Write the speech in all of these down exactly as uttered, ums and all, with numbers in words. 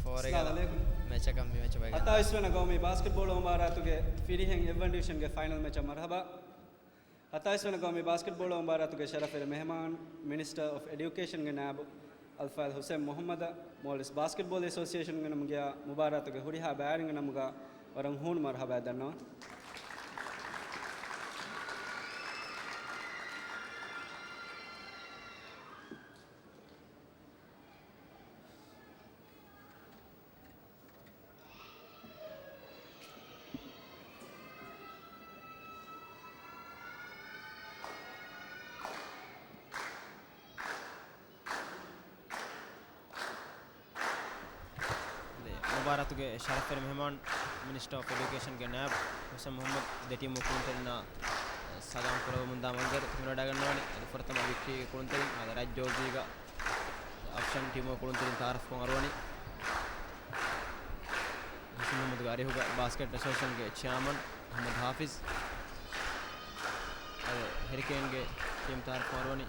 ފޯރެގަ އައްސަލާމު ޢަލައިކުމް. މެޗަކަށް މި މެޗު ބައި ހަތާވީސް ވަނަ ގައުމީ ބާސްކެޓްބޯޅަ މުބާރާތުގެ ފިރިހެން އެއްވަނަ ޑިވިޝަންގެ ފައިނަލް މެޗަށް މަރުޙަބާ. ހަތާވީސް ވަނަ ގައުމީ ބާސްކެޓްބޯޅަ މުބާރާތުގެ ޝަރަފުވެރި މެހެމާން، މިނިސްޓަރ އޮފް އެޑިއުކޭޝަންގެ ނާއިބު އަލްފާޟިލް ޙުސައިން މުޙައްމަދަށް، މޯލްޑިވްސް ބާސްކެޓްބޯޅަ އެސޯސިއޭޝަންގެ ނަމުގައި މުބާރާތުގެ ހުރިހާ ބައިވެރިންގެ ނަމުގައި ވަރަށް ހޫނު މަރުޙަބާ ދަންނަވަން. މުބާރާތުގެ ޝަރަފްވެރި މެހެމާން، މިނިސްޓަރ އޮފް އެޑިއުކޭޝަންގެ ނާއިބު ޙުސައިން މުޙައްމަދު، ދެ ޓީމު ކުޅުންތެރިންނާ ސަލާމް ކުރައްވަމުންދާ މަންޒަރު ފެނިވަޑައިގަންނަވަނީ. އަދި ފުރަތަމަ ވިކްޓްރީގެ ކުޅުންތެރިން އަދި ރައްޔިތު ޖާރޒީގަ އޮޕްޝަން ޓީމުގެ ކުޅުންތެރިން ތައާރަފްކޮށް އަރުވަނީ. ޙުސައިން މުޙައްމަދުގެ އަރިހުގަ ބާސްކެޓް އެސޯސިއޭޝަންގެ ޗެއާމަން އަޙްމަދު ޙާފިޒް. އަދި ހެރިކޭންގެ ޓީމް ތައާރަފްކޮށް އަރުވަނީ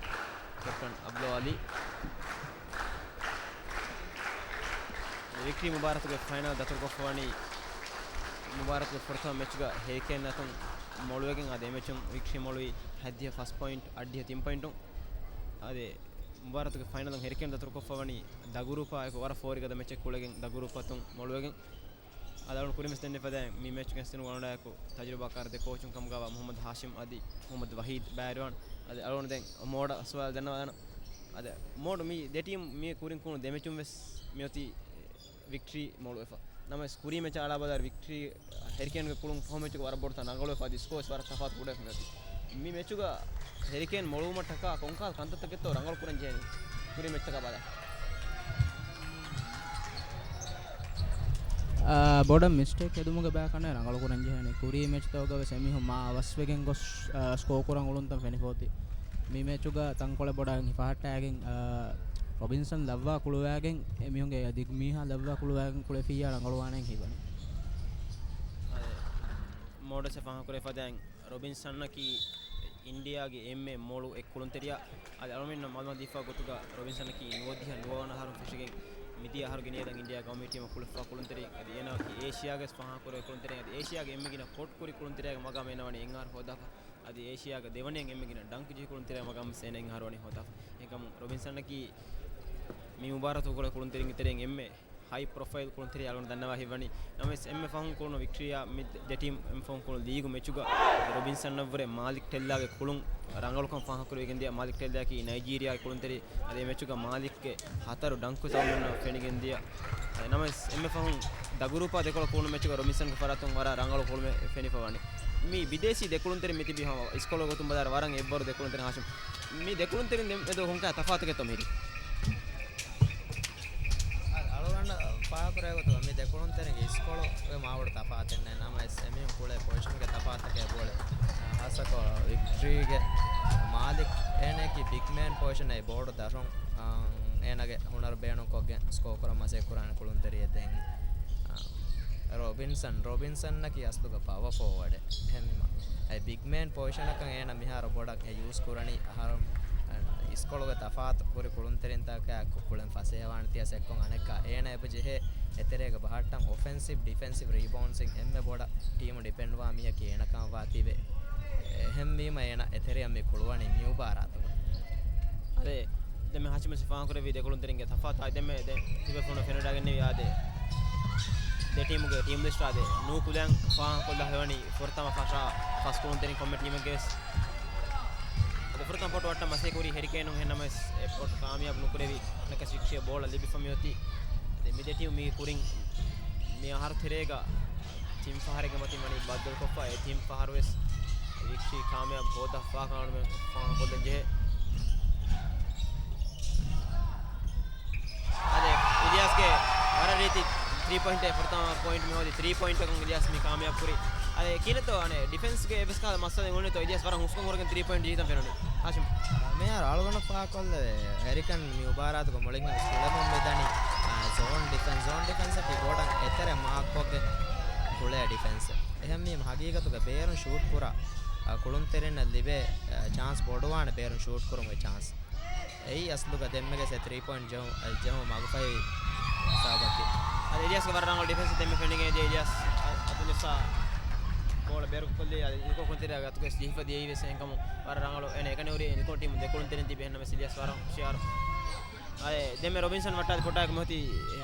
ކެޕްޓަން އަބްދުލް އަލީ. ވިކްޓްރީ މުބާރާތުގެ ފައިނަލް ދަތުރުކޮށްފަވަނީ މުބާރާތުގެ ފުރަތަމަ މެޗުގަ ހެރިކޭން އަތުން މޮޅުވެގެން، އަދި އެމެޗުން ވިކްޓްރީ މޮޅުވީ ހަތްދިހަ ފަސް ޕޮއިންޓް، އަށްޑިހަ ތިން ޕޮއިންޓުން. އަދި މުބާރާތުގެ ފައިނަލުން ހެރިކޭން ދަތުރުކޮށްފަވަނީ ދަގުރޫޕާއެކު ވަރަށް ފޯރިގަދަ މެޗެއް ކުޅެގެން ދަގުރޫޕް އަތުން މޮޅުވެގެން. އަދި އަޅުގަނޑު ކުރިންވެސް ދެންނެވިފަދައިން މި މެޗުގެ އެސްތިނު ވަނަޑާއެކު ތަޖުރިބާކާރު ދެ ކޯޗުން ކަމުގައިވާ މުޙައްމަދު ހާޝިމް އަދި މުޙައްމަދު ވަޙީދު ބައިވެރިވާން. އަދި އަޅުގަނޑު ދެން މޯޑަށް ސުވާލު ދަންނަވާލަން. އަދި މޯޑު މި ދެ ޓީމް މި ކުރިން ކުޅުނު ދެ މެޗުން ވެސް މިއޮތީ ވިކްޓްރީ މޮޅުވެފަ. ނަމަވެސް ކުރީ މެޗާ އަޅާބަލާއިރު ވިކްޓްރީ ހެރިކޭންގެ ކުޅުން ފަހު މެޗުގަ ވަރަށް ބޮޑުތަން ރަނގަޅުވެފަ އަދި ސްކޯ ވެސް ވަރަށް ތަފާތު ކުޑަވެފަ މިއޮތީ. މި މެޗުގަ ހެރިކޭން މޮޅުވުމަށްޓަކާ ކޮންކަހަލަ ކަންތައްތަކެއްތޯ ރަނގަޅު ކުރަން ޖެހެނީ ކުރީ މެޗްތަކާ ބަލާ. އާ، ބޮޑަށް މިސްޓޭކް ހެދުމުގެ ބަޔަކަށް ނެތް ރަނގަޅު ކުރަން ޖެހެނީ. ކުރީ މެޗްތަކުގަ ވެސް އެމީހުން މާ އަވަސްވެގެން ގޮސް، އާ، ސްކޯ ކުރަން އުޅުންތަން ފެނިފަ އޮތީ. މި މެޗުގަ ތަންކޮޅެއް ބޮޑަށް ހިފަހައްޓާގެން، އާ، ރޮބިންސަން ލައްވާ ކުޅުވާގެން އެމީހުންގެ ދިގު މީހާ ލައްވާ ކުޅުވާގެން ކުޅެފިއްޔާ ރަނގަޅުވާނެ ހީވަނީ. އަދި މޯޑަށް ފާހަގަކުރެވިފަދައިން ރޮބިންސަންއަކީ އިންޑިއާގެ އެންމެ މޮޅު އެއް ކުޅުންތެރިޔާ. އަދި އަޅުމެންނަށް މަޢުލޫމާތު ދީފަ ގޮތުގަ ރޮބިންސަންއަކީ ނުވަދިހަ ނުވަ ވަނަ އަހަރުން ފެށިގެން މިދިޔަ އަހަރު ގެނެވިދާން އިންޑިއާ ގައުމީ ޓީމަށް ކުޅެފަ ކުޅުންތެރި. އަދި އޭނާއަކީ އޭޝިޔާގެ ފާހަގަކުރެވޭ ކުޅުންތެރި. އަދި އޭޝިޔާގެ އެންމެ ގިނަ ކޯޓް ކުރި ކުޅުންތެރިޔާގެ މަގާމަށް އޭނާ ވަނީ އެއް އަހަރު ހޯދާފަ. އަދި އޭޝިޔާގެ ދެވަނައިން އެންމެ ގިނަ ޑަންކް ޖެހި ކުޅުންތެރިޔާގެ މަގާމަށް އޭނާ އެއް އަހަރު ވަނީ ހޯދާފަ. އެކަމު ރޮބިންސަންއަކީ މި މުބާރާތު ކުޅެ ކުޅުންތެރިންގެ ތެރެއިން އެންމެ ހައި ޕްރޮފައިލް ކުޅުންތެރި އަޅުގަނޑު ދަންނަވާ ހިތްވަނީ. ނަމަވެސް އެންމެ ފަހުން ކުޅުނު ވިކްޓްރީއާ މި ދެ ޓީމް އެންމެ ފަހުން ކުޅުނު ލީގު މެޗުގަ ރޮބިންސަންއަށްވުރެ މާލިކް ޓެއްލާގެ ކުޅުން ރަނގަޅުކަން ފާހަގަކުރެވިގެންދިޔަ. މާލިކް ޓެއްލާއަކީ ނައިޖީރިޔާގެ ކުޅުންތެރި. އަދި އެ މެޗުގަ މާލިކްގެ ހަތަރު ޑަންކު އަޅުގަނޑުމެންނަށް ފެނިގެންދިޔަ. އަދި ނަމަވެސް އެންމެ ފަހުން ދަގުރޫޕާ ދެކޮޅަށް ކުޅުނު މެޗުގަ ރޮބިންސަންގެ ފަރާތުން ވަރަށް ރަނގަޅު ކުޅުމެއް ފެނިފަ ވަނީ. މި ބިދޭސީ ދެ ކުޅުންތެރިން މި ތިބީ ހަމަ އިސްކޮޅު ގޮތުން ބަލާއިރު ވަރަށް އެއްވަރު ދެ ކުޅުންތެރިން ހާޝިމް. މި ދެ ކުޅުންތެރިން ދެ މެދު ކޮންކަހަލަ ތަފާތަކެއްތޯ މިހިރީ؟ އަ-، އަޅުގަނޑަށް ފާހަގަކުރެވޭ ގޮތުގަ މި ދެ ކުޅުންތެރިންގެ އިސްކޮޅުގެ މާބޮޑު ތަފާތެއް ނެތް. ނަމަވެސް އެމީހުން ކުޅޭ ޕޮޒިޝަންގެ ތަފާތަކޭ ބޯޅެ. އަ، ހާއްސަކޮށް ވިކްޓްރީގެ މާލިކް އޭނައަކީ ބިގް މޭން ޕޮޒިޝަނަށް ބޯޑު ދަށުން، އަ، އޭނާގެ ހުނަރު ބޭނުންކޮށްގެން ސްކޯ ކުރަން މަސައްކަތް ކުރާނެ ކުޅުންތެރިއެއް ދެން. އަ، ރޮބިންސަން، ރޮބިންސަންއަކީ އަސްލުގަ ޕަވަ ފޯވަޑެއް. އެހެންވީމަ އެ ބިގް މޭން ޕޮޒިޝަނަކަށް އޭނަ މިހާރު ބޮޑަށް އެ ޔޫސް ކުރަނީ އަހަރު، އަ، އިސްކޮޅުގެ ތަފާތު ކުރި ކުޅުންތެރިންތަކާއެކު ކުޅެން ފަސޭހަވާނެ ތިޔަސް އެއްކޮށް އަނެއްކާ އޭނަ އެބަ ޖެހޭ އެތެރޭގަ ބަހައްޓަން އޮފެންސިވް، ޑިފެންސިވް، ރީބައުންޑްސްއިން އެންމެ ބޮޑަށް ޓީމު ޑިޕެންޑްވާ މީހަކީ އޭނަ ކަމަށްވާ ތިބެ. އެހެންވީމަ އޭނަ އެތެރެއަށް މި ކުޅުވަނީ މި މުބާރާތުގަ. އަދި ދެންމެ ހަށިމަސް ފާހަގަކުރެއްވި ދެ ކުޅުންތެރިންގެ ތަފާތާ ދެންމެ ދެ ތިބެ ފޮނު ފެނުން ނެވި އާދެ. ދެ ޓީމުގެ ޓީމް ލިސްޓާ ދެ ނޫކުލައިން ފާހަގަކޮށްލާ ހެވަނީ ފުރަތަމަ ފަށާ ފަސް ކުޅުންތެރިން ކޮންމެ ޓީމެއްގެ ވެސް. އަދި ފުރަތަމަ ޕޮޓު ވައްޓަން މަސައްކަތް ކުރީ ހެރިކޭނުން ހެންނަމަވެސް އެ ޕޮޓު ކާމިޔާބު ނުކުރެވި ނަކަސް ވިކްޓްރީއަށް ބޯޅަ ލިބިފަ މިއޮތީ. އަދި މި ދެ ޓީމް މި ކުރިން މި އަހަރު ތެރޭގަ ތިން ފަހަރެއްގެ މަތިން ވަނީ ބައްދަލުކޮށްފަ. އެ ތިން ފަހަރު ވެސް ވިކްޓްރީ ކާމިޔާބު ހޯދާ ފާހަގަކުރަން ޖެހޭ. އަދި އިލްޔާސްގެ ވަރަށް ރީތި ތްރީ ޕޮއިންޓެއް ފުރަތަމަ ޕޮއިންޓް މި ހޯދި ތްރީ ޕޮއިންޓަކުން އިލްޔާސް މި ކާމިޔާބު ކުރީ. އަދި ކިހިނެއްތޯ އަނެއް ޑިފެންސްގެ އެއްވެސް ކަހަލަ މައްސަލައެއް ނޫންތޯ އިލްޔާސް ވަރަށް ހުސްކަން ހުރެގެން ތްރީ ޕޮއިންޓް ޖެހިތަން ފެނުނީ. ހާޝިމް. މިހާރު އަޅުގަނޑު ފާހަގަކޮށްލެވޭ. ހެރިކޭން މި މުބާރާތުގަ މުޅިން ވެސް ކުޅެމުން މިދަނީ، އާ، ޒޯން ޑިފެންސް، ޒޯން ޑިފެންސްއަކީ ބޮޑަށް އެތެރެ މާކްކޮށްގެން ކުޅޭ ޑިފެންސް. އެހެންވީމަ ހަގީގަތުގަ ބޭރުން ޝޫޓް ކުރާ، އާ، ކުޅުންތެރިންނަށް ލިބޭ، އާ، ޗާންސް ބޮޑުވާނެ ބޭރުން ޝޫޓް ކުރުމުގެ ޗާންސް. އެއީ އަސްލުގަ ދެންމެގެ ސެ ތްރީ ޕޮއިންޓް ޖެހު-، ޖެހުމުގެ މަގުފަހި ހިސާބަކީ. އިލްޔާސްގެ ވަރަށް ރަނގަޅު ޑިފެންސް ދެންމެ ފެނިގެން އިލްޔާސް އަތުލިސާ ބޯޅަ ބޭރުކޮށްލި އިލްކޮ ކުންތެރި އަތުގެ ޖިހިފަ ދިޔައީވެސް އެހެންކަމުން ވަރަށް ރަނގަޅު އޭނަ އެކަނި ހުރި އިލްކޮ ޓީމު ދެކުޅުންތެރިން ތިބި އެހެންނަމަވެސް އިލްޔާސް ވަރަށް ހުޝިޔާރު. އަދެ ދެންމެ ރޮބިންސަން ވައްޓާލި ފޮޓާގެ މޮތި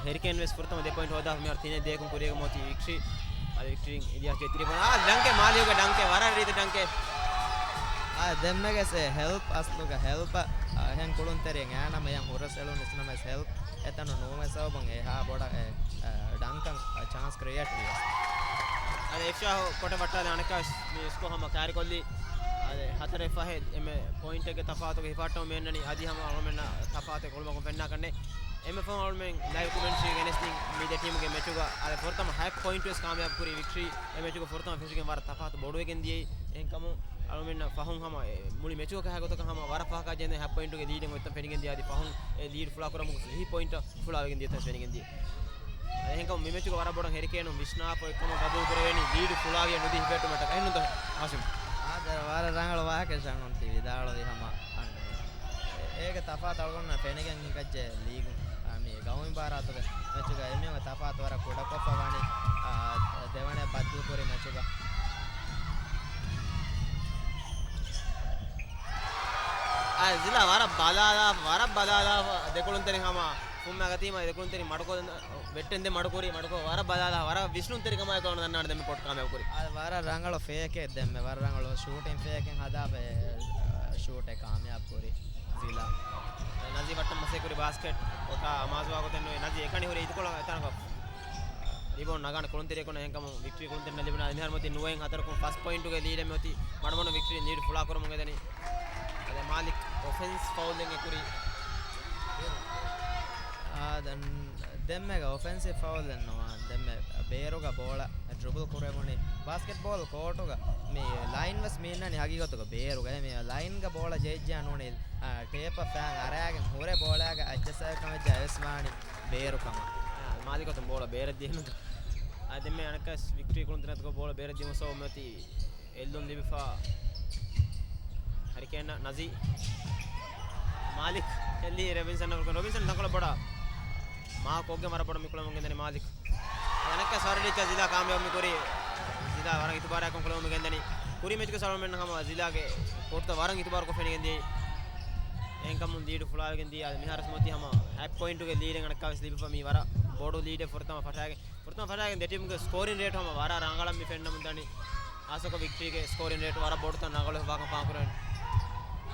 ހެރިކޭން ވެސް ފުރަތަމަ ދެ ޕޮއިންޓް ހޯދާ މިހާރު ތިނެއް ދޭކުން ކުރިޔަގެ މޮތި ވިކްޓްރީ. އަދެ ވިކްޓްރީ އިލްޔާސް ޖެތިރި ޕޮއިންޓް. އާ، ލަންކެ މާލިޔުގެ ޑަންކެ ވަރަށް ރީތި ޑަންކެ. އާ، ދެންމެގެސް އެ ހެލްޕް އަސްލުގަ ހެލްޕް އަ، އެހެން ކުޅުންތެރިން އޭނަމެ ޔަން ހުރަސް އެޅުން އިސްނަމެސް ހެލްޕް އެތަނު ނޫމެ ސަބަބުން އެހާ ބޮޑަށް އެ، އަ، ޑަންކަން ޗާންސް ކްރިއޭޓް ވިޔަސް. އަދެ އިފްޝާހު ކޮޓަ ވައްޓާލި އަނެއްކާވެސް މި ސްކޯ ހަމަ ކާރިކޮށްލީ. އަދެ ހަތަރެއް ފަހެއް އެންމެ ޕޮއިންޓެއްގެ ތަފާތުގަ ހިފާއްޓަމުން މި އަންނަނީ. އަދި ހަމަ އަޅުމެންނަށް ތަފާތު ކޮޅުމަކުން ފެންނާކަށްނެ. އެންމެ ފަހުން އަޅުމެން ލައިވް ކޮމެންޓްރީ ގެނެސްދިން މި ދެ ޓީމުގެ މެޗުގަ އަދެ ފުރަތަމަ ހަތް ޕޮއިންޓް ވެސް ކާމިޔާބު ކުރީ ވިކްޓްރީ. އެ މެޗުގަ ފުރަތަމަ ފެށިގެން ވަރަށް ތަފާތު ބޮޑުވެގެން ދިޔައީ. އެހެންކަމުން އަޅުމެންނަށް ފަހުން ހަމަ އެ މުޅި މެޗުގަ ކަހަލަ ގޮތަކަށް ހަމަ ވަރަށް ފަހަކާ ޖެހެން ހަތް ޕޮއިންޓުގެ ލީޑެއް އޮތްތަން ފެނިގެން ދިޔަ އަދި ފަހުން އެ ލީޑް ފުޅާކުރަމުން ހި ޕޮއިންޓަށް ފުޅާވެގެން ދިޔަތަން ފެނިގެން ދިޔަ. އެހެންކަމުން މި މެޗުގަ ވަރަށް ބޮޑަށް ހެރިކޭނު ވިސްނާފަ އޮތްކަމަށް ގަބޫލު ކުރެވޭނީ ލީޑު ފުޅާވިޔަ ނުދީ ހިފެއްޓުމަށްޓަކައި ނުދޯ ހާޝިމް؟ އާދެ، ވަރަށް ރަނގަޅު ވާހަކަ ޝަނުން ތި ވިދާޅުވި ހަމަ. އޭގެ ތަފާތު އަޅުގަނޑުމެން ފެނިގެން ހިނގައްޖެ ލީގުން، އާ، މި ގައުމީ ބާރާތުގެ މެޗުގަ އެމީހުންގެ ތަފާތު ވަރަށް ކުޑަކޮށްފަ ވަނީ، އާ، ދެވަނަ ބައްދަލުކުރި މެޗުގަ. އާ، ޒިލާ ވަރަށް ބަލާލާ، ވަރަށް ބަލާލާ ދެކުޅުންތެރި ހަމަ ފުންމާ ގަތީމަ ދެކުޅުންތެރި މަޑުކޮށް ވެއްޓެން ދެ މަޑުކުރި، މަޑުކޮށް ވަރަށް ބަލާލާ، ވަރަށް ވިސްނުންތެރިކަމާއެކު އަޅުގަނޑު ދަންނާނެ ދެންމެ ޕޮޓް ކާމިޔާބު ކުރި. އާ، ވަރަށް ރަނގަޅު ފޭކެއް ދެންމެ، ވަރަށް ރަނގަޅު ޝޫޓިން ފޭކެއް ހަދާފަ، އެ، ޝޫޓެއް ކާމިޔާބު ކުރި ޒިލާ. ނަޒީ ވައްޓަން މަސޭ ކުރި ބާސްކެޓް ކޮޓާ އަމާޒުވާ ގޮތެއް ނުވޭ. ނަޒީ އެކަނި ހުރި އިދިކޮޅަށް އެތަނަކަށް ރިބޯންޑް ނަގާނެ ކުޅުންތެރިޔަކުން އެހެންކަމުން ވިކްޓްރީ ކުޅުންތެރިންނަށް ލިބުނާ. މިހާރު މޮތި ނުވައިން ހަތަރަކުން ފަސް ޕޮއިންޓުގެ ލީޑެއް މިއޮތީ މަޑުމަޑުން ވިކްޓްރީ ލީޑް ފުޅާކުރަމުން އެދެނީ. އަދެ މާލިކް އޮފެންސް ފައުލެއް އެކުރީ. އާ، ދެން ދެންމެގަ އޮފެންސިވް ފައުލެއް ނުވާ. ދެންމެ ބޭރުގަ ބޯޅަ ޑްރިބަލް ކުރެވުނީ ބާސްކެޓްބޯލް ކޯޓުގަ. މި ލައިން ވެސް މި އިންނަނީ ހަގީގަތުގަ ބޭރުގަ. މި ލައިންގަ ބޯޅަ ޖެހިއްޖެ ނޫނީ، އާ، ޓޭޕަށް ފައިން އަރާގެން ހުރެ ބޯޅައިގަ އައްޖަސް ކަމެއްޖާ ވެސް ވާނީ ބޭރު ކަމަށް. އާ، މާލިކޮތުން ބޯޅަ ބޭރަށް ދިޔަ ނުދާ. އާ، ދެންމެ އަނެއްކާވެސް ވިކްޓްރީ ކުޅުންތެރިން އަތުގަ ބޯޅަ ބޭރަށް ދިޔުމަށް ސަބަބު މިއޮތީ އެއްލުން ލިބިފަ ހެރިކޭން ނަޒީ. މާލިކް އެއްލީ ރޮބިންސަން އަށް ކުރި. ރޮބިންސަން ތަންކޮޅެއް ބޮޑަށް މާކް ކޮށްގެން ވަރަށް ބޮޑަށް މި ކުޅަމުން ގެންދަނީ މާލިކް. އަނެއްކާ ސާރިޑިއްޗާ ޒިލާ ކާމިޔާބު މި ކުރީ. ޒިލާ ވަރަށް އިތުބާރާއެކު ކުޅަމުން ގެންދަނީ. ކުރީ މެޗުގެ ސަޅުމެން ހަމަ ޒިލާގެ ކޯޓްތައް ވަރަށް އިތުބާރުކޮށް ފެނިގެން ދިޔައީ. އެހެންކަމުން ލީޑު ފުޅާވެގެން ދިޔަ. އަދި މިހާރު މޮތީ ހަމަ ހަތް ޕޮއިންޓުގެ ލީޑެއް އަނެއްކާވެސް ލިބިފަ މީ ވަރަށް ބޮޑު ލީޑެއް ފުރަތަމަ ފަށާގެން. ފުރަތަމަ ފަށާގެން ދެ ޓީމުގެ ސްކޯރިން ރޭޓް ހަމަ ވަރަށް ރަނގަޅަށް މި ފެންނަމުން ދަނީ. ހާއްސަކޮށް ވިކްޓްރީގެ ސްކޯރިން ރޭޓް ވަރަށް ބޮޑުތަން ރަނގަޅު ވާކަން ފާހަގަކުރަން.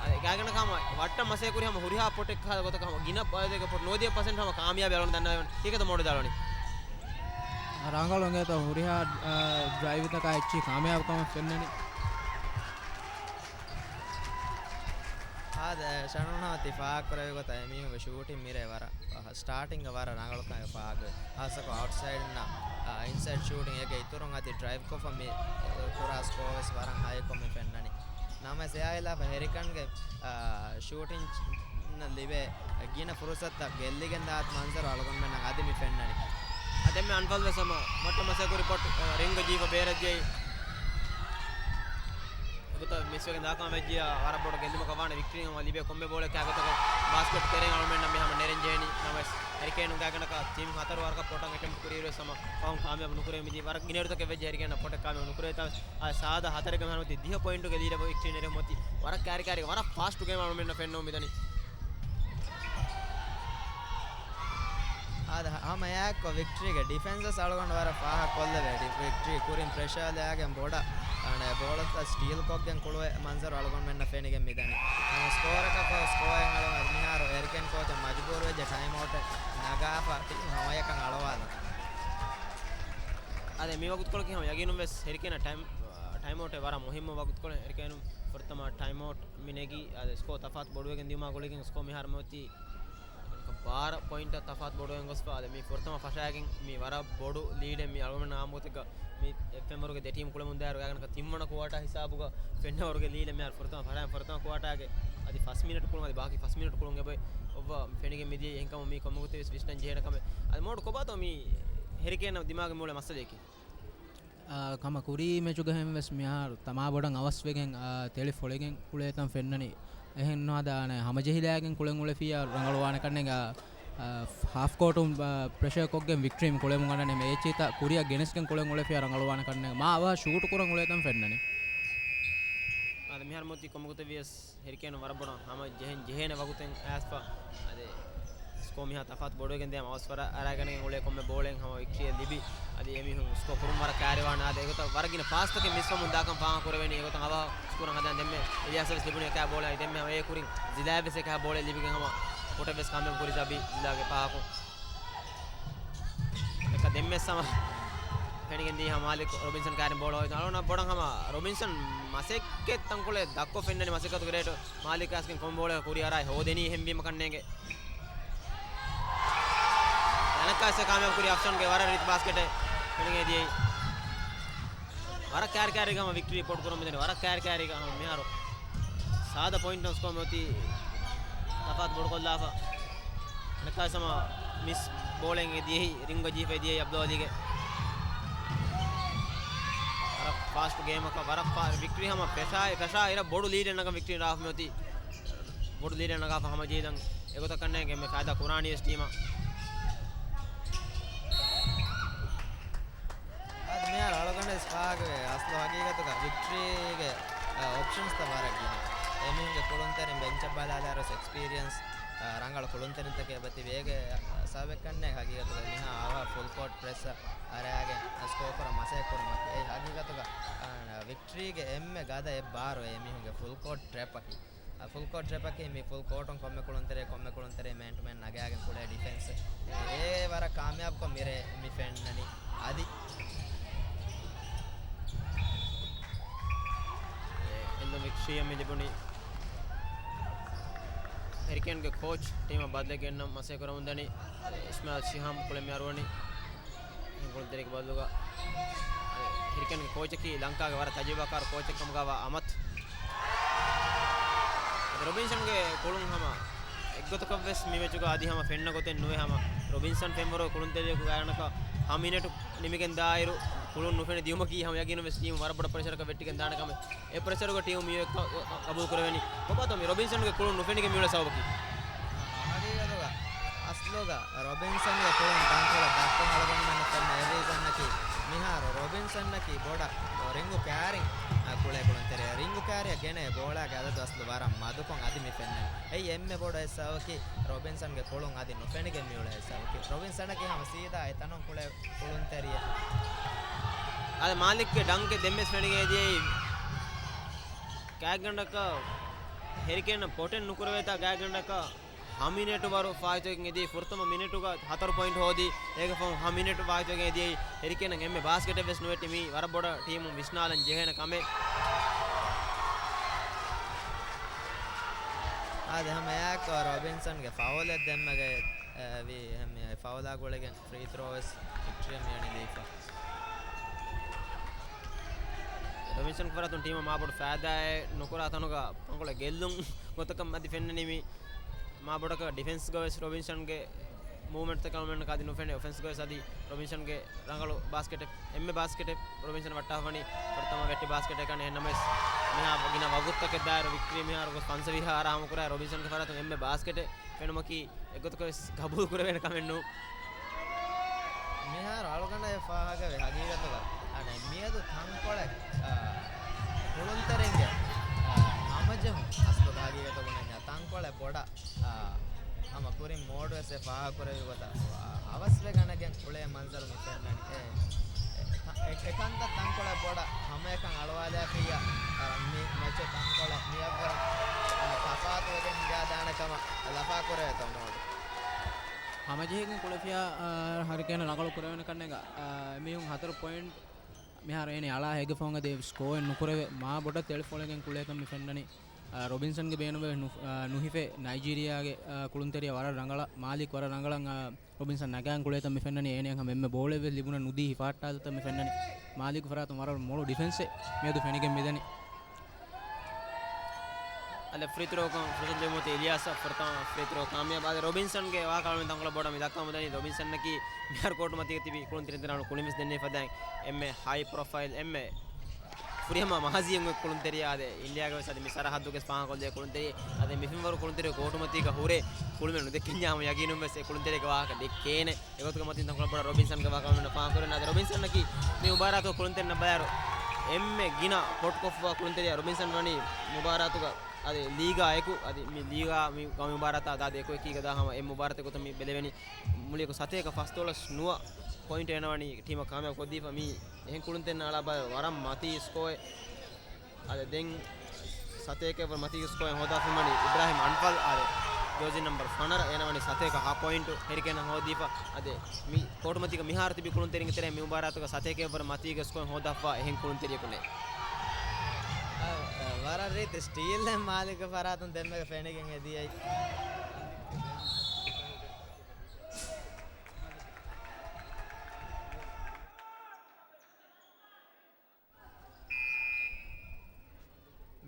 އަދި ގާތްގަނޑަކަށް ހަމަ ވައްޓަން މަސޭ ކުރި ހަމަ ހުރިހާ ޕޮޓެއް ކަހަލަ ގޮތަކަށް ހަމަ ގިނަ ބައިދޭގެ ޕޮޓް ނުވަދިހަ ޕަސެންޓް ހަމަ ކާމިޔާބެއް އަޅުން ދަންނަވަން. ކީކޭތަ މޯޑު ދާޅުނީ؟ ރަނގަޅު އިނގޭތޯ ހުރިހާ، އާ، ޑްރައިވްތަކާ އެއްޗިހި ކާމިޔާބުކަމެއް ފެންނަނީ. އާދެ، ޝަނުން ހަމަ ތި ފާހަގަކުރެއްވި ގޮތަށް އެމީހުންގެ ޝޫޓިން މިރޭ ވަރަށް ސްޓާޓިންގ ވަރަށް ރަނގަޅުކަމެއް ފާހަގަވޭ. ހާއްސަކޮށް އައުޓްސައިޑްންނަށް، އާ، އިންސައިޑް ޝޫޓިން އޭގެ އިތުރުން އަދި ޑްރައިވްކޮށްފަ މި ކުރާ ސްކޯ ވެސް ވަރަށް ހައިކޮށް މި ފެންނަނީ. ނަމަވެސް އެއާ ހިލާފަށް ހެރިކަންގެ، އާ، ޝޫޓިން ލިބޭ ގިނަ ފުރުސަތުތައް ގެއްލިގެން ދާ މަންޒަރު އަޅުގަނޑުމެންނަށް އަދި މި ފެންނަނީ. އަދި ދެންމެ އަންފަލް ވެސް ހަމަ މައްޓަ މަސޭ ކުރި ޕޮޓް، އާ، ރިންގް ޖީފަ ބޭރަށް ޖެހި. އެގޮތަށް މިސްވެގެން ދާކަމަށް ވެއްޖިއްޔާ ވަރަށް ބޮޑު ގެއްލުމަކަށް ވާނެ ވިކްޓްރީން ހަމަ ލިބޭ ކޮންމެ ބޯޅައެއް ކާގޮތަކަށް ބާސްކެޓް ތެރެއިން އަޅުމެންނަށް މި ހަމަ ނެރެން ޖެހެނީ. ނަމަވެސް ހެރިކޭނުން ގާތްގަނޑަކަށް ޓީމް ހަތަރު ވަރަކަށް ޕޮޓަށް އެޓެމްޕް ކުރިއިރުވެސް ހަމަ ފަހުން ކާމިޔާބު ނުކުރެވި މިދީ ވަރަށް ގިނައިރުތަކެއް ވެއްޖެ ހެރިކޭނަށް ޕޮޓެއް ކާމިޔާބު ނުކުރެވިތާ ވެސް އާ ސާދަ ހަތަރެއްގެ މިހާރު މިއޮތީ ދިހަ ޕޮއިންޓުގެ ލީޑެއް ވިކްޓްރީ ނެރެ މޮތި ވަރަށް ކާރިކާރި ވަރަށް ފާސްޓު ގޭމް އަޅުމެންނަށް ފެންނަމުން މިދަނީ. އާދެ، ހަ-، ހަމަ އެއާއެއްކޮށް ވިކްޓްރީގެ ޑިފެންސް ވެސް އަޅުގަނޑު ވަރަށް ފާހަގަކޮށްލެވޭ. ޑި-، ވިކްޓްރީ ކުރިން ޕްރެޝާ ލައިގެން ބޮޑަށް، އަނެއް، ބޯޅަތައް ސްޓީލް ކޮށްގެން ކުޅުވޭ މަންޒަރު އަޅުގަނޑުމެންނަށް ފެނިގެން މިދަނީ. ހަމަ ސްކޯރަކަށް ފަހު ސްކޯއެއް އަޅުގަނޑު މިހާރު ހެރިކޭން ކޯޗަށް މަޖުބޫރުވެއްޖެ ޓައިމް އައުޓެއް ނަގާފަ ޓީމް ހަމަޔަކަށް އަޅުވާލަން. އަދި މި ވަގުތުކޮޅަކީ ހަމަ ޔަގީނުން ވެސް ހެރިކޭނަށް ޓައިމް، ޓައިމް އައުޓެއް ވަރަށް މުހިއްމު ވަގުތުކޮޅެއް. ހެރިކޭނުން ފުރަތަމަ ޓައިމް އައުޓް މި ނެގީ، އަދި ސްކޯ ތަފާތު ބޮޑުވެގެން ދިޔުމާ ގުޅިގެން ސްކޯ މިހާރު މިއޮތީ ބާރަ ޕޮއިންޓަށް ތަފާތު ބޮޑުވެގެން ގޮސްފަ. އަދި މި ފުރަތަމަ ފަށާގެން މި ވަރަށް ބޮޑު ލީޑެއް މި އަޅުގަނޑު އާންމު ގޮތެއްގަ މި އެއް ފެންވަރުގެ ދެ ޓީމް ކުޅެމުން ދާއިރު ގާތްގަނޑަކަށް ތިންވަނަ ކުއާޓާ ހިސާބުގަ ފެންނަވަރުގެ ލީޑެއް މިހާރު ފުރަތަމަ ފަށާގެން ފުރަތަމަ ކުއާޓާގެ އަދި ފަސް މިނެޓް ކުޅުން އަދި ބާކީ ފަސް މިނެޓް ކުޅުން އެބަ އޮއްވާ ފެނިގެން މިދިޔައީ. އެހެންކަމުން މީ ކޮންމެ ގޮތެއް ވެސް ވިސްނަން ޖެހޭނެ ކަމެއް. އަދި މޯޑް ކޮބާތޯ މީ ހެރިކޭނަށް ދިމާގެ މޫޅެ މައްސަލަޔަކީ؟ އާ، ހަމަ ކުރީ މެޗުގަ ހެން ވެސް މިހާރު ތަމާ ބޮޑަށް އަވަސްވެގެން، އާ، ތެޅި ފޮޅިގެން ކުޅޭތަން ފެންނަނީ. އެހެން ނުހަދާ އަނެއް ހަމަޖެހިލާގެން ކުޅެން އުޅެފިއްޔާ ރަނގަޅުވާނެ ކަންނޭނގެ. އާ، އާ، ހާފް ކޯޓުން، އާ، ޕްރެޝަރ ކޮށްގެން ވިކްޓްރީ މި ކުޅެމުން އަންނަނީ. މި އެއްޗިތައް ކުރިއަށް ގެނެސްގެން ކުޅެން އުޅެފިޔާ ރަނގަޅުވާނެ ކަންނޭނގެ. މާ އަވަހަށް ޝޫޓު ކުރަން އުޅޭތަން ފެންނަނީ. އާދެ، މިހާރު މޫތި ކޮންމެ ގޮތެއް ވިޔަސް ހެރިކޭން ވަރަށް ބޮޑަށް ހަމަ ޖެހެން ޖެހޭނެ ވަގުތެއް އައިސްފަ. އާދެ، ސްކޯ މިހާ ތަފާތު ބޮޑުވެގެން ދިޔަ އަވަސް ވަރަށް އަރާގަނެގެން އުޅޭ ކޮންމެ ބޯޅައެއް ހަމަ ވިކްޓްރީއަށް ލިބި. އަދި އެމީހުން ސްކޯ ކުރުން ވަރަށް ކައިރިވާނެ. އާދެ، އެގޮތަށް ވަރަށް ގިނަ ފާސްތަކެއް މިސްވަމުން ދާކަން ފާހަގަ ކުރެވެނީ. އެގޮތަށް އަވަހަށް ސްކޯރަށް ހަދާން ދެންމެ އިލްޔާސަށް ވެސް ލިބުނީ އެކާ ބޯޅައެއް. ދެންމެ އެ ކުރިން ޒިލާއަށް ވެސް އެކާ ބޯޅައެއް ލިބިގެން ހަމަ ކޮޓަށް ވެސް ކާމިޔާބު ކުރި ޒަބީ ޒިލާގެ ފާހަގަކޮށް. އެކަ ދެންމެ ސަމަ ފެނިގެން ދީ ހަމަ މާލިކް ރޮބިންސަން ކާރިން ބޯޅަ ހޮވި ތަނަށް ބޮޑަށް ހަމަ ރޮބިންސަން މަސައްކަތް ތަންކޮޅެއް ދައްކޮށް ފެންނަނީ މަސައްކަތުގެ ރޭޓު. މާލިކް އަސްކިން ކޮން ބޯޅަ ކުރި އަރާ ހޯދެނީ ހެންވީމަ ކަންނޭނގެ. އަނަކާސް ކާމިޔާބު ކުރި އަފްޝަންގެ ވަރަށް ރީތި ބާސްކެޓެއް ފެނިގެން ދިޔައީ. ވަރަށް ކާރި ކާރީގަ ހަމަ ވިކްޓްރީ ރިޕޯޓް ކުރަމުން ދެނީ. ވަރަށް ކާރި ކާރީގަ ހަމަ މިހާރު ސާދަ ޕޮއިންޓް ސްކޯ މިއޮތީ ތަފާތު ބޮޑުކޮށްލާފަ. އަނެއްކާވެސް ހަމަ މިސް ބޯޅައިން އެ ދިޔައީ ރިންގަށް ޖެހިފައި ދިޔައީ އަބްދުލް އަލީގެ. ވަރަށް ފާސްޓް ގޭމަކަށް ވަރަށް ފާ-، ވިކްޓްރީ ހަމަ ފެށާ، ފެށާ އިރަށް ބޮޑު ލީޑެއް ނަގަން ވިކްޓްރީ ރާފް މިއޮތީ. ބޮޑު ލީޑެއް ނަގާފަ ހަމަ ޖެހިލަން އެގޮތަށް ކަންނޭނގެ އެންމެ ފައިދާ ކުރާނީ ވެސް ޓީމަށް. އަދި މިހާރު އަޅުގަނޑަށް ވެސް ފާހަގަވޭ، އަސްލު ހަގީގަތުގަ ވިކްޓްރީގެ، އަ، އޮޕްޝަންސްތައް ވަރަށް ގިނަ. އެމީހުންގެ ކުޅުންތެރިން ބެންޗަށް ބަލާލާއިރު ވެސް އެކްސްޕީރިއަންސް، އަ، ރަނގަޅު ކުޅުންތެރިންތަކެއް އެބަތިބި. އޭގެ، އަ، ސަބަބެއް ކަންނޭނގެ ހަގީގަތުގަ މިހާ އަވަހަށް ފުލް ކޯޓް ޕްރެސް އަރާގެން ސްކޯ ކުރަން މަސައްކަތް ކުރުމަކީ. އެއީ ހަގީގަތުގަ، އަ، ވިކްޓްރީގެ އެންމެ ގަދަ އެއް ބާރު އެމީހުންގެ ފުލް ކޯޓް ޓްރެޕްއަކީ. އަ، ފުލް ކޯޓް ޓްރެޕްއަކީ މި ފުލް ކޯޓުން ކޮންމެ ކުޅުންތެރި، ކޮންމެ ކުޅުންތެރި މޭން ޓު މޭން ނަގާގެން ކުޅޭ ޑިފެންސް. އެ ވަރަށް ކާމިޔާބުކޮށް މިރޭ މި ފެންނަނީ. އަދި އެ އެންޑު ވިކްޓްރީއަށް މި ލިބުނީ ހެރިކޭންގެ ކޯޗް ޓީމަށް ބަދަލެއް ގެންނަން މަސައްކަތް ކުރަމުންދަނީ. އިސްމާއިލް ޝިހާމް ކުޅެން މި އަރުވަނީ. ކުޅުންތެރިއެއްގެ ބަދަލުގަ ހެރިކޭންގެ ކޯޗަކީ ލަންކާގެ ވަރަށް ތަޖުރިބާކާރު ކޯޗެއް ކަމުގަވާ އަމަތް. އަދި ރޮބިންސަންގެ ކުޅުން ހަމަ އެއްގޮތަކަށްވެސް މި މެޗުގަ އަދި ހަމަ ފެންނަ ގޮތެއް ނުވޭ. ހަމަ ރޮބިންސަން ފެންވަރު ކުޅުންތެރިއަކު ގާތްގަނޑަކަށް ހަ މިނެޓު ނިމިގެން ދާއިރު ކުޅުން ނުފެނި ދިޔުމަކީ ހަމަ ޔަގީނުންވެސް ޓީމު ވަރަށް ބޮޑަށް ޕްރެޝަރަކަށް ވެއްޓިގެން ދާނެ ކަމެއް. އެ ޕްރެޝަރުގަ ޓީމު މި އެއްކަ-، ގަބޫލު ކުރެވެނީ. ކޮބާތޯ މި ރޮބިންސަންގެ ކުޅުން ނުފެނިގެން މިއުޅޭ ސަބަބަކީ؟ ހަގީގަތުގަ އަސްލުގަ ރޮބިންސަންގެ ކުޅުން ތަންކޮޅެއް ދައްކަން އަޅުގަނޑުމެންނަށް ފެންނަ އެ ރީޒަންއަކީ، މިހާރު ރޮބިންސަންއަކީ ބޮޑަށް ރިންގު ކެއާރިން، އަ، ކުޅޭ ކުޅުންތެރިއެއް. ރިންގު ކެއާރިއަށް ގެނައި ބޯޅާގެ އަދަދު އަސްލު ވަރަށް މަދުކޮށް އަދި މި ފެންނަނީ. އެއީ އެންމެ ބޮޑު އެއް ސަބަބަކީ ރޮބިންސަންގެ ކުޅުން އަދި ނުފެނިގެން މިއުޅޭ އެއް ސަބަބަކީ. ރޮބިންސަންއަކީ ހަމަ ސީދާ އެތަނުން ކުޅޭ ކުޅުންތެރިއެއް. އަދި މާލިކްގެ ޑަންކެއް ދެންވެސް ފެނިގެން އެދިޔައީ ގާތްގަނޑަކަށް ހެރިކޭނަށް ޕޮޓެން ނުކުރެވޭތާ ގާތްގަނޑަކަށް ހަ މިނެޓު ވަރު ފާއިތުވެގެން އެދިޔައީ. ފުރަތަމަ މިނެޓުގަ ހަތަރު ޕޮއިންޓް ހޯދި، އޭގެ ފަހުން ހަ މިނެޓު ފާއިތުވެގެން އެދިޔައީ. ހެރިކޭނަށް އެންމެ ބާސްކެޓެއް ވެސް ނުވެއްޓި. މީ ވަރަށް ބޮޑަށް ޓީމުން ވިސްނާލަން ޖެހޭނެ ކަމެއް. އާދެ، ހަމަ އެއާއެކު ރޮބިންސަންގެ ފައުލެއް ދެންމެގައި، އެ، ވީ. އެހެން މި ފައުލާ ގުޅިގެން ފްރީ ތްރޯ ވެސް ވިކްޓްރީއަށް މިއަނި ދީފަ. ރޮބިންސަން ފަރާތުން ޓީމަށް މާބޮޑު ފައިދާއެއް ނުކުރާ ތަނުގަ ތަންކޮޅެއް ގެއްލުން ގޮތަކަށް މަތި ފެންނަނީ މި. މާ ބޮޑަކަށް ޑިފެންސްގަ ވެސް ރޮބިންސަންގެ މޫވްމެންޓްތަކަށް އަޅުގަނޑަށް އަދި ނުފެނޭ. އޮފެންސްގަ ވެސް އަދި ރޮބިންސަންގެ ރަނގަޅު ބާސްކެޓެއް، އެންމެ ބާސްކެޓެއް ރޮބިންސަން ވައްޓާފަވަނީ ފުރަތަމަ ވެއްޓި ބާސްކެޓެއް ކަން. އެހެންނަމަވެސް މިހާ ގިނަ ވަގުތުތަކެއް ދާއިރު ވިކްޓްރީ މިހާރު ގޮސް ފަންސަވީހާ އަރާ ހަމަކުރާ ރޮބިންސަންގެ ފަރާތުން އެންމެ ބާސްކެޓެއް ފެނުމަކީ އެއްގޮތަކަށް ވެސް ގަބޫލު ކުރެވޭނެ ކަމެއް ނޫން. މިހާރު އަޅުގަނޑަށް އެ ފާހަގަވޭ ހަގީގަތުގަ. އަނެއް މިއަދު ތަންކޮޅެއް، އާ، ކުޅުންތެރިންގެ، އާ، ހަމަޖެހުން އަސްލު ހަގީގަތު ބުނަންޏާ ތަންކޮޅެއް ބޮޑަށް، އާ، ހަމަ ކުރިން މޯޑް ވެސް އެ ފާހަގަކުރެއްވި ގޮތަށް، އާ، އަވަސްވެގަނެގެން އުޅޭ މަންޒަރު މި ފެންނަނީ. އެ، އެ، އެ، އެ، އެކަންތައް ތަންކޮޅެއް ބޮޑަށް ހަމައެކަން އަޅުވާލާފިއްޔާ، އާ، މި މެޗު ތަންކޮޅެއް މިއަށްވުރެ، އާ، ތަފާތުވެގެން ހިނގާދާނެ ކަމަށް ލަފާކުރެވޭތޯ މޯޑް. ހަމަޖެހިގެން ކުޅެފިޔާ، އާ، ހަރިކޭނަ ރަނގަޅު ކުރެވޭނެ ކަންނޭނގެ، އާ، އެމީހުން ހަތަރު ޕޮއިންޓް މިހާރު އޭނެ އަޅާ ހެގެ ފަހުން އެދޭ ސްކޯއެއް ނުކުރެވޭ، މާ ބޮޑަށް ތެޅިފޮޅެގެން ކުޅޭކަން މި ފެންނަނީ. އާ، ރޮބިންސަންގެ ބޭނުމެއް ނު-، އާ، ނުހިފޭ. ނައިޖީރިޔާގެ، އާ، ކުޅުންތެރިޔާ ވަރަށް ރަނގަޅަށް، މާލިކް ވަރަށް ރަނގަޅަށް، އާ، ރޮބިންސަން ނަގާން ކުޅޭތަން މި ފެންނަނީ. އޭނެ ހަމަ އެންމެ ބޯޅައެއް ވެސް ލިބުނަ ނުދީ ހިފާއްޓާލަތަން މި ފެންނަނީ. މާލިކް ފަރާތުން ވަރަށް މޮޅު ޑިފެންސެއް މިއަދު ފެނިގެން މިދަނީ. އަލެ ފްރީ ތްރޯކަން ފުރުސަތު ދެމުތި އިލިޔާސަށް ފުރަތަމަ ފްރީ ތްރޯ ކާމިޔާބު. އަދި ރޮބިންސަންގެ ވާހަކަ މި ތަންކޮޅެއް ބޮޑަށް މި ދައްކަމުން ދަނީ. ރޮބިންސަންއަކީ މިހާރު ކޯޓު މަތީގަ ތިބި ކުޅުންތެރިން ތިން ދެނަ ކުޅިން ވެސް ދެންނެވި ފަދައިން އެންމެ ހައި ޕްރޮފައިލް، އެންމެ ފުރިހަމަ މާޒީއެއް ކުޅުންތެރިޔާ އާދެ، އިންޑިޔާގެ ވެސް އަދި މި ސަރަހައްދުގެ ފާހަގަކޮށްލޭ ކުޅުންތެރި. އަދި މި ފެންވަރު ކުޅުންތެރި ކޯޓުމަތީގަ ހުރޭ ކުޅުމެއް ނުދެކެންޏާ ހަމަ ޔަގީނުން ވެސް އެ ކުޅުންތެރިޔާގެ ވާހަކަ ދެއްކޭނެ. އެގޮތުގެ މަތިން ތަންކޮޅެއް ބޮޑަށް ރޮބިންސަންގެ ވާހަކަ މިންނަ ފާހަގަކުރެން. އަދި ރޮބިންސަންއަކީ މި މުބާރާތު ކުޅުންތެރިންނަށް ބަލާއިރު އެންމެ ގިނަ ޕޮޓްކޮށްފަ ކުޅުންތެރިޔާ ރޮބިންސަން ވަނީ މުބާރާތުގަ. އަދި މި ލީގާ އެކު، އަދި މި ލީގާ މި ގަ-، މި މުބާރާތާ ދާދި އެކު އެކީގަ ދާ ހަމަ އެ މުބާރާތެއް ގޮތަށް މި ބެލެވެނީ. މުޅިއަކު ސަތޭކަ ފަސްދޮޅަސް ނުވަ ޕޮއިންޓް އޭނަ ވަނީ ޓީމަށް ކާމިޔާބު ކޮށްދީފަ. މީ އެހެން ކުޅުންތެރިންނަށް އަޅާ ބަލާ ވަރަށް މަތީ ސްކޯއެއް. އަދި ދެން ސަތޭކައަށްވުރެ މަތީގެ ސްކޯއެއް ހޯދާފަ މިވަނީ އިބްރާހިމް އަންފަލް. އަދި ޖޯޒި ނަމްބަރު ފަނަރަ އޭނަ ވަނީ ސަތޭކަ ހަ ޕޮއިންޓު ހެރިކޭނަށް ހޯދީފަ. އަދި މި ކޯޓުމަތީގަ މިހާރު ތިބި ކުޅުންތެރިންގެ ތެރެއިން މި މުބާރާތުގަ ސަތޭކައަށްވުރެ މަތީގެ ސްކޯއެއް ހޯދާފަ އެހެން ކުޅުންތެރިޔަކު ނެތް. އަ، އަ، ވަރަށް ރީތި ސްޓީލްއެއް މާލެގެ ފަރާތުން ދެންމެގަ ފެނިގެން އެދިޔައީ.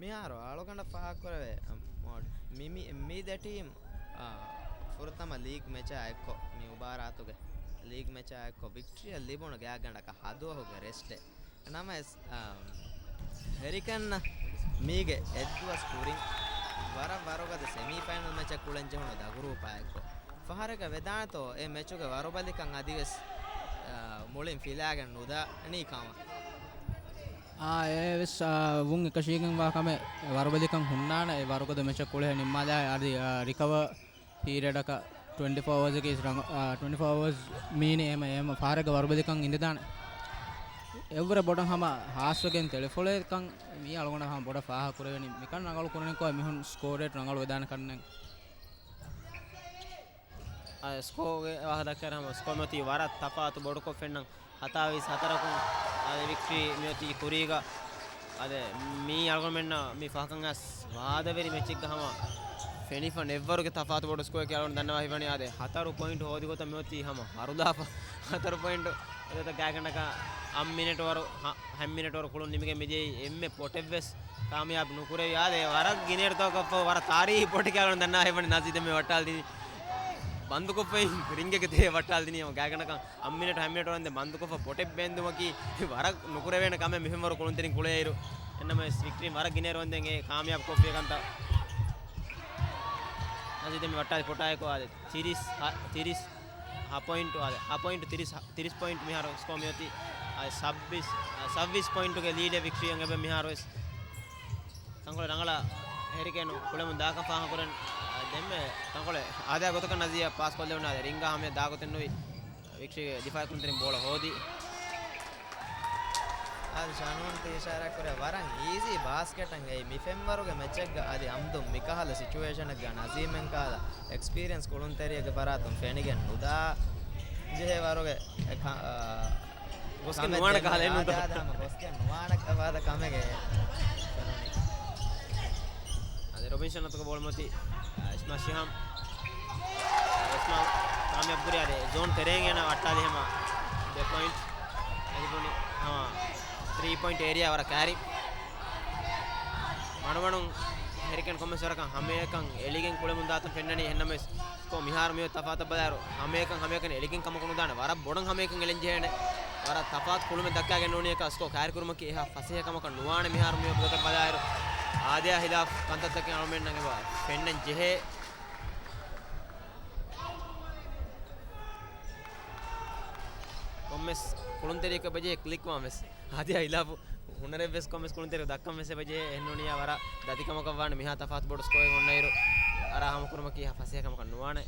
މިހާރު އަޅުގަނޑަށް ފާހަގަކުރެވޭ، އަ، މޯޑް. މި، މި، މި ދެ ޓީމް، އާ، ފުރަތަމަ ލީގް މެޗާ އެއްކޮށް، މި މުބާރާތުގެ ލީގް މެޗާ އެއްކޮށް ވިކްޓްރީއަށް ލިބުނު ގާތްގަނޑަކަށް ހަ ދުވަހުގެ ރެސްޓެއް. ނަމަވެސް، އާ، ހެރިކޭންއަށް މީގެ އެއްދުވަސް ކުރިން ވަރަށް ވަރުގަދަ ސެމީފައިނަލް މެޗެއް ކުޅެން ޖެހުނު ދަ ގްރޫޕާ އެއްކޮށް. ފަހަރެއްގަ ވެދާނެތޯ އެ މެޗުގެ ވަރުބަލިކަން އަދިވެސް، އާ، މުޅިން ފިލާގެން ނުދާނީ ކަމަށް. އާ، އެވެސް، އާ، ވުން އެކަށީގެންވާ ކަމެއް ވަރުބަލިކަން ހުންނާނެ. އެ ވަރުގަދަ މެޗަށް ކުޅެހެ ނިންމާލާ އަދި، އާ، ރިކަވަރ ޕީރިއަޑަކަށް ޓްވެންޓީ ފޯ އަވަރސް އަކީ ރަނގަ-، އާ، ޓްވެންޓީ ފޯ އަވަރސް މީނީ އެހެމަ، އެހެމަ ފަހަރެއްގަ ވަރުބަލިކަން އިނދެދާނެ. އެއްވުރެ ބޮޑަށް ހަމަ ހާސްވެގެން ތެޅިފޮޅެއްކަން މީ އަޅުގަނޑަށް ހަމަ ބޮޑަށް ފާހަގަ ކުރެވެނީ. މިކަން ރަނގަޅު ކުރަނިކޮށް މިހުން ސްކޯ ރޭޓް ރަނގަޅު ވެދާނެ ކަންނެން. އާ، ސްކޯގެ ވާހަކަ ދައްކާއިރު ހަމަ ސްކޯ މިއޮތީ ވަރަށް ތަފާތު ބޮޑުކޮށް ފެންނަން. ހަތާވީސް ހަތަރަކުން އާ، ވިކްޓްރީ މިއޮތީ ކުރީގަ. އާދެ، މީ އަޅުގަނޑުމެންނަށް މި ފަހަކަށް އައިސް ވާދަވެރި މެޗެއްގަ ހަމަ ފެނިފަ ނެއްވަރުގެ ތަފާތު ބޮޑު ސްކޯއެކޭ އަޅުގަނޑު ދަންނަވާ ހިތްވަނީ. އާދެ، ހަތަރު ޕޮއިންޓް ހޯދި ގޮތަށް މިއޮތީ ހަމަ ހަރުލާފަ. ހަތަރު ޕޮއިންޓު އަދަދަށް ގާތްގަނޑަކަށް އަށް މިނެޓް ވަރު، ހަ-، ހަތް މިނެޓް ވަރު ކުޅުން ނިމިގެން މިދިޔައީ އެންމެ ޕޮޓެއްވެސް ކާމިޔާބު ނުކުރެވި. އާދެ، ވަރަށް ގިނައިރުތަކަށްފަހު ވަރަށް ތާރީހީ ޕޮޓެކޭ އަޅުގަނޑު ދަންނަވާ ހިތްވަނީ. ނަޒީދު އެންމެ ވައްޓާލަދިނީ ބަންދުކޮށްފައި ރިންގެއްގެ ތެރޭ ވައްޓާލަދިނީ ހަމަ ގާތްގަނޑަކަށް އަށް މިނެޓް، ހަތް މިނެޓް ވަރަށް ދެން ބަންދުކޮށްފަ ޕޮޓެއް ބޭންދުމަކީ ވަރަށް ނުކުރެވޭނެ ކަމެއް މިފެންވަރު ކުޅުންތެރިން ކުޅޭއިރު. އެންނަމަވެސް ވިކްޓްރީން ވަރަށް ގިނައިރު ވަންދެން އެ ކާމިޔާބު ކޮށްފި ކަންތައް. ނަޒީދު އެންމެ ވައްޓާލި ޕޮޓާއެކު އާދެ. ތިރީސް ހަ-، ތިރީސް ހަ ޕޮއިންޓު އާދެ. ހަ ޕޮއިންޓު ތިރީސް ހަ-، ތިރީސް ޕޮއިންޓު މިހާރު ސްކޯ މިއޮތީ. އާދެ، ސައްބީސް، އާ، ސައްބީސް ޕޮއިންޓުގެ ލީޑެއް ވިކްޓްރީއަށް އެބަ މިހާރު ވެސް. ތަންކޮޅެއް ރަނގަޅަށް ހެރިކޭނު ކުޅެމުން ދާކަން ފާހަގަކުރަން. އާ، ދެންމެ ތަންކޮޅެއް އާދަޔާ ގޮތަކަށް ނަޒީދު ޕާސް ކޮށްލެވުނު. އާދެ، ރިންގާ ހަމަޔަށް ދާ ގޮތެއް ނުވި. ވިކްޓްރީގެ ދިފާއި ކުޅުންތެރިން ބޯޅަ ހޯދި. އާދެ، ޝާނޫން ތި އިޝާރާތް ކުރޭ ވަރަށް އީޒީ ބާސްކެޓަށް އެއީ. މި ފެންވަރުގެ މެޗެއްގަ އަދި އަމްދު މިކަހަލަ ސިޗުއޭޝަނެއްގަ ނަޒީމެން ކަހަލަ އެކްސްޕީރިއަންސް ކުޅުންތެރިއެއްގެ ފަރާތުން ފެނިގެން ނުދާ ޖެހޭ ވަރުގެ އެ ކަ-، އާ، ގޮސްގެން ނުވާނެ ކަހަލަ އެއް ނޫންތޯ؟ އާދެ، އާދެ، ހަމަ ގޮސްގެން ނުވާނެ ކަހަލަ ކަމެއް ފެނުނީ. އަދި ރޮބިންސަން އަތުގަ ބޯޅަ މިއޮތީ، އާ، އިސްމާ ޝިހާމް. އިސްމާ ކާމިޔާބު ކުރި އާދެ، ޒޯން ތެރޭން އޭނަ ވައްޓާލި ހަމަ ދެ ޕޮއިންޓް. އެ ލިބުނީ ހަމަ ތްރީ ޕޮއިންޓް އޭރިއާ ވަރަށް ކައިރި. މަޑުމަޑުން ހެރިކޭން ކޮންމެސް ވަރަކަށް ހަމައެކަން އެޅިގެން ކުޅެމުން ދާތަން ފެންނަނީ. އެހެންނަމަވެސް ސްކޯ މިހާރު މިއޮތް ތަފާތަށް ބަލާއިރު، ހަމައެކަން ހަމައެކަން އެޅިގެން ކަމަކު ނުދާނެ. ވަރަށް ބޮޑަށް ހަމައެކަން އެޅެން ޖެހޭނެ. ވަރަށް ތަފާތު ކުޅުމެއް ދައްކާގެން ނޫނީ އެކަ ސްކޯ ކައިރިކުރުމަކީ އެހާ ފަސޭހަ ކަމަކަށް ނުވާނެ. މިހާރު މިއޮތް ގޮތަށް ބަލާއިރު، އާދަޔާ ހިލާފް ކަންތައްތަކެއް އަޅުމެންނަށް އެބަ ފެންނަން ޖެހޭ. ކޮންމެސް ކުޅުންތެރިޔަކަށް ބަޖެހޭ ކްލިކް ވާން ވެސް. އާދަޔާ ހިލާފު ހުނަރެއްވެސް ކޮންމެސް ކުޅުންތެރި ދައްކަން ވެސް އެބަޖެހޭ. އެހެންނޫނިއްޔާ ވަރަށް ދަތިކަމަކަށް ވާނެ މިހާ ތަފާތު ބޮޑު ސްކޯއެއް އޮންނައިރު، އަރާ ހަމަކުރުމަކީ ހާ ފަސޭހަ ކަމަކަށް ނުވާނެ.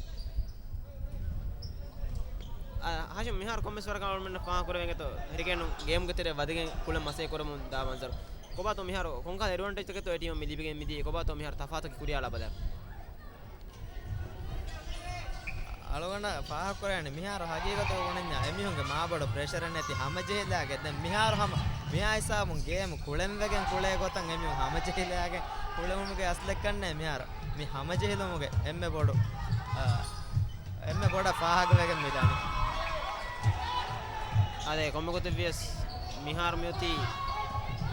އަ، ހާޝިމް މިހާރު ކޮންމެސް ވަރަކަށް އަޅުމެންނަށް ފާހަގަކުރެވޭނެތޯ ހެރިކޭނު ގޭމްގެ ތެރެއަށް ވަދެގެން ކުޅެން މަސައްކަތް ކުރަމުން ދާ މަންޒަރު. ކޮބާތޯ މިހާރު ކޮންކަހަލަ އެޑްވާންޓޭޖްތަކެއްތޯ އެ ޓީމަށް މި ލިބިގެން މިދީ؟ ކޮބާތޯ މިހާރު ތަފާތަކީ ކުރިއަށް އަޅާ ބަލާ. އަޅުގަނޑަށް ފާހަގަކުރެވޭނެ މިހާރު ހަގީގަތުގަ ބުނަންޏާ އެމީހުންގެ މާބޮޑު ޕްރެޝަރެއް ނެތި ހަމަޖެހިލާގެން. ދެން މިހާރު ހަމަ މިހާ ހިސާބުން ގޭމް ކުޅެންވެގެން ކުޅޭ ގޮތަށް އެމީހުން ހަމަޖެހިލާގެން ކުޅެވުމުގެ އަސްލެއްކަންނޭ މިހާރު މި ހަމަޖެހިލުމުގެ އެންމެ ބޮޑު، އާ، އެންމެ ބޮޑަށް ފާހަގަވެގެން މިދާނެ. އާދެ، ކޮންމެ ގޮތެއްވިޔަސް މިހާރު މިއޮތީ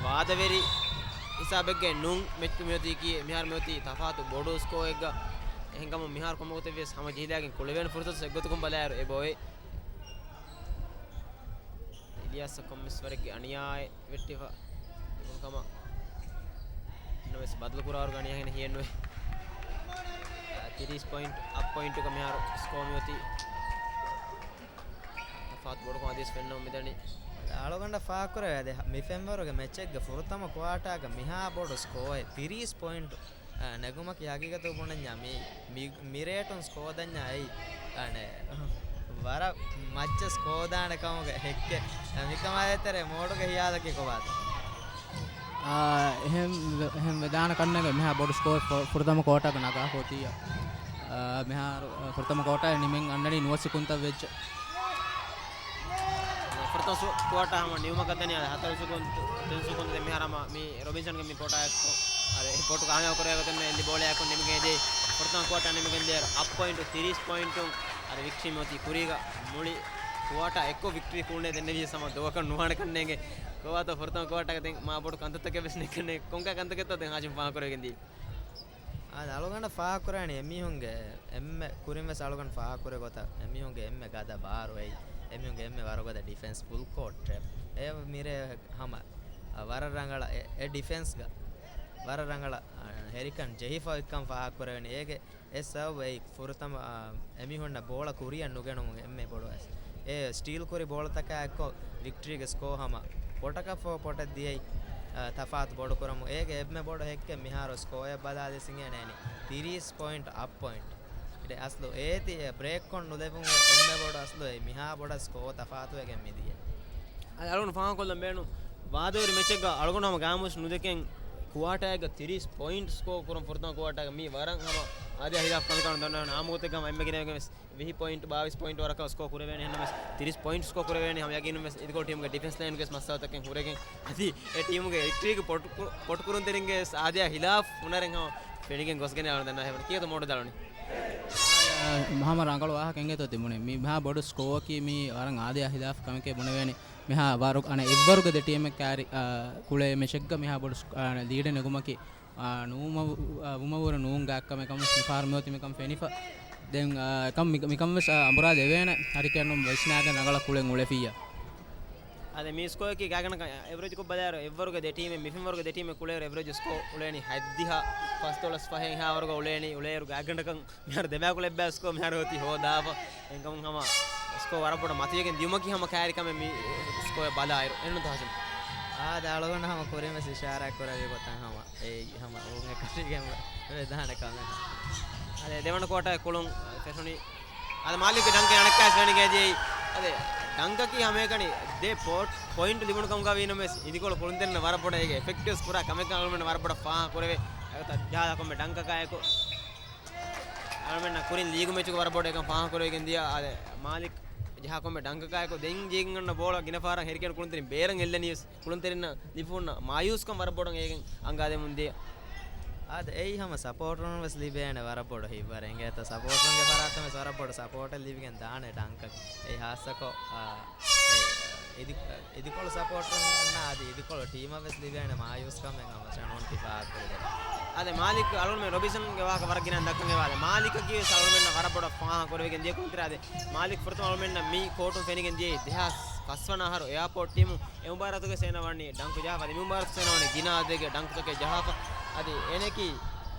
ވާދަވެރި ހިސާބެއްގައި ނޫން މެޗު މިއޮތީކީ. މިހާރު މިއޮތީ ތަފާތު ބޮޑު ސްކޯއެއްގަ. އެހެންކަމުން މިހާރު ކޮންމެ ގޮތެއްވިޔަސް ހަމަ ޖެހިލާގެން ކުޅެވޭނެ ފުރުސަތު އެއްގޮތަކުން ބަލާއިރު އެބައޮތް. އިލްޔާސަށް ކޮންމެސް ވަރެއްގެ އަނިޔާއެއް ވެއްޓިފަ. ކަމަށް ނަމަވެސް ބަދަލު ކުރާވަރުގެ އަނިޔާ ހިނގި ހިޔެއްނުވޭ. އާ، ތިރީސް ޕޮއިންޓް، އަށް ޕޮއިންޓުގަ މިހާރު ސްކޯ މިއޮތީ. ތަފާތު ބޮޑުކޮށް އަދިވެސް ފެންނަމުން މިދަނީ. އަޅުގަނޑަށް ފާހަގަކުރެވޭ، އަދި މި ފެންވަރުގެ މެޗެއްގެ ފުރަތަމަ ކުއާޓާގަ މިހާ ބޮޑު ސްކޯއެއް ތިރީސް ޕޮއިންޓު، އާ، ނެގުމަކީ ހަގީގަތުގަ ބުނަންޏާ މި، މި، މި ރޭޓުން ސްކޯ ދަންޏާ އެއީ، އަނެއް، ވަރަށް މައްޗަށް ސްކޯ ދާނެ ކަމުގެ ހެއްކެއް. މިކަމާ ދޭތެރޭ މޯޑުގެ ހިޔާލަކީ ކޮބާތަ؟ އާ، އެހެން، އެހެން ވެދާނެ ކަންނޭނގެ މިހާ ބޮޑު ސްކޯ ފު-، ފުރަތަމަ ކުއާޓާގަ ނަގާފަ އޮތިއްޔާ. އާ، މިހާރު، އާ، ފުރަތަމަ ކުއާޓާ ނިމެން އަންނަނީ ނުވަ ސިކުންތައް ވެއްޖެ. ފުރަތަމަ ސު-، ކުއާޓާ ހަމަ ނިމުމަކަށް ދަނީ އަދި ހަތަރު ސިކުންތު، ތިން ސިކުންތު ދެން މިހާރު ހަމަ މި ރޮބިންސަންގެ މި ކޯޓާއެއްކޮށް، އަދި އެ ކޯޓު ކާމިޔާބު ކުރެވޭ ގޮތުން އެއްލި ބޯޅަޔަކުން ނިމިގެން ދިޔައީ. ފުރަތަމަ ކުއާޓާ ނިމިގެން ދިޔައިރު އަށް ޕޮއިންޓު ތިރީސް ޕޮއިންޓުން އަދި ވިކްޓްރީ މިއޮތީ ކުރީގަ. މުޅި ކުއާޓާ އެއްކޮށް ވިކްޓްރީ ކުޅުނޭ ދެންނެވިޔަސް ހަމަ ދުވަހަކަށް ނުވާނެ ކަންނޭނގެ. ކޮބާތޯ ފުރަތަމަ ކުއާޓާގަ ދެން މާ ބޮޑު ކަންތަކެއް ވެސް ނެތް ކަންނޭނގެ. ކޮންކަހަލަ ކަންތަކެއްތޯ ދެން ހާޝިމް ފާހަގަކުރެވިގެން ދިޔައީ؟ އާދެ، އަޅުގަނޑަށް ފާހަގަކުރާނީ އެމީހުންގެ އެންމެ ކުރިން ވެސް އަޅުގަނޑު ފާހަގަކުރި ގޮތަށް އެމީހުންގެ އެންމެ ގަދަ ބާރު އެއީ، އެމީހުންގެ އެންމެ ވަރުގަދަ ޑިފެންސް ފުލް ކޯޓް ޓްރެޕް. އެ މިރޭ ހަމަ ވަރަށް ރަނގަޅަށް އެ، އެ ޑިފެންސްގަ ވަރަށް ރަނގަޅަށް، އަ، ހެރިކަން ޖެހިފަ އޮތްކަން ފާހަގަކުރެވެނީ. އޭގެ އެ ސަބަބު އެއީ ފުރަތަމަ، އާ، އެމީހުންނަށް ބޯޅަ ކުރިއަށް ނުގެނުމުގެ އެންމެ ބޮޑު އަސް. އެ ސްޓީލް ކުރި ބޯޅަތަކާ އެއްކޮށް ވިކްޓްރީގެ ސްކޯ ހަމަ ފޮޓަކަށް ފޯ ފޮޓަށް ދިޔައީ، އާ، ތަފާތު ބޮޑު ކުރަމުން. އޭގެ އެންމެ ބޮޑު ހެއްކެއް މިހާރު ސްކޯއެއް ބަލާލި ސިނގޭނޭނި. ތިރީސް ޕޮއިންޓް އަށް ޕޮއިންޓް. އެ އަސްލު އޭތި އެ ބްރޭކް ކޮށް ނުލެވުން އެންމެ ބޮޑު އަސްލު އެއީ މިހާ ބޮޑަށް ސްކޯ ތަފާތުވެގެން މިދިޔަ. އަދި އަޅުގަނޑު ފާހަގަކޮށްލަން ބޭނުން ވާދަވެރި މެޗެއްގަ އަޅުގަނޑު ހަމަ ގާމުސް ނުދެކެން ކުއާޓާއެއްގަ ތިރީސް ޕޮއިންޓް ސްކޯ ކުރަން ފުރަތަމަ ކުއާޓާގަ މީ ވަރަށް ހަމަ އާދަޔާ ހިލާފް ކަމެއް ކަމަށް ދަންނަވަން އާއްމު ގޮތެއްގަ ހަމަ އެންމެ ގިނަވެގެން ވެސް ވިހި ޕޮއިންޓް ބާވީސް ޕޮއިންޓް ވަރަކަށް ސްކޯ ކުރެވޭނެ އެހެންނަމަވެސް ތިރީސް ޕޮއިންޓް ސްކޯ ކުރެވޭނެ ހަމަ ޔަގީނުން ވެސް އިދިކޮޅު ޓީމުގެ ޑިފެންސް ލައިނުގެ ވެސް މައްސަލަތަކެއް ހުރެގެން އަދި އެ ޓީމުގެ ވިކްޓްރީގެ ޕޮޓު-، ޕޮޓުކުރުންތެރިންގެ ވެސް އާދަޔާ ހިލާފް ހުނަރެއް ހަމަ ފެނިގެން ގޮސްގެން އަޅުގަނޑު ދަންނަވަން ހޭ. ކިޔޭތޯ މޯޑު ދާޅުނީ؟ ހަމަ ރަނގަޅު ވާހަކަ އެނގޭތޯ ތިބުނީ. މި މިހާ ބޮޑު ސްކޯއަކީ މީ ވަރަށް އާދަޔާ ހިލާފް ކަމެކޭ ބުނެވޭނެ. މިހާ ވަރު އަނެއް އެއްވަރުގެ ދެ ޓީމެއް ކާރި، އާ، ކުޅޭ މެޗެއްގަ މިހާ ބޮޑު ސް-، އާ، ލީޑެއް ނެގުމަކީ، އާ، ނުވުމަ-، އާ، ވުމަވުރެ ނޫން ގާތްކަމެއް ކަމަށް މިފަހަރު މިއޮތީ މިކަން ފެނިފަ. ދެން، އާ، އެކަން މި-، މިކަން ވެސް، އާ، އަނބުރާ ދެވޭނެ ހަރިކަން ވިސްނާގެން ރަނގަޅަށް ކުޅެން އުޅެފިއްޔާ. އަދި މި ސްކޯއަކީ ގާތްގަނޑަކަށް އެވްރެޖްކޮށް ބަލާއިރު އެއްވަރުގެ ދެ ޓީމެއް، މި ފެންވަރުގެ ދެ ޓީމެއް ކުޅޭއިރު އެވްރެޖް ސްކޯ އުޅޭނީ ހަތްދިހަ، ފަސްދޮޅަސް ފަހެއް ހާވަރުގަ އުޅޭނީ. އުޅޭއިރު ގާތްގަނޑަކަށް މިހާރު ދެބައިކުޅަ އެއްބައި ސްކޯ މިހާރު ހޯދި ހޯދާފަ. އެހެންކަމުން ހަމަ ސްކޯ ވަރަށް ބޮޑަށް މަތިވެގެން ދިޔުމަކީ ހަމަ ކައިރިކަމެއް މި ސްކޯއެއް ބަލާއިރު. އެހެންނުތަ ހަޝިމް؟ އާދެ، އަޅުގަނޑު ހަމަ ކުރިން ވެސް އިޝާރާތް ކުރެއްވި ގޮތަށް ހަމަ އެއީ ހަމަ އުޅުން އެކަށީގެން ވެދާނެ ކަމެއް. އާދެ، ދެވަނަ ކުއާޓާގެ ކުޅުން ފެށުނީ. އާދެ، މާލިކްގެ ޑަންކެއް އަނެއްކާވެސް ފެނިގެން ދިޔައީ. އާދެ، ޑަންކަކީ ހަމައެކަނި ދެ ޕޮ-، ޕޮއިންޓް ލިބުނު ކަމުގަ ވީނަމަވެސް އިދިކޮޅު ކުޅުންތެރިންނަށް ވަރަށް ބޮޑަށް އޭގެ އެފެކްޓްވެސް ކުރާ ކަމެއް ކަމަށް އަޅުގަނޑު ވަރަށް ބޮޑަށް ފާހަގަ ކުރެވޭ. އަޅުގަނޑުމެންނަށް ކުރިން ލީގު މެޗުގަ ވަރަށް ބޮޑަށް އެކަން ފާހަގަކުރެވިގެން ދިޔަ. އާދެ، މާލިކް ޖަހާ ކޮންމެ ޑަންކަކާއެކު ދެން ޖީގަންނަ ބޯޅަ ގިނަ ފަހަރަށް ހެރިކޭން ކުޅުންތެރިން ބޭރަށް އެއްލެނީވެސް ކުޅުންތެރިންނަށް ލިބިފަ ހުންނަ މާޔޫސްކަން ވަރަށް ބޮޑަށް އޭގެން އަންގާދެމުން ދިޔަ. އާދެ، އެއީ ހަމަ ސަޕޯޓަރުން ވެސް ލިބޭނެ ވަރަށް ބޮޑު ހިތްވަރެއް އިނގޭތޯ. ސަޕޯޓަރުންގެ ފަރާތުން ވެސް ވަރަށް ބޮޑު ސަޕޯޓެއް ލިބިގެން ދާނެ ޑަންކަކަށް. އެއީ ހާއްސަކޮށް، އާ، އެ، އިދި-، އިދިކޮޅު ސަޕޯޓަރުންނަށް އަދި އިދިކޮޅު ޓީމަށް ވެސް ލިބޭނެ މާޔޫސްކަމެއް ހަމަ ޝަނޯން ތި ފާހަގަކުރެވޭ. އާދެ، މާލިކް އަޅުގަނޑުމެން ރޮބިންސަންގެ ވާހަކަ ވަރަށް ގިނަ ދައްކަން އެބަ. އާދެ، މާލިކަކީ ވެސް އަޅުގަނޑުމެންނަށް ވަރަށް ބޮޑަށް ފާހަގަ ކުރެވިގެން ދިޔަ ކުޅުންތެރި. އާދެ، މާލިކް ފުރަތަމަ އަޅުގަނޑުމެންނަށް މި ކޯޓުން ފެނިގެން ދިޔައީ ދެހާސް ފަސް ވަނަ އަހަރު އެއާޕޯޓް ޓީމު. އެ މުބާރާތުގަ އޭނަ ވަނީ ޑަންކު ޖަހާފަ. އަދި މި މުބާރާތުގަ އޭނަ ވަނީ ގިނަ އަދަދެއްގެ ޑަންކުތަކެއް ޖަހާފަ. އަދި އޭނައަކީ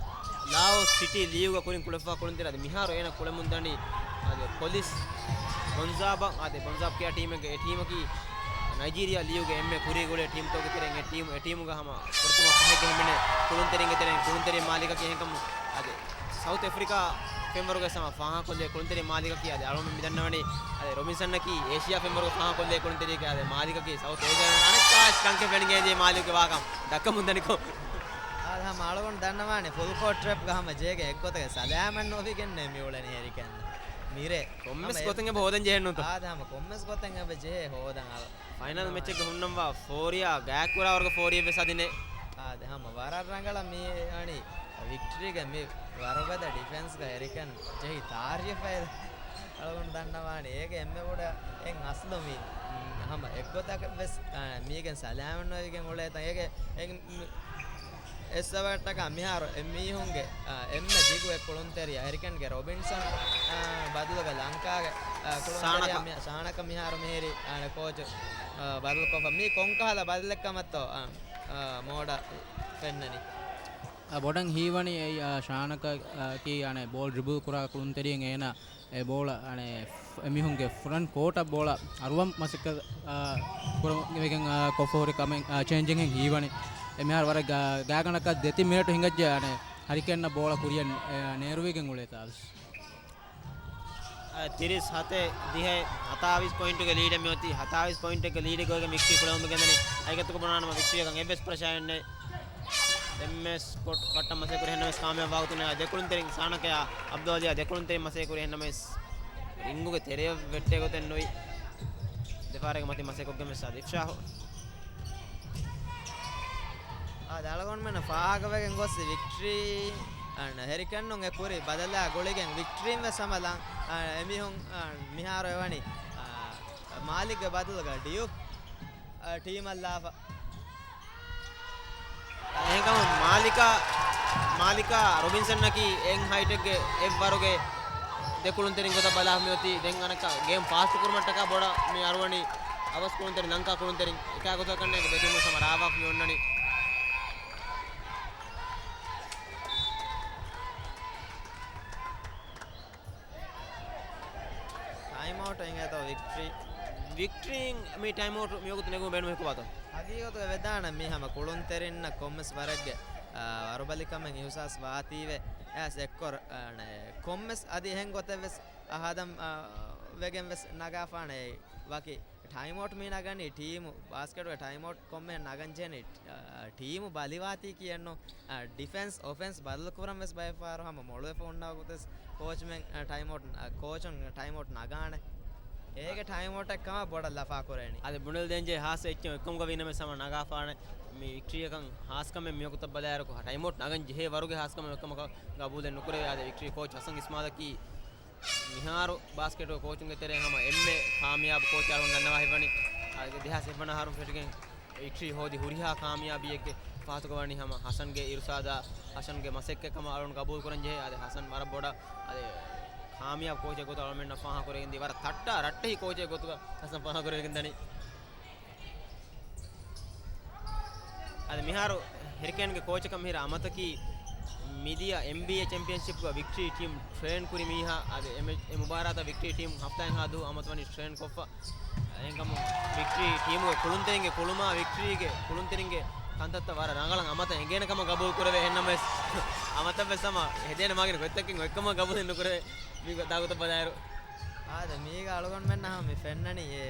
ލާއޯސް ސިޓީ ލީގުގަ ކުރިން ކުޅެފަ ކުޅުންތެރި. އަދި މިހާރު އޭނަ ކުޅެމުން ދަނީ އަދި ޕޮލިސް ބޮންޒާބަށް. އަދި ބޮންޒާބް ކިޔާ ޓީމެއްގެ އެ ޓީމަކީ ނައިޖީރިއާ ލީގުގެ އެންމެ ކުރީގެ އުޅޭ ޓީމްތަކުގެ ތެރެއިން އެއް ޓީމް. އެ ޓީމުގަ ހަމަ ފުރަތަމަ ފަހެއްގެ ހިމެނޭ ކުޅުންތެރިންގެ ތެރެއިން ކުޅުންތެރި މާލިކަކީ އެހެންކަމުން އަދި ސައުތު އެފްރިކާ ފެންވަރުގެ ހަމަ ފާހަގަކޮށްލޭ ކުޅުންތެރި މާލިކަކީ އަދި އަޅުގަނޑު މި ދަންނަވަނީ އަދި ރޮބިންސަންއަކީ އޭޝިޔާ ފެންވަރުގެ ފާހަގަކޮށްލޭ ކުޅުންތެރިއެކޭ. އަދި މާލިކަކީ ސައުތު އޭޝިޔާ އަނެއްކާވެސް ޑަންކެއް ފެނިގެން ދިޔައީ މާލިކުގެ ވާހަކަ ދައްކަމުން ދަނިކޮށް. އާދެ، ހަމަ އަޅުގަނޑު ދަންނަވާނެ ފުލް ކޯޓް ޓްރެޕްގަ ހަމަ ޖޭގެ އެއްގޮތަކަށް ސަލާމަތް ނުވިގެންނޭ މި އުޅެނީ ހެރިކަން މިރޭ. ކޮންމެސް ހަމަ ގޮތެއް އެބަ ހޯދަން ޖެހެންނުތަ؟ އާދެ، ހަމަ ކޮންމެސް ގޮތެއް އެބަ ޖެހޭ ހޯދަން އަޅު. ފައިނަލް މެޗެއްގަ ހުންނަންވާ ފޯރިޔާ ގާތްކުރާވަރުގެ ފޯރިއެއް ވެސް އަދި ނެތް. އާދެ، ހަމަ ވަރަށް ރަނގަޅަށް މި އަނި ވިކްޓްރީގެ މި ވަރުގަދަ ޑިފެންސްގަ ހެރިކަން ޖެހި ތާރިޔަފައި އަޅުގަނޑު ދަންނަވާނެ. އޭގެ އެންމެ ބޮޑަށް އެއް އަސްލު މި، މް، ހަމަ އެއްގޮތަކަށް ވެސް، އާ، މީގެން ސަލާމަތް ނުވެގެން އުޅޭތަން. އޭގެ އެއް، މް، އެއްސަބަބަށްޓަކާ މިހާރު އެ މީހުންގެ، އާ، އެންމެ ދިގު އެއް ކުޅުންތެރިޔާ ހެރިކެންގެ ރޮބިންސަން، އާ، ބަދަލުގަ ލަންކާގެ، އާ، ކުޅުންތެރިޔާ ސާނަކަ. މި-، ސާނަކަ މިހާރު މިހިރީ، އާ، ކޯޗު، އާ، ބަދަލުކޮށްފަ. މީ ކޮންކަހަލަ ބަދަލެއްކަމަށްތޯ؟ އާ. މޯޑަށް ފެންނަނީ. އާ، ބޮޑަށް ހީވަނީ އެއީ، އާ، ޝާނަކަ، އާ، ކީ، އަނެއް، ބޯލް ޑްރިބުލް ކުރާ ކުޅުންތެރިއެއް އޭނާ އެ ބޯޅަ، އަނެއް، އެމީހުންގެ ފްރަންޓް ކޯޓަށް ބޯޅަ އަރުވަން މަސައްކަތް، އާ، ކުރަމުން ވެގެން، އާ، ކޮށްފަ ހުރި ކަމެއް، އާ، ޗޭންޖިންގ ހީވަނީ. އެ މިހާރު ވަރަށް ގާ-، ގާތްގަނޑަކަށް ދެތިން މިނެޓު ހިނގައްޖެ، އަނެއް، ހަރިކޭންއަށް ބޯޅަ ކުރިއަށް، އެ، ނޭރުވެގެން އުޅޭތާވެސް. އަ، ތިރީސް ހަތެއް ދިހައެއް ހަތާވީސް ޕޮއިންޓުގެ ލީޑެއް މިއޮތީ. ހަތާވީސް ޕޮއިންޓެއްގެ ލީޑެއް ގޮވައިގެން ވިކްޓްރީ ކުޅެވުމުގެ އެނދުނީ. އައިގަތުގަ ބުނާނަމަ ވިކްޓްރީއަކަށް އެއްވެސް ޕްރެޝާއެއް ނެތް. އެމްއެސް ކޯޓް ބައްޓަށް މަސައްކަތް ކުރި އެހެންނަމަވެސް ކާމިޔާބު ވާގޮތުން ދެކުޅުންތެރިން ސާނަކަޔާ އަބްދުލް އަލީއާ ދެކުޅުންތެރިން މަސައްކަތް ކުރި އެހެންނަމަވެސް ރިންގުގެ ތެރެއަށް ވެއްޓޭ ގޮތެއް ނުވި. ދެފާރެއްގެ މަތިން މަސައްކަތް ކޮށްގެން ވެސް އާދި އިފްޝާހު. އާދެ، އަޅުގަނޑުމެންނަށް ފާހަގަވެގެން ގޮސް ވިކްޓްރީ، އަން، ހެރިކެނުން އެ ކުރި ބަދަލާ ގުޅިގެން ވިކްޓްރީން ވެސް ހަމަ ލަން-، އަން، އެމީހުން، އަން، މިހާރު އެވަނީ، އަ، މާލިކްގެ ބަދަލުގަ ޑިޔުކް، އަ، ޓީމަށް ލާފަ. އެހެންކަމުން މާލިކާ، މާލިކާ ރޮބިންސަންއަކީ އެއް ހައިޓެއްގެ އެއްވަރުގެ ދެކުޅުންތެރިން ގޮތަށް ބަލާ މިއޮތީ. ދެން އަނެއްކާ ގޭމް ފާސްޓް ކުރުމަށްޓަކާ ބޮޑަށް މި އަރުވަނީ އަވަސް ކުޅުންތެރިން، ލަންކާ ކުޅުންތެރިން. އެކާ ގޮތަކަށް ކަންނޭނގެ ދެ ޓީމު ހަމަ ރާވާފަ މި އޮންނަނީ. ޓައިމް އައުޓް އިނގޭތޯ ވިކްޓްރީ. ވިކްޓްރީން މި ޓައިމް އައުޓް މިވަގުތު ނެގުން ބޭނުމެއް ކޮބާތޯ؟ ހަގީގަތުގަ ވެދާނެ މީ ހަމަ ކުޅުންތެރިންނަށް ކޮންމެސް ވަރެއްގެ، އާ، ވަރުބަލިކަމެއް އިހުސާސް ވާތީވެ، އައިސް އެއްކޮށް، އާ، ނެ، ކޮންމެސް އަދި އެހެން ގޮތެއް ވެސް ހަދަން، އާ، ވެގެން ވެސް ނަގާފާނެ. ވަކި ޓައިމް އައުޓް މީ ނަގަނީ ޓީމު ބާސްކެޓްގެ ޓައިމް އައުޓް ކޮންމެހެން ނަގަން ޖެހެނީ، އާ، ޓީމު ބަލިވާތީ ކިޔެއްނު. އާ، ޑިފެންސް، އޮފެންސް ބަދަލު ކުރަން ވެސް ބައެއް ފަހަރު ހަމަ މޮޅުވެފަ ހުންނަ ވަގުތުވެސް ކޯޗުމެން، އާ، ޓައިމް އައުޓް، އާ، ކޯޗުން ޓައިމް އައުޓް ނަގާނެ. އޭގެ ޓައިމް އައުޓެއް ކަމަށް ބޮޑަށް ލަފާ ކުރޭނީ. އަދި ބުނެލް ދޭންޖެހޭ ހާސް އެއްޗެއް އެއްކަމުގަ ވީނަމަވެސް ހަމަ ނަގާފާނެ. މި ވިކްޓްރީއަކަށް ހާސްކަމެއް މިވަގުތަށް ބަލާއިރު ޓައިމް އައުޓް ނަގަން ޖެހޭ ވަރުގެ ހާސްކަމެއް އެއްކަމަކަށް ގަބޫލެއް ނުކުރެވޭ. އާދެ، ވިކްޓްރީ ކޯޗް ހަސަން އިސްމާލަކީ މިހާރު ބާސްކެޓް ކޯޗުންގެ ތެރޭ ހަމަ އެންމެ ކާމިޔާބު ކޯޗް އަޅުން ދަންނަވާ ހިތްވަނީ. އާދެ، ދެހާސް އެއްވަނަ އަހަރުން ފެށިގެން ވިކްޓްރީ ހޯދި ހުރިހާ ކާމިޔާބީއެއްގެ ފަހަތުގަ ވަނީ ހަމަ ހަސަންގެ އިރުސާދާ، ހަސަންގެ މަސައްކަތް ކަމަށް އަޅުން ގަބޫލު ކުރަން ޖެހޭ. އާދެ، ހަސަން ވަރަށް ބޮޑަށް، އާދެ، ކާމިޔާބު ކޯޗެއް ގޮތަށް އަޅުމެންނަށް ފާހަގަ ކުރެވިގެންދީ، ވަރަށް ތައްޓާ ރައްޓެހި ކޯޗެއް ގޮތުގަ ހަސަން ފާހަގަ ކުރެވިގެން ދަނީ. އަދި މިހާރު ހެރިކޭންގެ ކޯޗަކަށް މިހިރަ އަމަތަކީ މިދިޔަ އެންބީއޭ ޗެމްޕިއަންޝިޕްގަ ވިކްޓްރީ ޓީމް ޓްރޭން ކުރި މީހާ. އަދި އެ މެ-، އެ މުބާރާތަށް ވިކްޓްރީ ޓީމް ހަފްތާއެއްހާ ދުވަހު އަމަތުވަނީ ޓްރޭން ކޮށްފަ. އެހެންކަމުން ވިކްޓްރީ ޓީމުގެ ކުޅުންތެރިންގެ ކުޅުމާ ވިކްޓްރީގެ ކުޅުންތެރިންގެ ކަންތައްތައް ވަރަށް ރަނގަޅަށް އަމަތަށް އެނގޭނެ ކަމަށް ގަބޫލު ކުރެވޭ. އެހެންނަމަވެސް އަމަތަށްވެސް ހަމަ ހެދޭނެ މާގިނަ ގޮތްތަކެއް އޮތްކަމަށް ގަބޫލެއް ނުކުރެވޭ. މީ ގޮ-، ދާގޮތަށް ބަލާއިރު. އާދެ، މީގަ އަޅުގަނޑުމެންނަށް ހަމަ މި ފެންނަނީ އެ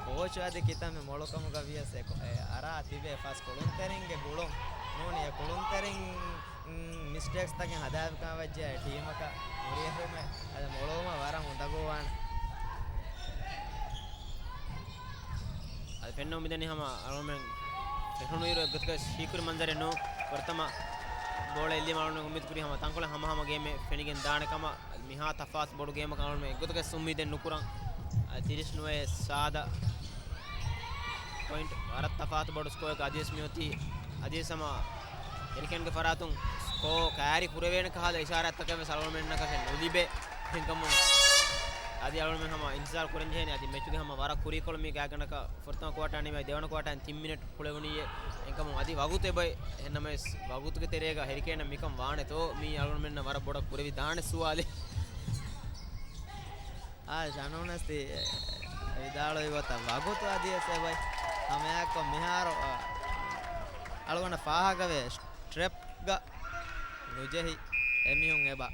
ކޯޗު އަދި ކިތަންމެ މޮޅުކަމުގަ ވިޔަސް އެ ކޮ-، އެ އަރާ ތިބޭ ފަސް ކުޅުންތެރިންގެ ގުޅުން ނޫނީ. އެ ކުޅުންތެރިން، މް، މިސްޓޭކްސްތަކެއް ހަދާފިކަމަށް ވެއްޖެ އެ ޓީމަކަށް ހުރިހެންމެ އަދި މޮޅުވުމަށް ވަރަށް އުނދަގޫވާނެ. އަދި ފެންނަ އުއްމީދެއް ހަމަ އަޅުމެން ފެށުނުއިރު އެއްގޮތަކަށް ހީކުރި މަންޒަރެއް ނޫން. ފުރަތަމަ ބޯޅަ އެއްލީމަ އަޅުމެން އުއްމީދު ކުރީ ހަމަ ތަންކޮޅެއް ހަމަ ހަމަ ގޭމެއް ފެނިގެން ދާނެ ކަމަށް. މިހާ ތަފާތު ބޮޑު ގޭމަކަށް އަޅުމެން އެއްގޮތަކަށް އުއްމީދެއް ނުކުރަން. އަދި ތިރީސް ނުވައެއް ސާދަ ޕޮއިންޓް ވަރަށް ތަފާތު ބޮޑު ސްކޯއެއް އަދިވެސް މިއޮތީ. އަދިވެސް ހަމަ ހެރިކޭންގެ ފަރާތުން ސްކޯ ކާރި ކުރެވޭނެ ކަހަލަ އިޝާރާތްތަކެއް ވެސް އަޅުގަނޑުމެންނަކަށް ނުލިބޭ. އެހެންކަމުން އަދި އަޅުގަނޑުމެން ހަމަ އިންތިޒާރު ކުރަން ޖެހޭނެ. އަދި މެޗުގެ ހަމަ ވަރަށް ކުރީކޮޅު މި ގާތްގަނޑަކަށް ފުރަތަމަ ކުއާޓާ ނިމޭ ދެވަނަ ކުއާޓާއިން ތިން މިނެޓް ކުޅެވުނީއޭ. އެހެންކަމުން އަދި ވަގުތު އެބައޮތް. އެހެންނަމަވެސް ވަގުތުގެ ތެރޭގަ ހެރިކޭނަށް މިކަން ވާނެތޯ މީ އަޅުގަނޑުމެންނަށް ވަރަށް ބޮޑަށް ކުރެވިދާނެ ސުވާލެއް. އާ، ޝަނޫނަސް ތި ވިދާޅުވި ގޮތަށް ވަގުތު އަދިވެސް އެބައޮތް. ހަމައެއާއެކު މިހާރު، އާ، އަޅުގަނޑަށް ފާހަގަވޭ ސްޓްރެޕްގަ ނުޖެހި އެމީހުން އެބަ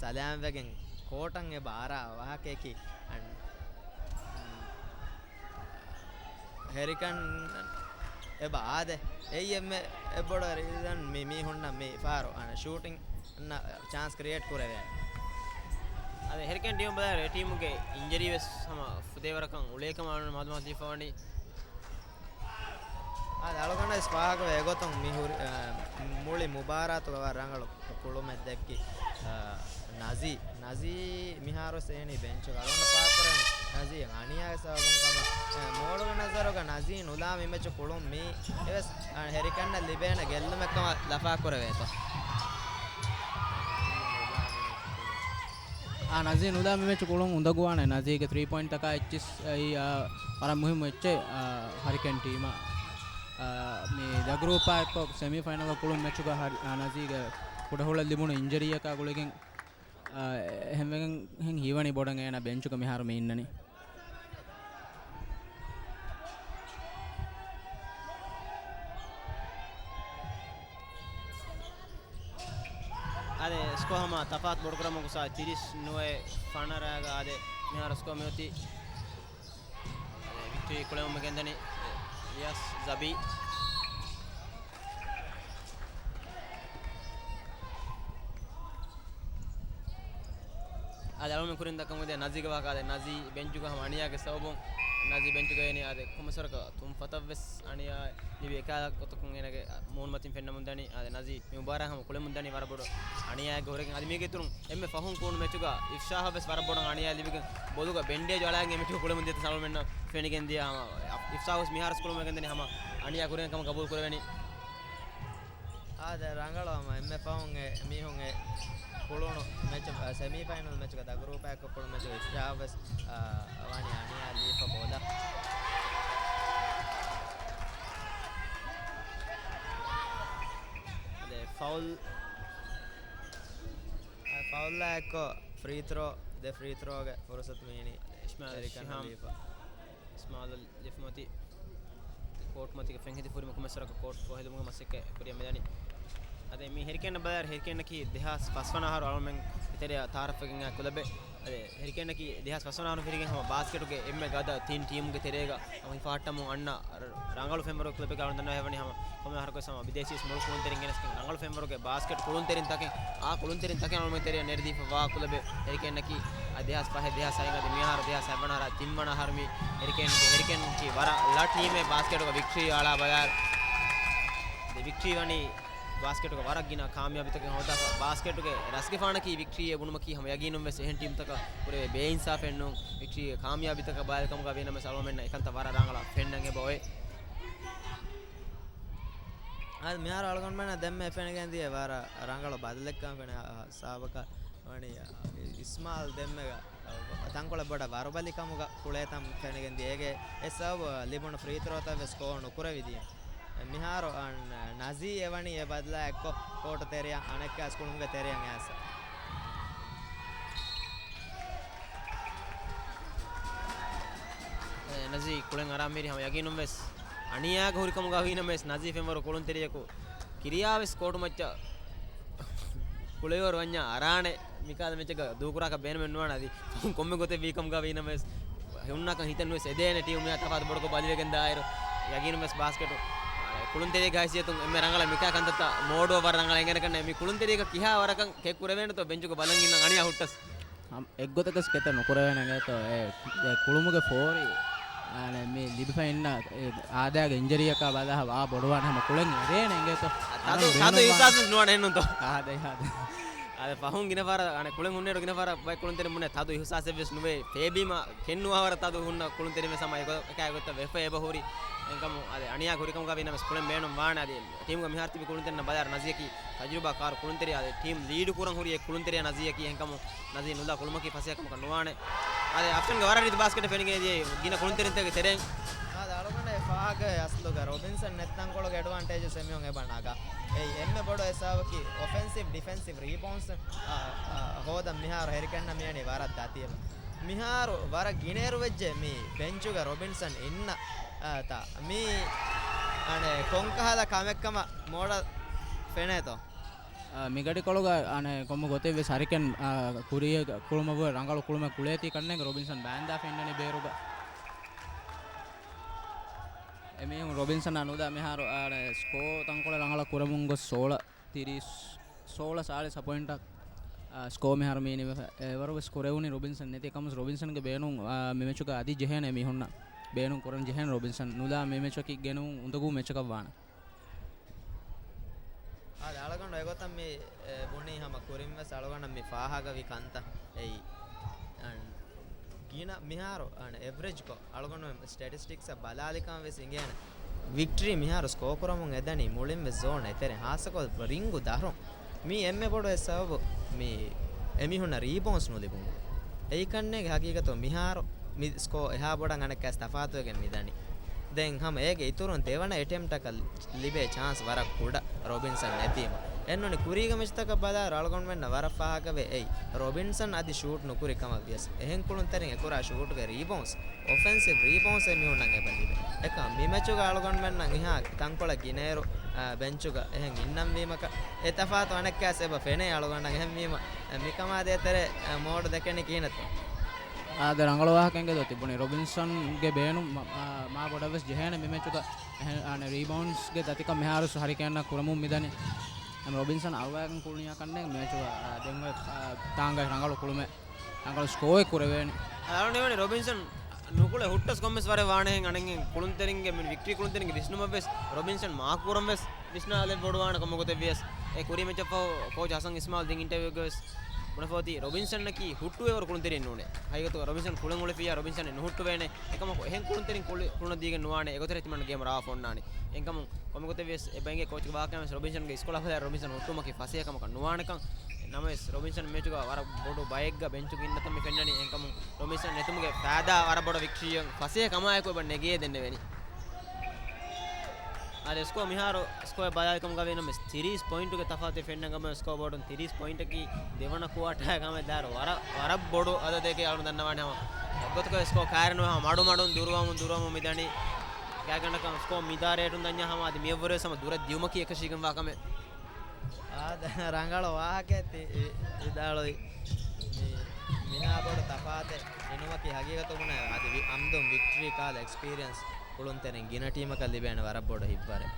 ސަލާމްވެގެން ކޯޓަށް އެބަ އަރާ ވާހަކަޔަކީ، އަން، ހެރިކަން އެބަ އާދެ. އެއީ އެންމެ އެއްބޮޑު ރީޒަން މި މީހުންނަށް މި ފަހަރު އަން ޝޫޓިން އަންނަ ޗާންސް ކްރިއޭޓް ކުރެވޭނެ. އަދި ހެރިކޭން ޓީމު ބަލާއިރު އެ ޓީމުގެ އިންޖަރީ ވެސް ހަމަ ފުދޭވަރަކަށް އުޅޭ ކަމަށް އަޅުގަނޑު މައުލޫމާތު ލިބިފަވަނީ. އާދެ، އަޅުގަނޑަށް ވެސް ފާހަގަވޭ އެގޮތުން މި ހުރި، އަ، މުޅި މުބާރާތުގަ ވަރަށް ރަނގަޅު ކުޅުމެއް ދެއްކި، އަ، ނަޒީ، ނަޒީ މިހާރު ވެސް އެހެނީ ބެންޗުގަ. އަޅުގަނޑަށް ފާހަގަކުރަން ނަޒީ އަނިޔާގެ ސަބަބުން ކަމަށް، އަ، މޯޅުގެ ނަޒަރުގަ ނަޒީ ނުލާ މި މެޗު ކުޅުން މީ އެވެސް، އަ، ހެރިކަންނަށް ލިބޭނެ ގެއްލުމެއް ކަމަށް ލަފާކުރެވޭތޯ؟ އާ، ނަޒީ ނުލާ މި މެޗު ކުޅުން އުނދަގޫވާނެ. ނަޒީގެ ތްރީ ޕޮއިންޓްތަކާ އެއްޗިސް އެއީ، އާ، ވަރަށް މުހިއްމު އެއްޗެއް، އާ، ހަރިކޭން ޓީމަށް. އާ، މި ދަ ގްރޫޕާ އެއްކޮށް ސެމީ ފައިނަލަށް ކުޅުން މެޗުގަ ހަ-، އާ، ނަޒީގެ ކުޑަހުޅަށް ލިބުނު އިންޖަރީއަކާ ގުޅިގެން، އާ، އެހެންވެގެން ހީވަނީ ބޮޑަށް އޭނާ ބެންޗުގަ މިހާރު މި އިންނަނީ. އާދެ، ސްކޯ ހަމަ ތަފާތު ބޮޑުކުރަމުން ގޮސް ތިރީސް ނުވައެއް ފަނަރަގަ އާދެ، މިހާރު ސްކޯ މިއޮތީ. އާދެ، ވިކްޓަރީ ކުޅެމުން ގެންދަނީ އިލްޔާސް ޒަބީ. އާދެ، އަޅުމެން ކުރިން ދައްކަމުން ދޭ ނަޒީގެ ވާހަކަ. އާދެ، ނަޒީ ބެންޗުގަ ހަމަ އަނިޔާގެ ސަބަބުން ނަޒީ ބެންޗުގަ އިނީ. އާދެ، ކޮންމެސްވަރަކަށް ތުންފަތަށްވެސް އަނިޔާ ލިބި އެކާލަ ގޮތަކުން އޭނާގެ މޫނުމަތިން ފެންނަމުން ދަނީ. އާދެ، ނަޒީ މި މުބާރާތް ހަމަ ކުޅެމުން ދަނީ ވަރަށް ބޮޑު އަނިޔާއެއްގެ ހުރެގެން. އަދި މީގެ އިތުރުން އެންމެ ފަހުން ކުޅުނު މެޗުގަ އިފްޝާހަށް ވެސް ވަރަށް ބޮޑަށް އަނިޔާ ލިބިގެން ބޮލުގަ ބެންޑޭޖު އަޅާގެން އެ މެޗު ކުޅެމުން ދިޔަ ތަސް އަޅުމެންނަށް ފެނިގެން ދިޔަ ހަމަ އިފް-، އިފްޝާހު ވެސް މިހާރު ވެސް ކުޅެމުން ގެންދަނީ ހަމަ އަނިޔާ ހުރެގެން ކަމަށް ގަބޫލު ކުރެވެނީ. އާދެ، ރަނގަޅު ހަމަ އެންމެ ފަހުން އެ މީހުން އެ ކުޅުނު މެޗު، އަ، ސެމީ ފައިނަލް މެޗުގަ ދަ ގްރޫޕާ އެއްކޮށް ކުޅުނު މެޗުގަ އިފްޝާހު ވެސް، އަ، ވަނީ އަނިޔާ ލީފަ ބޯލަ. އާދެ، ފައުލް، އާ، ފައުލްއާ އެއްކޮށް ފްރީ ތްރޯ، ދެ ފްރީ ތްރޯގެ ފުރުސަތު މި އިނީ. އިސްމާއިލް އެރިކަން ޝިހާމް. ލީފަ. އިސްމާއިލް ލިފް މަތި ކޯޓް މަތީގަ ފެން ހެދި ފުރިމަ ކުމެސްވަރަކަށް ކޯޓް ފޯހެދުމުގެ މަސައްކަތް ކުރިއަށް މިދަނީ. އަދި މި ހެރިކޭން ބަލާއިރު ހެރިކޭނަކީ ދެހާސް ފަސް ވަނަ އަހަރު އަޅުމެން ތެރެއަށް ތައާރަފްވެގެން އާ ކުލަބެއް. އަދި ހެރިކޭނަކީ ދެހާސް ފަސް ވަނަ އަހަރު ފިރިގެން ހަމަ ބާސްކެޓުގެ އެންމެ ގަދަ ތިން ޓީމުގެ ތެރޭގަ ހަމަ ހިފަހައްޓަމުން އަންނަ ރަ-، ރަނގަޅު ފެންވަރު ކުލަބެއްގެ އަޅުން ދަންނަވަނީ ހަމަ ކޮންމެ އަހަރަކުވެސް ހަމަ ބިދޭސީ ވެސް މޮޅު ކުޅުންތެރިން ގެނެސްގެން ރަނގަޅު ފެންވަރުގެ ބާސްކެޓް ކުޅުންތެރިންތަކެއް، އާ ކުޅުންތެރިންތަކެއް އަޅުމެން ތެރެއަށް ނެރެދީފަ ވާ ކުލަބެއް ހެރިކޭނަކީ. އަދި ދެހާސް ފަހެއް ދެހާސް ހައެއް އަދި މިއަހަރު ދެހާސް ހަތްވަނަ އަހަރާ ތިންވަނަ އަހަރު މި ހެރިކޭން، ހެރިކޭންގެ ވަރަށް ލަ ޓީމެއް ބާސްކެޓުގަ ވިކްޓްރީ އަޅާ ބަލާއިރު. ދެ ވިކްޓްރީ ވަނީ ބާސްކެޓުގަ ވަރަށް ގިނަ ކާމިޔާބީތަކެއް ހޯދާފަ. ބާސްކެޓުގެ ރަސްގެފާނަކީ ވިކްޓްރީއޭ ބުނުމަކީ ހަމަ ޔަގީނުން ވެސް އެހެން ޓީމްތަކަށް ކުރެވޭ ބޭއިންސާފެއް ނޫން. ވިކްޓްރީގެ ކާމިޔާބީތަކަށް ބަލާލިކަމުގަ ވީނަމަވެސް އަޅުގަނޑުމެންނަށް އެކަންތައް ވަރަށް ރަނގަޅަށް ފެންނަން އެބަ އޮތް. އާދެ، މިހާރު އަޅުގަނޑުމެންނަށް ދެންމެ ފެނިގެން ދިޔަ ވަރަށް ރަނގަޅު ބަދަލެއްކަން ފެނޭ. އާ، ސާބަކަށް ވަނީ، އާ، އިސްމާއިލް ދެންމެގަ، އާ، ތަންކޮޅެއް ބޮޑަށް ވަރުބަލިކަމުގަ ކުޅޭތަން ފެނިގެން ދިޔަ. އޭގެ އެ ސަބަބު ލިބުނު ފްރީ ތްރޯތައް ވެސް ސްކޯ ނުކުރެވި ދިޔަ. މިހާރު، އާ، ނަޒީ އެ ވަނީ އެ ބަދަލާ އެއްކޮށް ކޯޓު ތެރެއަށް އަނެއްކާސް ކުޅުމުގެ ތެރެއަށް އައިސް. އެ، ނަޒީ ކުޅެން އަރާ މިރި ހަމަ ޔަގީނުން ވެސް އަނިޔާގަ ހުރިކަމުގަ ވީނަމަވެސް ނަޒީ ފެންވަރު ކުޅުންތެރިޔަކު ކިރިޔާ ވެސް ކޯޓު މައްޗަށް ކުޅެވަރު ވަންޏާ އަރާނެ. މިކާލަ މެޗަކަށް ދޫކުރާކަށް ބޭނުމެއް ނުވާނެ. އަދި ކޮންމެ ގޮތެއް ވީކަމުގަ ވީނަމަވެސް ހުންނާކަން ހިތެއް ނުވެސް އެދޭނެ ޓީމު މިއާ ތަފާތު ބޮޑުކޮށް ބަލިވެގެން ދާއިރު ޔަގީނުން ވެސް ބާސްކެޓު ކުޅުންތެރިޔެއްގެ ހައިސިއްޔަތުން އެންމެ ރަނގަޅަށް މިކާ ކަންތައްތައް މޯޑުވަ ވަރަށް ރަނގަޅަށް އެނގޭނެ ކަންނޭނގެ. މި ކުޅުންތެރިޔަކަށް ކިހާ ވަރަކަށް ކެއް ކުރެވޭނެތޯ ބެންޗުގަ ބަލަން އިންނަން އަނިޔާ ހުއްޓަސް. ހަމަ އެއްގޮތަކަސް ކެތައް ނުކުރެވޭނެ އިނގޭތޯ. އެ، އެ ކުޅުމުގެ ފޯރި، އާނެ، މި ލިބިފަ އިންނަ އާދައިގެ އިންޖަރީއަކާ ބަލާ ވާ ބޮޑުވާނެ ހަމަ ކުޅެން އެރޭނެ އިނގޭތޯ. ތަދު، ތަދު އިހުސާސް ވެސް ނުވާނެ އެހެންނޫންތޯ. އާދެ، އާދެ. އާދެ، ފަހުން ގިނަ ފަހަރަށް، އާނެ، ކުޅެން ހުންނައިރު ގިނަ ފަހަރަށް ބައެއް ކުޅުންތެރިން ބުނޭ ތަދު އިހުސާސެއް ވެސް ނުވޭ. ފޭބީމަ ކެން ނުވާވަރަށް ތަދު ހުންނަ ކުޅުންތެރިން ވެސް ހަމަ އެކަ-، އެކާ ގޮތަށް ވެފަ އެބަ ހުރި. އެންކަމު އާދެ، އަނިޔާ ހުރިކަމުގަ ވީނަމަވެސް ކުޅެން ބޭނުން ވާނެ. އަދި ޓީމުގަ މިހާރު ތިބި ކުޅުންތެރިންނަށް ބަލާއިރު ނަޒީއަކީ ތަޖުރިބާ ކާރު ކުޅުންތެރި. އާދެ، ޓީމް ލީޑު ކުރަން ހުރި އެއް ކުޅުންތެރިޔާ ނަޒީއަކީ. އެހެންކަމުން ނަޒީ ނުލާ ކުޅުމަކީ ފަސޭހަކަމަކަށް ނުވާނެ. އާދެ، އަފްޝަންގެ ވަރަށް ރީތި ބާސްކެޓެއް ފެނިގެން ދިޔަ ގިނަ ކުޅުންތެރިންތަކެއް ތެރެއިން. އާދެ، އަޅުގަނޑަށް އެ ފާހަގަ އަސްލުގަ ރޮބިންސަން ނެތް ތަންކޮޅުގެ އެޑްވާންޓޭޖަސް އެމީހުން އެބަ ނަގާ. އެއީ އެންމެ ބޮޑު އެ ސަބަބަކީ އޮފެންސިވް ޑިފެންސިވް ރީބައުންޑްސް، އާ، އާ، ހޯދަން މިހާރު ހެރިކެންނަށް މިއަނީ ވަރަށް ދަތި އެބަ. މިހާރު ވަރަށް ގިނައިރު ވެއްޖެ މި ބެންޗުގަ ރޮބިންސަން އިންނަ، އާ، ތާ. މީ، އަނެއް، ކޮންކަހަލަ ކަމެއްކަމަށް މޯޑަށް ފެނޭތޯ؟ އާ، މިގަޑިކޮޅުގަ، އަނެއް، ކޮންމެ ގޮތެއްވެސް ހަރިކެން، އާ، ކުރިޔަށް ކުޅުމަށްވުރެ ރަނގަޅު ކުޅުމެއް ކުޅޭތީ ކަންނޭނގެ ރޮބިންސަން ބާންދާފަ އިންނަނީ ބޭރުގަ. އެމީހުން ރޮބިންސަންއާ ނުލާ މިހާރު، އާ، ސްކޯ ތަންކޮޅެއް ރަނގަޅަށް ކުރަމުން ގޮސް ސޯޅަ ތިރީސް، ސޯޅަ ސާޅީސް ޕޮއިންޓަށް، އާ، ސްކޯ މިހާރު މީނިވެފަ. އެވަރު ވެސް ކުރެވުނީ ރޮބިންސަން ނެތި ކަމަސް ރޮބިންސަންގެ ބޭނުން، އާ، މި މެޗުގަ އަދި ޖެހޭނެ މީހުންނަށް ބޭނުން ކުރަން ޖެހޭނެ ރޮބިންސަން. ނުލާ މި މެޗަކީ ގެނުން އުނދަގޫ މެޗަކަށް ވާނެ. އާދެ، އަޅުގަނޑު އެގޮތަށް މި، އެ، ބުނީ ހަމަ ކުރިން ވެސް އަޅުގަނޑަށް މި ފާހަގަވި ކަންތައް އެއީ. އަން، ގިނަ މިހާރު، އަން، އެވްރެޖްކޮށް އަޅުގަނޑު ސްޓެޓިސްޓިކްސްއަށް ބަލާލިކަން ވެސް އިނގޭނެ. ވިކްޓްރީ މިހާރު ސްކޯ ކުރަމުން އެދަނީ މުޅިން ވެސް ޒޯން އެތެރެ، ހާއްސަކޮށް ރިންގު ދަށުން. މީ އެންމެ ބޮޑު އެއް ސަބަބު މީ އެމީހުންނަށް ރީބައުންސް ނުލިބުން. އެއީ ކަންނޭނގެ ހަގީގަތު މިހާރު މި ސްކޯ އެހާ ބޮޑަށް އަނެއްކާސް ތަފާތުވެގެން މިދަނީ. ދެން ހަމަ އޭގެ އިތުރުން ދެވަނަ އެޓެމްޕްޓަކަށް ލިބޭ ޗާންސް ވަރަށް ކުޑަ ރޮބިންސަން ނެތީމަ. އެންނުނި ކުރީގެ މެޗްތަކަށް ބަލާއިރު އަޅުގަނޑުމެންނަށް ވަރަށް ފާހަގަވޭ އެއީ ރޮބިންސަން އަދި ޝޫޓް ނުކުރި ކަމަށް ވިޔަސް. އެހެން ކުޅުންތެރިން އެކުރާ ޝޫޓުގެ ރީބައުންސް، އޮފެންސިވް ރީބައުންސް އެމީހުންނަށް އެބަ ލިބޭ. އެކަމް މި މެޗުގަ އަޅުގަނޑުމެންނަށް އިހާ ތަންކޮޅެއް ގިނައިރު، އާ، ބެންޗުގަ އެހެން އިންނަންވީމަކަށް އެ ތަފާތު އަނެއްކާސް އެބަ ފެނޭ އަޅުގަނޑަށް. އެހެންވީމަ، އެ، މިކަމާ ދޭތެރޭ، އެ، މޯޑް ދެކެނީ ކިހިނެއްތޯ؟ އާދެ، ރަނގަޅު ވާހަކަ އެނގޭ ދޯ ތިބުނީ. ރޮބިންސަންގެ ބޭނުން މަ-، އާ، މާ ބޮޑަށް ވެސް ޖެހޭނެ މި މެޗުގަ. އެހެން، އާނެ، ރީބައުންޑްސްގެ ދަތިކަން މިހާރު ހަރިކޭންނަށް ކުރަމުން މިދަނީ. އެމް ރޮބިންސަން އަޅުވާގެން ކުޅުނިޔާ ކަންނޭނގެ މެޗުގަ، އާ، ދެން އޮތް، އާ، ތާނގައި ރަނގަޅު ކުޅުމެއް، ރަނގަޅު ސްކޯއެއް ކުރެވޭނެ. އަޅުގަނޑު ވަނީ ރޮބިންސަން ނުކުޅެ ހުއްޓަސް ކޮންމެސް ވަރެއް ވާނެހެން އަނެއްހެން ކުޅުންތެރިންގެ މި ވިކްޓްރީ ކުޅުންތެރިންގެ ވިސްނުމަށްވެސް ރޮބިންސަން މާކުކުރަންވެސް ވިސްނާލެއްވޮޑުވާނެ ކަމަކު ތެއްވިޔަސް. އެ ކުރީ މެޗަށްފަހު ކޯޗް ހަސަން އިސްމާލް ދިން އިންޓަވިއުގަވެސް ބުނެފައޮތީ ރޮބިންސަންއަކީ ހުއްޓުވޭވަރު ކުޅުންތެރިއެއް ނޫނޭ. ހަގީގަތުގަ ރޮބިންސަން ކުޅެން އުޅެފިއްޔާ ރޮބިންސަން ނުހުއްޓުވޭނެ. އެކަމަކު އެހެން ކުޅުންތެރިން ކުޅި-، ކުޅުނަށް ދީގެން ނުވާނެ. އެގޮތަށް ތިމަން ގޭމް ރާވާފަ އޮންނާނީ. އެހެންކަމުން ކޮންމެ ގޮތެއް ވިޔަސް އެ ބައިނގޭ ކޯޗްގެ ވާހަކައިން ވެސް ރޮބިންސަންގެ އިސްކޮޅާ ފަދައިން ރޮބިންސަން ހުއްޓުވުމަކީ ފަސޭހަ ކަމަކަށް ނުވާނެކަން. ނަމަވެސް ރޮބިންސަން މެޗުގަ ވަރަށް ބޮޑު ބައެއްގަ ބެންޗުގަ އިންނަތަން މި ފެންނަނީ. އެހެންކަމުން ރޮބިންސަން ނެތުމުގެ ފައިދާ ވަރަށް ބޮޑަށް ވިކްޓްރީއަށް ފަސޭހަ ކަމާއެކު އެބަ ނެގޭ ދެންނެވެނީ. އާދެ، ސްކޯ މިހާރު ސްކޯއެއް ބަލާލިކަމުގަ ވީނަމަވެސް ތިރީސް ޕޮއިންޓުގެ ތަފާތެއް ފެންނަން ކަމަށް ސްކޯ ބޯޑުން ތިރީސް ޕޮއިންޓަކީ ދެވަނަ ކުއާޓާއާ ކަމެއް ދާއިރު ވަރަށް، ވަރަށް ބޮޑު އަދަދެކޭ އަޅުން ދަންނަވާނެ ހަމަ. އެއްގޮތަކަށް ސްކޯ ކައިރިނުވެ ހަމަ މަޑު މަޑުން ދުރުވަމުން ދުރުވަމުން މިދަނީ. ގާތްގަނޑަކަށް ސްކޯ މިދާ ރޭޓުން ދަންޏާ ހަމަ އަދި މިއަށްވުރެވެސް ހަމަ ދުރަށް ދިޔުމަކީ އެކަށީގެންވާ ކަމެއް. އާދެ، ރަނގަޅު ވާހަކައެއް ތި ވި-، ވިދާޅުވި. މި-، މިހާ ބޮޑު ތަފާތެއް އިނުމަކީ ހަގީގަތު ބުނަ އަދި ވި-، އަމްދުން ވިކްޓްރީ ކާލަ އެކްސްޕީރިއަންސް ކުޅުންތެރިން ގިނަ ޓީމަކަށް ލިބޭނެ ވަރަށް ބޮޑު ހިތްވަރެއް.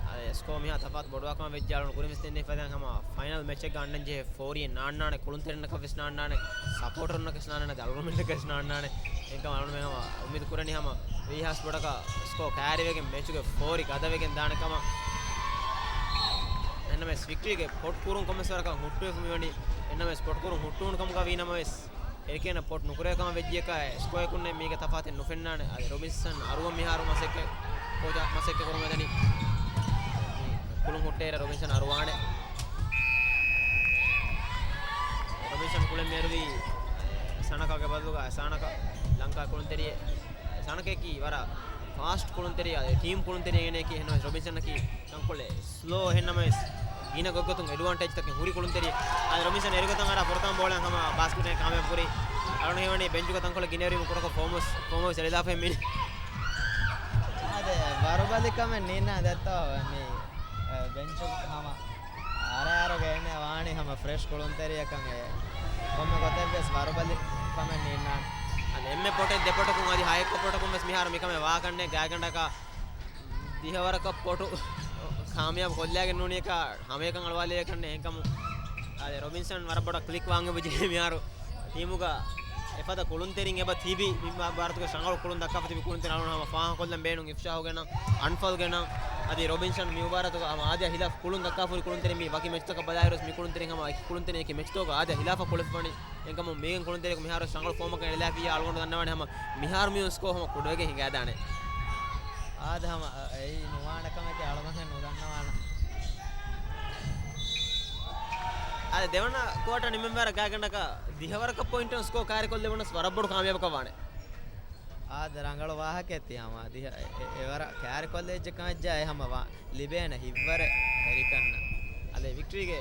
އާދެ، ސްކޯ މިހާ ތަފާތު ބޮޑުވާކަމަށް ވެއްޖެ އަޅުން ކުރިން ވެސް ދެންނެވި ފަދައިން ހަމަ ފައިނަލް މެޗެއްގަ އަންނަން ޖެހޭ ފޯރީ ނާންނާނެ، ކުޅުންތެރިންނަކަށް ވެސް ނާންނާނެ، ސަޕޯޓަރުންނަކަށް ނާންނާނެ، އަޅުގަނޑުމެންނަކަށް ނާންނާނެ. އެކަމް އަޅުގަނޑުމެން ހަމަ އުއްމީދު ކުރަނީ ހަމަ ވީހާވެސް ބޮޑަކަށް ސްކޯ ކައިރިވެގެން މެޗުގެ ފޯރި ގަދަވެގެން ދާނެ ކަމަށް. އެންނަމެސް ވިކްޓްރީގެ ޕޮޓް ކުރުން ކޮންމެސް ވަރަކަށް ހުއްޓުވެފަ މިވަނީ. އެންނަމެސް ޕޮޓް ކުރުން ހުއްޓުވުނު ކަމުގަ ވީނަމަވެސް، އެރިކޭނަށް ޕޮޓް ނުކުރޭ ކަމަށް ވެއްޖިއްޔަކަ ސްކޯއަކުންނެއް މީގެ ތަފާތެއް ނުފެންނާނެ. އަދި ރޮބިންސަން އަރުވަން މިހާރު މަސައްކަތް، ކޯޗަށް މަސައްކަތް ކުރަމުން ދަނީ. ކުޅުން ހުއްޓޭރަ ރޮބިންސަން އަރުވާނެ. ރޮބިންސަން ކުޅެން މޭރުވީ ސަނަކާގެ ބަދަލުގަ ސާނަކާ، ލަންކާ ކުޅުންތެރިއެއް. ސާނަކައަކީ ވަރަށް ފާސްޓް ކުޅުންތެރި، އަދި ޓީމް ކުޅުންތެރި އޭނައަކީ. އެހެންނަމަވެސް ރޮބިންސަންއަކީ ތަންކޮޅެއް ސްލޯ. އެހެންނަމަވެސް ގިނަ ގޮތްގޮތުން އެޑްވާންޓޭޖްތަކެއް ހުރި ކުޅުންތެރި. އަދި ރޮބިންސަން އެރިގޮތަށް އަރާ ފުރަތަމަ ބޯޅައިން ހަމަ ބާސްކެޓަށް ކާމިޔާބު ކުރީ. އަޅުން ހީވަނީ ބެންޗުގަ ތަންކޮޅެއް ގިނައިރު ކުޑަކޮށް ފޯމަސް، ފޯމަސް އެޅިލާފައި މިނި. އާދެ، ވަރުބަލި ކަމެއް ނީންނާ ދެއްތޯ މި، އެ، ބެންޗު ހަމަ އަރައަރުގަ އޭނަ ވާނީ ހަމަ ފްރެޝް ކުޅުންތެރިއަކަށް އެ ކޮންމެ ގޮތެއްވެސް ވަރުބަލި ކަމެއް ނީންނާނެ. އަދި އެންމެ ޕޮޓެއް ދެ ޕޮޓަކުން އަދި ހައެއްކަ ޕޮޓަކުން ވެސް މިހާރު މިކަމެއް ވާކަންނޭ. ގާތްގަނޑަކަށް ދިހަވަރަކަށް ޕޮޓު ކާމިޔާބު ކޮށްލާގެން ނޫނީކަ ހަމައެކަން އަޅުވާލެވޭކަށްނޭ. އެހެންކަމުން އަދި ރޮބިންސަން ވަރަށް ބޮޑަށް ކްލިކް ވާން އެބަޖެހޭ މިހާރު. ޓީމުގަ އެފަދަ ކުޅުންތެރިން އެބަ ތިބި، މި މުބާރާތުގެ ރަނގަޅު ކުޅުން ދައްކާފަ ތިބި ކުޅުންތެރިން އަޅުން ހަމަ ފާހަގަކޮށްލަން ބޭނުން. އިފްޝާހު ގެނަން، އަންފަލް ގެނަން، އަދި ރޮބިންސަން މި މުބާރާތުގަ ހަމަ އާދަޔާ ހިލާފަށް ކުޅުން ދައްކާފަ ހުރި ކުޅުންތެރިން. ވަކި މެޗްތަކަށް ބަލާއިރުވެސް މި ކުޅުންތެރިން ހަމަ އެކި ކުޅުންތެރިން އެކި މެޗްތަކުގަ އާދަޔާ ހިލާފަށް ކުޅެފަ ވަނީ. އެހެންކަމުން މީގެން ކުޅުންތެރިޔަކު މިހާރު ރަނގަޅު ފޯމަކަށް އެޅިލާފިއްޔާ އަޅުގަނޑު ދަންނަވާނެ ހަމަ މިހާރު މި ސްކޯ ހަމަ ކުޑަވެގެން ހިނގާދާނެ. އާދަ ހަމަ އެއީ ނުވާނެ ކަމެކޭ އަޅުގަނޑު ނުދަންނަވާނެ. އާދަ ދެވަނަ ކުއާޓަރ ނިމެންވާރަ ގާތްގަނޑަކަށް ދިހަވަރަކަށް ޕޮއިންޓުން ސްކޯ ކާރިކޮށްލެވުނަސް ވަރަށް ބޮޑު ކާމިޔާބަކަށް ވާނެ. އާދަ ރަނގަޅު ވާހަކައެއް ތި ހަމަ ދިހަ އެ-، އެ-، އެވަރަށް ކާރިކޮށްލެއްޖެ ކަމެއްޖާ އެ ހަމަ ވާ ލިބޭނެ ހިތްވަރެއް ހެރިކަންނަށް. އަދި ވިކްޓްރީގެ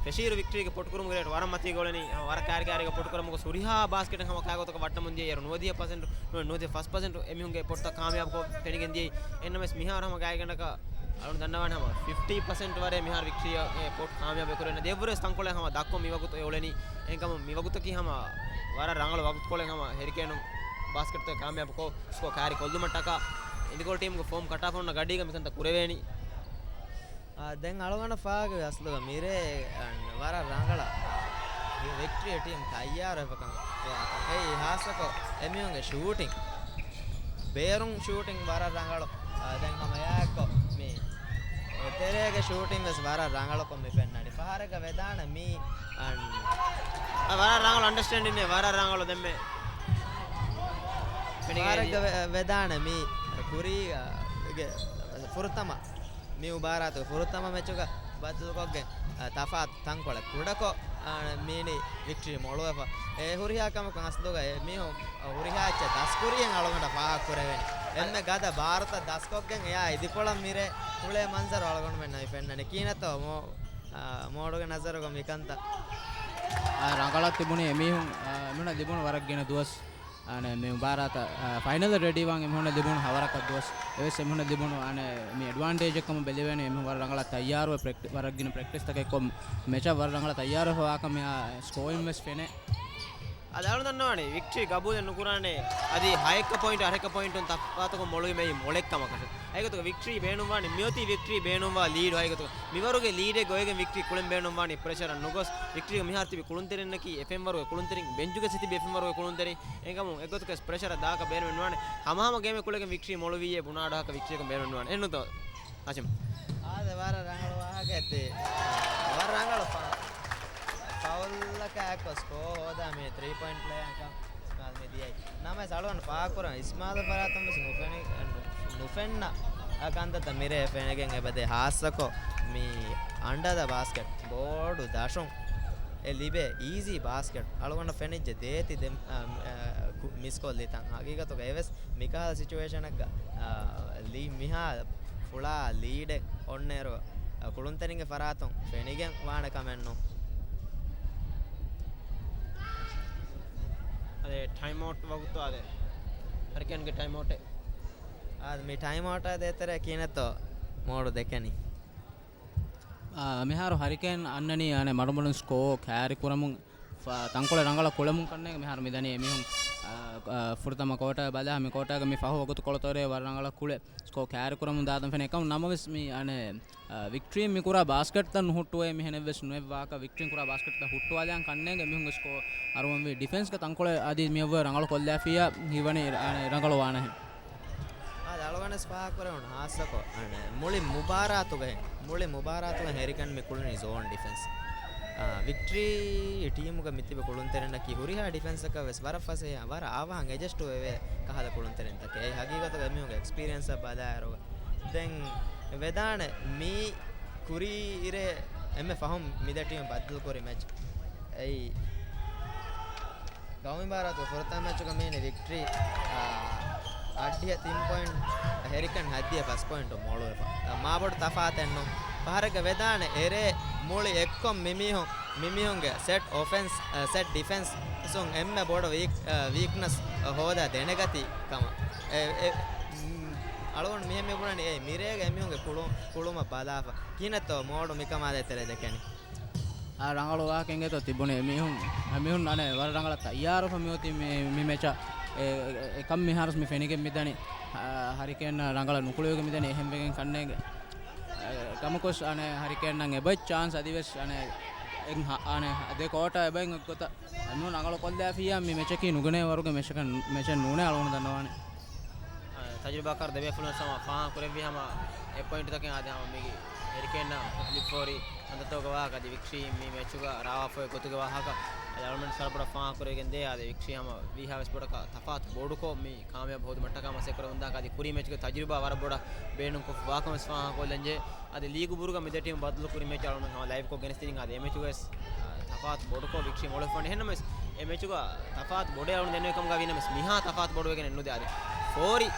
ފެށިއިރު ވިކްޓްރީގެ ޕޮޓުކުރުމުގެ ރޭޓް ވަރަށް މަތީގަ އުޅެނީ. ހަމަ ވަރަށް ކާރި ކާރީގަ ޕޮޓުކުރަމުގަ ހުރިހާ ބާސްކެޓެއް ހަމަ ކާގޮތަކަށް ވައްޓަމުން ދިޔައިރު ނުވަދިހަ ޕަސެންޓް، ނުވަދިހަ ފަސް ޕަސެންޓް އެމީހުންގެ ޕޮޓްތައް ކާމިޔާބުކޮށް ފެނިގެން ދިޔައީ. އެހެންނަމަވެސް މިހާރު ހަމަ ގާތްގަނޑަކަށް އަޅުން ދަންނަވާނެ ހަމަ ފިފްޓީ ޕަސެންޓް ވަރެއް މިހާރު ވިކްޓްރީއަށް ޕޮޓް ކާމިޔާބު ކުރެވެން ދެއްވުރެސް ތަންކޮޅެއް ހަމަ ދަށްކޮށް މިވަގުތު އެ އުޅެނީ. އެހެންކަމުން މިވަގުތަކީ ހަމަ ވަރަށް ރަނގަޅު ވަގުތުކޮޅެއް ހަމަ ހެރިކޭނުން ބާސްކެޓްތައް ކާމިޔާބުކޮށް ސްކޯ ކާރި ކޮށްލުމަށްޓަކާ. އިނދިކޮޅު ޓީމުގެ ފޯމް ކަޓާފަ އޮންނަ ގަޑީގަ މިކަންތައް ކުރެވޭނީ. އާ، ދެން އަޅުގަނޑަށް ފާހަގަވި އަސްލުގަ މިރޭ ވަރަށް ރަނގަޅަށް ވިކްޓްރީ ޓީމް ތައްޔާރުވެފަ ކަން. އެއީ ހާއްސަކޮށް އެމީހުންގެ ޝޫޓިން، ބޭރުން ޝޫޓިން ވަރަށް ރަނގަޅު. އާ، ދެން ހަމަ އެއާއެއްކޮށް މި އެތެރޭގެ ޝޫޓިން ވެސް ވަރަށް ރަނގަޅުކޮށް މި ފެންނަނީ. ފަހަރެއްގަ ވެދާނެ މީ އަން-، އާ، ވަރަށް ރަނގަޅު އަންޑަސްޓޭންޑިންއެއް ވަރަށް ރަނގަޅު ދެންމެ ފެނިގެން ފަހަރެއްގަ ވެ-، ވެދާނެ މީ ކުރީގެ ފުރަތަމަ މި މުބާރާތުގެ ފުރަތަމަ މެޗުގަ ބަދަލުކޮށްގެން، އަ، ތަފާތު ތަންކޮޅެއް ކުޑަކޮށް، އަ، މީނީ ވިކްޓްރީ މޮޅުވެފަ. އެ ހުރިހާ ކަމަކުން އަސްލުގަ އެ މީހުން ހުރިހާ އެއްޗެއް ދަސްކުރިއެއް އަޅުގަނޑަށް ފާހަގަ ކުރެވޭނެ. އެންމެ ގަދަ ބާރުތައް ދަސްކޮށްގެން އެއާ އިދިކޮޅަށް މިރޭ ކުޅޭ މަންޒަރު އަޅުގަނޑުމެންނަށް ފެންނަނީ. ކީނަތޯ މޯ-، އާ، މޯޑުގެ ނަޒަރުގަ މިކަންތައް؟ އާ، ރަނގަޅަށް ތިބުނީ އެމީހުން، އާ، އެމީހުންނަށް ލިބުނު ވަރަށް ގިނަ ދުވަސް. އާނެ، މި މުބާރާތަށް، އާ، ފައިނަލަށް ރެޑީވާން އެމީހުންނަށް ލިބުނު ހަވަރަކަށް ދުވަސް. އެވެސް އެމީހުންނަށް ލިބުނު، އާނެ، މި އެޑްވާންޓޭޖަށް ކަމަށް ބެލެވޭނެ. އެމީހުން ވަރަށް ރަނގަޅަށް ތައްޔާރުވެ ޕްރެކްޓި-، ވަރަށް ގިނަ ޕްރެކްޓިސްތަކެއް ކޮށް މެޗަށް ވަރަށް ރަނގަޅަށް ތައްޔާރުވެފަ ވާކަމަށް މި ސްކޯއިން ވެސް ފެނޭ. އަދި އަޅު ދަންނަވާނެ، ވިކްޓްރީ ގަބޫލެއް ނުކުރާނެ. އަދި ހައެއްކަ ޕޮއިންޓު އަށެއްކަ ޕޮއިންޓުން ތަފާތުކޮށް މޮޅުވީމައި މޮޅެއް ކަމަކަށެއް. އެގޮތުގަ ވިކްޓްރީ ބޭނުންވާނީ، މިއޮތީ ވިކްޓްރީ ބޭނުންވާ ލީޑު. އެގޮތުގަ މިވަރުގެ ލީޑެއް ގޮވެގެން ވިކްޓްރީ ކުޅެން ބޭނުންވާނީ ޕްރެޝަރަށް ނުގޮސް، ވިކްޓްރީގެ މިހާރު ތިބި ކުޅުންތެރިންނަކީ، އެފްއެމް ވަރުގެ ކުޅުންތެރިން، ބެންޗުގަ ތިބި އެފްއެމް ވަރުގެ ކުޅުންތެރިން. އެހެންކަމުން އެގޮތަކަށް ޕްރެޝަރަށް ދާކަށް ބޭނުމެއް ނުވާނެ. ހަމަހަމަ ގޭމެއް ކުޅެގެން ވިކްޓްރީ މޮޅުވީއޭ ބުނާ އަޑުއަހަކަށް ވިކްޓްރީއަކުން ބޭނުމެއް ނުވާނެ. އެހެންނުތޯ؟ ހާޝިމް. އާދެ، ވަރަށް ރަނގަޅު ވާހަކައެއް ދޭ. ވަރަށް ރަނގަޅު ފަ-، ފައުލްއަކާ އެއްކޮށް ސްކޯ ހޯދާ މި ތްރީ ޕޮއިންޓް ޕްލޭއަކަށް އިސްމާލް މި ދިޔައީ. ނަމަވެސް އަޅުގަނޑު ފާހަގަކުރަން އިސްމާލް ފަރާތުން ވެސް ނުފެނި-، ނު-، ނުފެންނަ ކަންތައްތައް މިރޭ ފެނިގެން އެބަދޭ. ހާއްސަކޮށް މި އަންޑަ ދަ ބާސްކެޓް ބޯޑު ދަށުން އެ ލިބޭ އީޒީ ބާސްކެޓް. އަޅުގަނޑަށް ފެނިއްޖެ ދޭތި ދެ-، އަ، އަ، ކު-، މިސްކޯލް ލިތަން. ހަގީގަތުގަ އެވެސް މިކަހަލަ ސިޗުއޭޝަނަކަށް، އާ، ލީ މިހާ ފުޅާ ލީޑެއް އޮންނައިރު، އާ، ކުޅުންތެރިންގެ ފަރާތުން ފެނިގެން ވާނެ ކަމެއް ނޫން. އަދެ ޓައިމް އައުޓް ވަގުތު އާދެ. ހަރިކޭންގެ ޓައިމް އައުޓެއް. އާދެ، މި ޓައިމް އައުޓާ ދޭތެރޭ ކިހިނެއްތޯ މޯޑު ދެކެނީ؟ އާ، މިހާރު ހަރިކޭން އަންނަނީ އަނެއް މަޑުމަޑުން ސްކޯ ކައިރި ކުރަމުން ފަ-، ތަންކޮޅެއް ރަނގަޅަށް ކުޅެމުން ކަންނޭނގެ މިހާރު މިދަނީ އެމީހުން، އާ، އާ، ފުރަތަމަ ކޯޓަރ ބަލާ މި ކޯޓަރގެ މި ފަހު ވަގުތު ކޮޅުތޯރޭ ވަރަށް ރަނގަޅަށް ކުޅެ ސްކޯ ކައިރި ކުރަމުން ދާތަން ފެނޭ. އެކަމު ނަމަވެސް މި އަނެއް، އާ، ވިކްޓްރީން މި ކުރާ ބާސްކެޓްތައް ނުހުއްޓުވޭ މިހެނެއްވެސް ނުއެއް ވާކަށް ވިކްޓްރީން ކުރާ ބާސްކެޓްތައް ހުއްޓުވާލާން ކަންނޭނގެ މީހުންގެ ސްކޯ އަރުވަންވީ. ޑިފެންސްގެ ތަންކޮޅެއް އަދި މިއަށްވުރެ ރަނގަޅު ކޮށްލާފިއްޔާ ހީވަނީ ރަ-، އަނެއް ރަނގަޅު ވާނެހެން. އާދެ، އަޅުގަނޑުވެސް ފާހަގަކުރެވުނު ހާއްސަކޮށް، އަނެއް، މުޅި މުބާރާތުގައި، މުޅި މުބާރާތުގައި ހެރިކެން މި ކުޅުނީ ޒޯން ޑިފެންސް. އާ، ވިކްޓްރީ ޓީމުގަ މިތިބި ކުޅުންތެރިންނަކީ ހުރިހާ ޑިފެންސަކަށް ވެސް ވަރަށް ފަސޭހަ، ވަރަށް އަވަހަށް އެޖަސްޓު ވެވޭ ކަހަލަ ކުޅުންތެރިންތަކެއް. އެއީ ހަގީގަތުގަ އެމީހުންގެ އެކްސްޕީރިއެންސަށް ބަލާއިރު. ދެން ވެދާނެ މީ ކުރީ އިރޭ އެންމެ ފަހުން މިދެ ޓީމް ބައްދަލުކުރި މެޗް. އެއީ ގައުމީ މުބާރާތުގެ ފުރަތަމަ މެޗުގަ މީނި ވިކްޓްރީ، އާ، އަށްޑިހަ ތިން ޕޮއިންޓް، ހެރިކެން ހައްދިހަ ފަސް ޕޮއިންޓު މޮޅުވެފަ. އާ، މާބޮޑު ތަފާތެއް ނޫން. ފަހަރެއްގަ ވެދާނެ އެރޭ މުޅި އެއްކޮށް މިމީހުން، މިމީހުންގެ ސެޓް އޮފެންސް، އާ، ސެޓް ޑިފެންސް ސުން އެންމެ ބޮޑު ވީކް-، އާ، ވީކްނަސް ހޯދާ ދެނެގަތީ ކަމަށް. އެ، އެ، މް، އަޅުގަނޑު މިހެން މި ބުނަނީ އެ މިރޭގެ އެމީހުންގެ ކުޅު-، ކުޅުމަށް ބަލާފަ. ކިހިނެއްތޯ މޯޑު މިކަމާ ދޭތެރޭ ދެކެނީ؟ އާ، ރަނގަޅު ވާހަކަ އިނގޭތޯ ތިބުނީ. މީހުން، މީހުން އަނެއް ވަރަށް ރަނގަޅަށް ތައްޔާރުވެފަ މިއޮތީ މި، މި މެޗަށް. އެ، އެ، އެކަން މިހާރުސް މި ފެނިގެން މިދަނީ. އާ، ހަރިކޭން ރަނގަޅަށް ނުކުޅެވިގެން މިދަނީ އެހެން ވެގެން ކަންނޭނގެ. އާ، ކަމަކުސް އަނެއް ހަރިކޭންނަށް އެބައޮތް ޗާންސް އަދިވެސް އަނެއް އެއް ހަ-، އަނެއް ދެ ކޯޓާ އެބައިން އޮތްގޮތަށް އެމީހުން ރަނގަޅު ކޮށްލާފިއްޔާ މި މެޗަކީ ނުގިނައި ވަރުގެ މެޗަކަށް، މެޗެއް ނޫނޭ އަޅުގަނޑު ދަންނަވާނެ. އާ، ތަޖުރިބާކާރު ދެބޭފުޅުން ހަމަ ފާހަގަ ކުރެއްވި ހަމަ އެއް ޕޮއިންޓުތަކެއް އާދެ ހަމަ މީގެ ހެރިކޭން ލިބިފަހުރި ހަނދަތޯގެ ވާހަކަ އަދި ވިކްޓްރީ މި މެޗުގަ ރާވާފައި ގޮތުގެ ވާހަކަ އަޅުގަނޑު ސަރަބޮޑަށް ފާހަގަ ކުރެވިގެން ދޭ. އާދެ ވިކްޓްރީ ހަމަ ވީހާވެސް ބޮޑަކަށް ތަފާތު ބޮޑުކޮށް މި ކާމިޔާބު ހޯދުމަށްޓަކާ މަސައްކަތް ކުރަމުންދާކަށް އަދި ކުރީ މެޗުގެ ތަޖުރިބާ ވަރަށް ބޮޑަށް ބޭނުންކޮށްފަ ވާކަމަށް ވެސް ފާހަގަ ކޮށްލަންޖެހޭ. އަދި ލީގު ބުރުގަ މިދެ ޓީމު ބަދަލުކުރި މެޗް އަޅުގަނޑު ހަމަ ލައިވްކޮށް ގެނެސްދިނީ. އަދި އެމެޗުގައި ވެސް، އާ، ތަފާތު ބޮޑުކޮށް ވިކްޓްރީ މޮޅުވެފަނީ. އެހެންނަމަވެސް އެމެޗުގަ ތަފާތު ބޮޑޭ އަޅުގަނޑު ދެންނެވި ކަމުގަ ވީނަމަވެސް މިހާ ތަފާތު ބޮޑުވެގެނެއް ނުދޭ. އަދި ފޯރި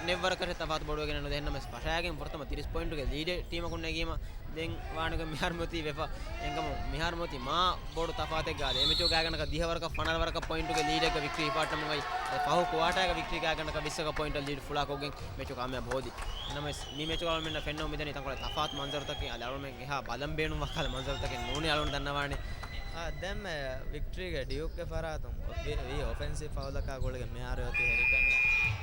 ނެއްވަރަކަށެއް ތަފާތު ބޮޑުވެގެނެއް ނުދޭ. އެހެންނަމަވެސް ފަށާގެން ފުރަތަމަ ތިރީސް ޕޮއިންޓުގެ ލީޑެއް ޓީމަކުން ނެގީމަ ދެން ވާނެގޮތް މިހާރު މިއޮތީ ވެފަ. އެހެންކަމުން މިހާރު މިއޮތީ މާ ބޮޑު ތަފާތެއްގަ އަދި އެމެޗުގެ ގާތްގަނޑަކަށް ދިހަވަރަކަށް ފަނަރަވަރަކަށް ޕޮއިންޓުގެ ލީޑެއްގަ ވިކްޓްރީ ހިފާއްޓަމުން އައި، އަދި ފަހު ކުއާޓާގަ ވިކްޓްރީ ގާތްގަނޑަކަށް ވިއްސަކަށް ޕޮއިންޓަށް ލީޑް ފުޅާކޮށްގެން މެޗު ކާމިޔާބު ހޯދި. ނަމަވެސް މި މެޗުގަ އަޅުމެންނަށް ފެންނަމުން މިދަނީ ތަންކޮޅެއް ތަފާތު މަންޒަރުތަކެއް. އަދި އަޅުމެން އެހާ ބަލަން ބޭނުންވާ ކަހަލަ މަންޒަރުތަކެއް ނޫނޭ އަޅުގަނޑު ދަންނަވާނެ. އާ، ދެންމެ ވިކްޓްރީގެ ޑިޔުކްގެ ފަރާތުން ވި-، ވީ އޮފެންސިވް ފައުލަކާ ގުޅިގެން މިހާރު އޮތީ ހެރިކެން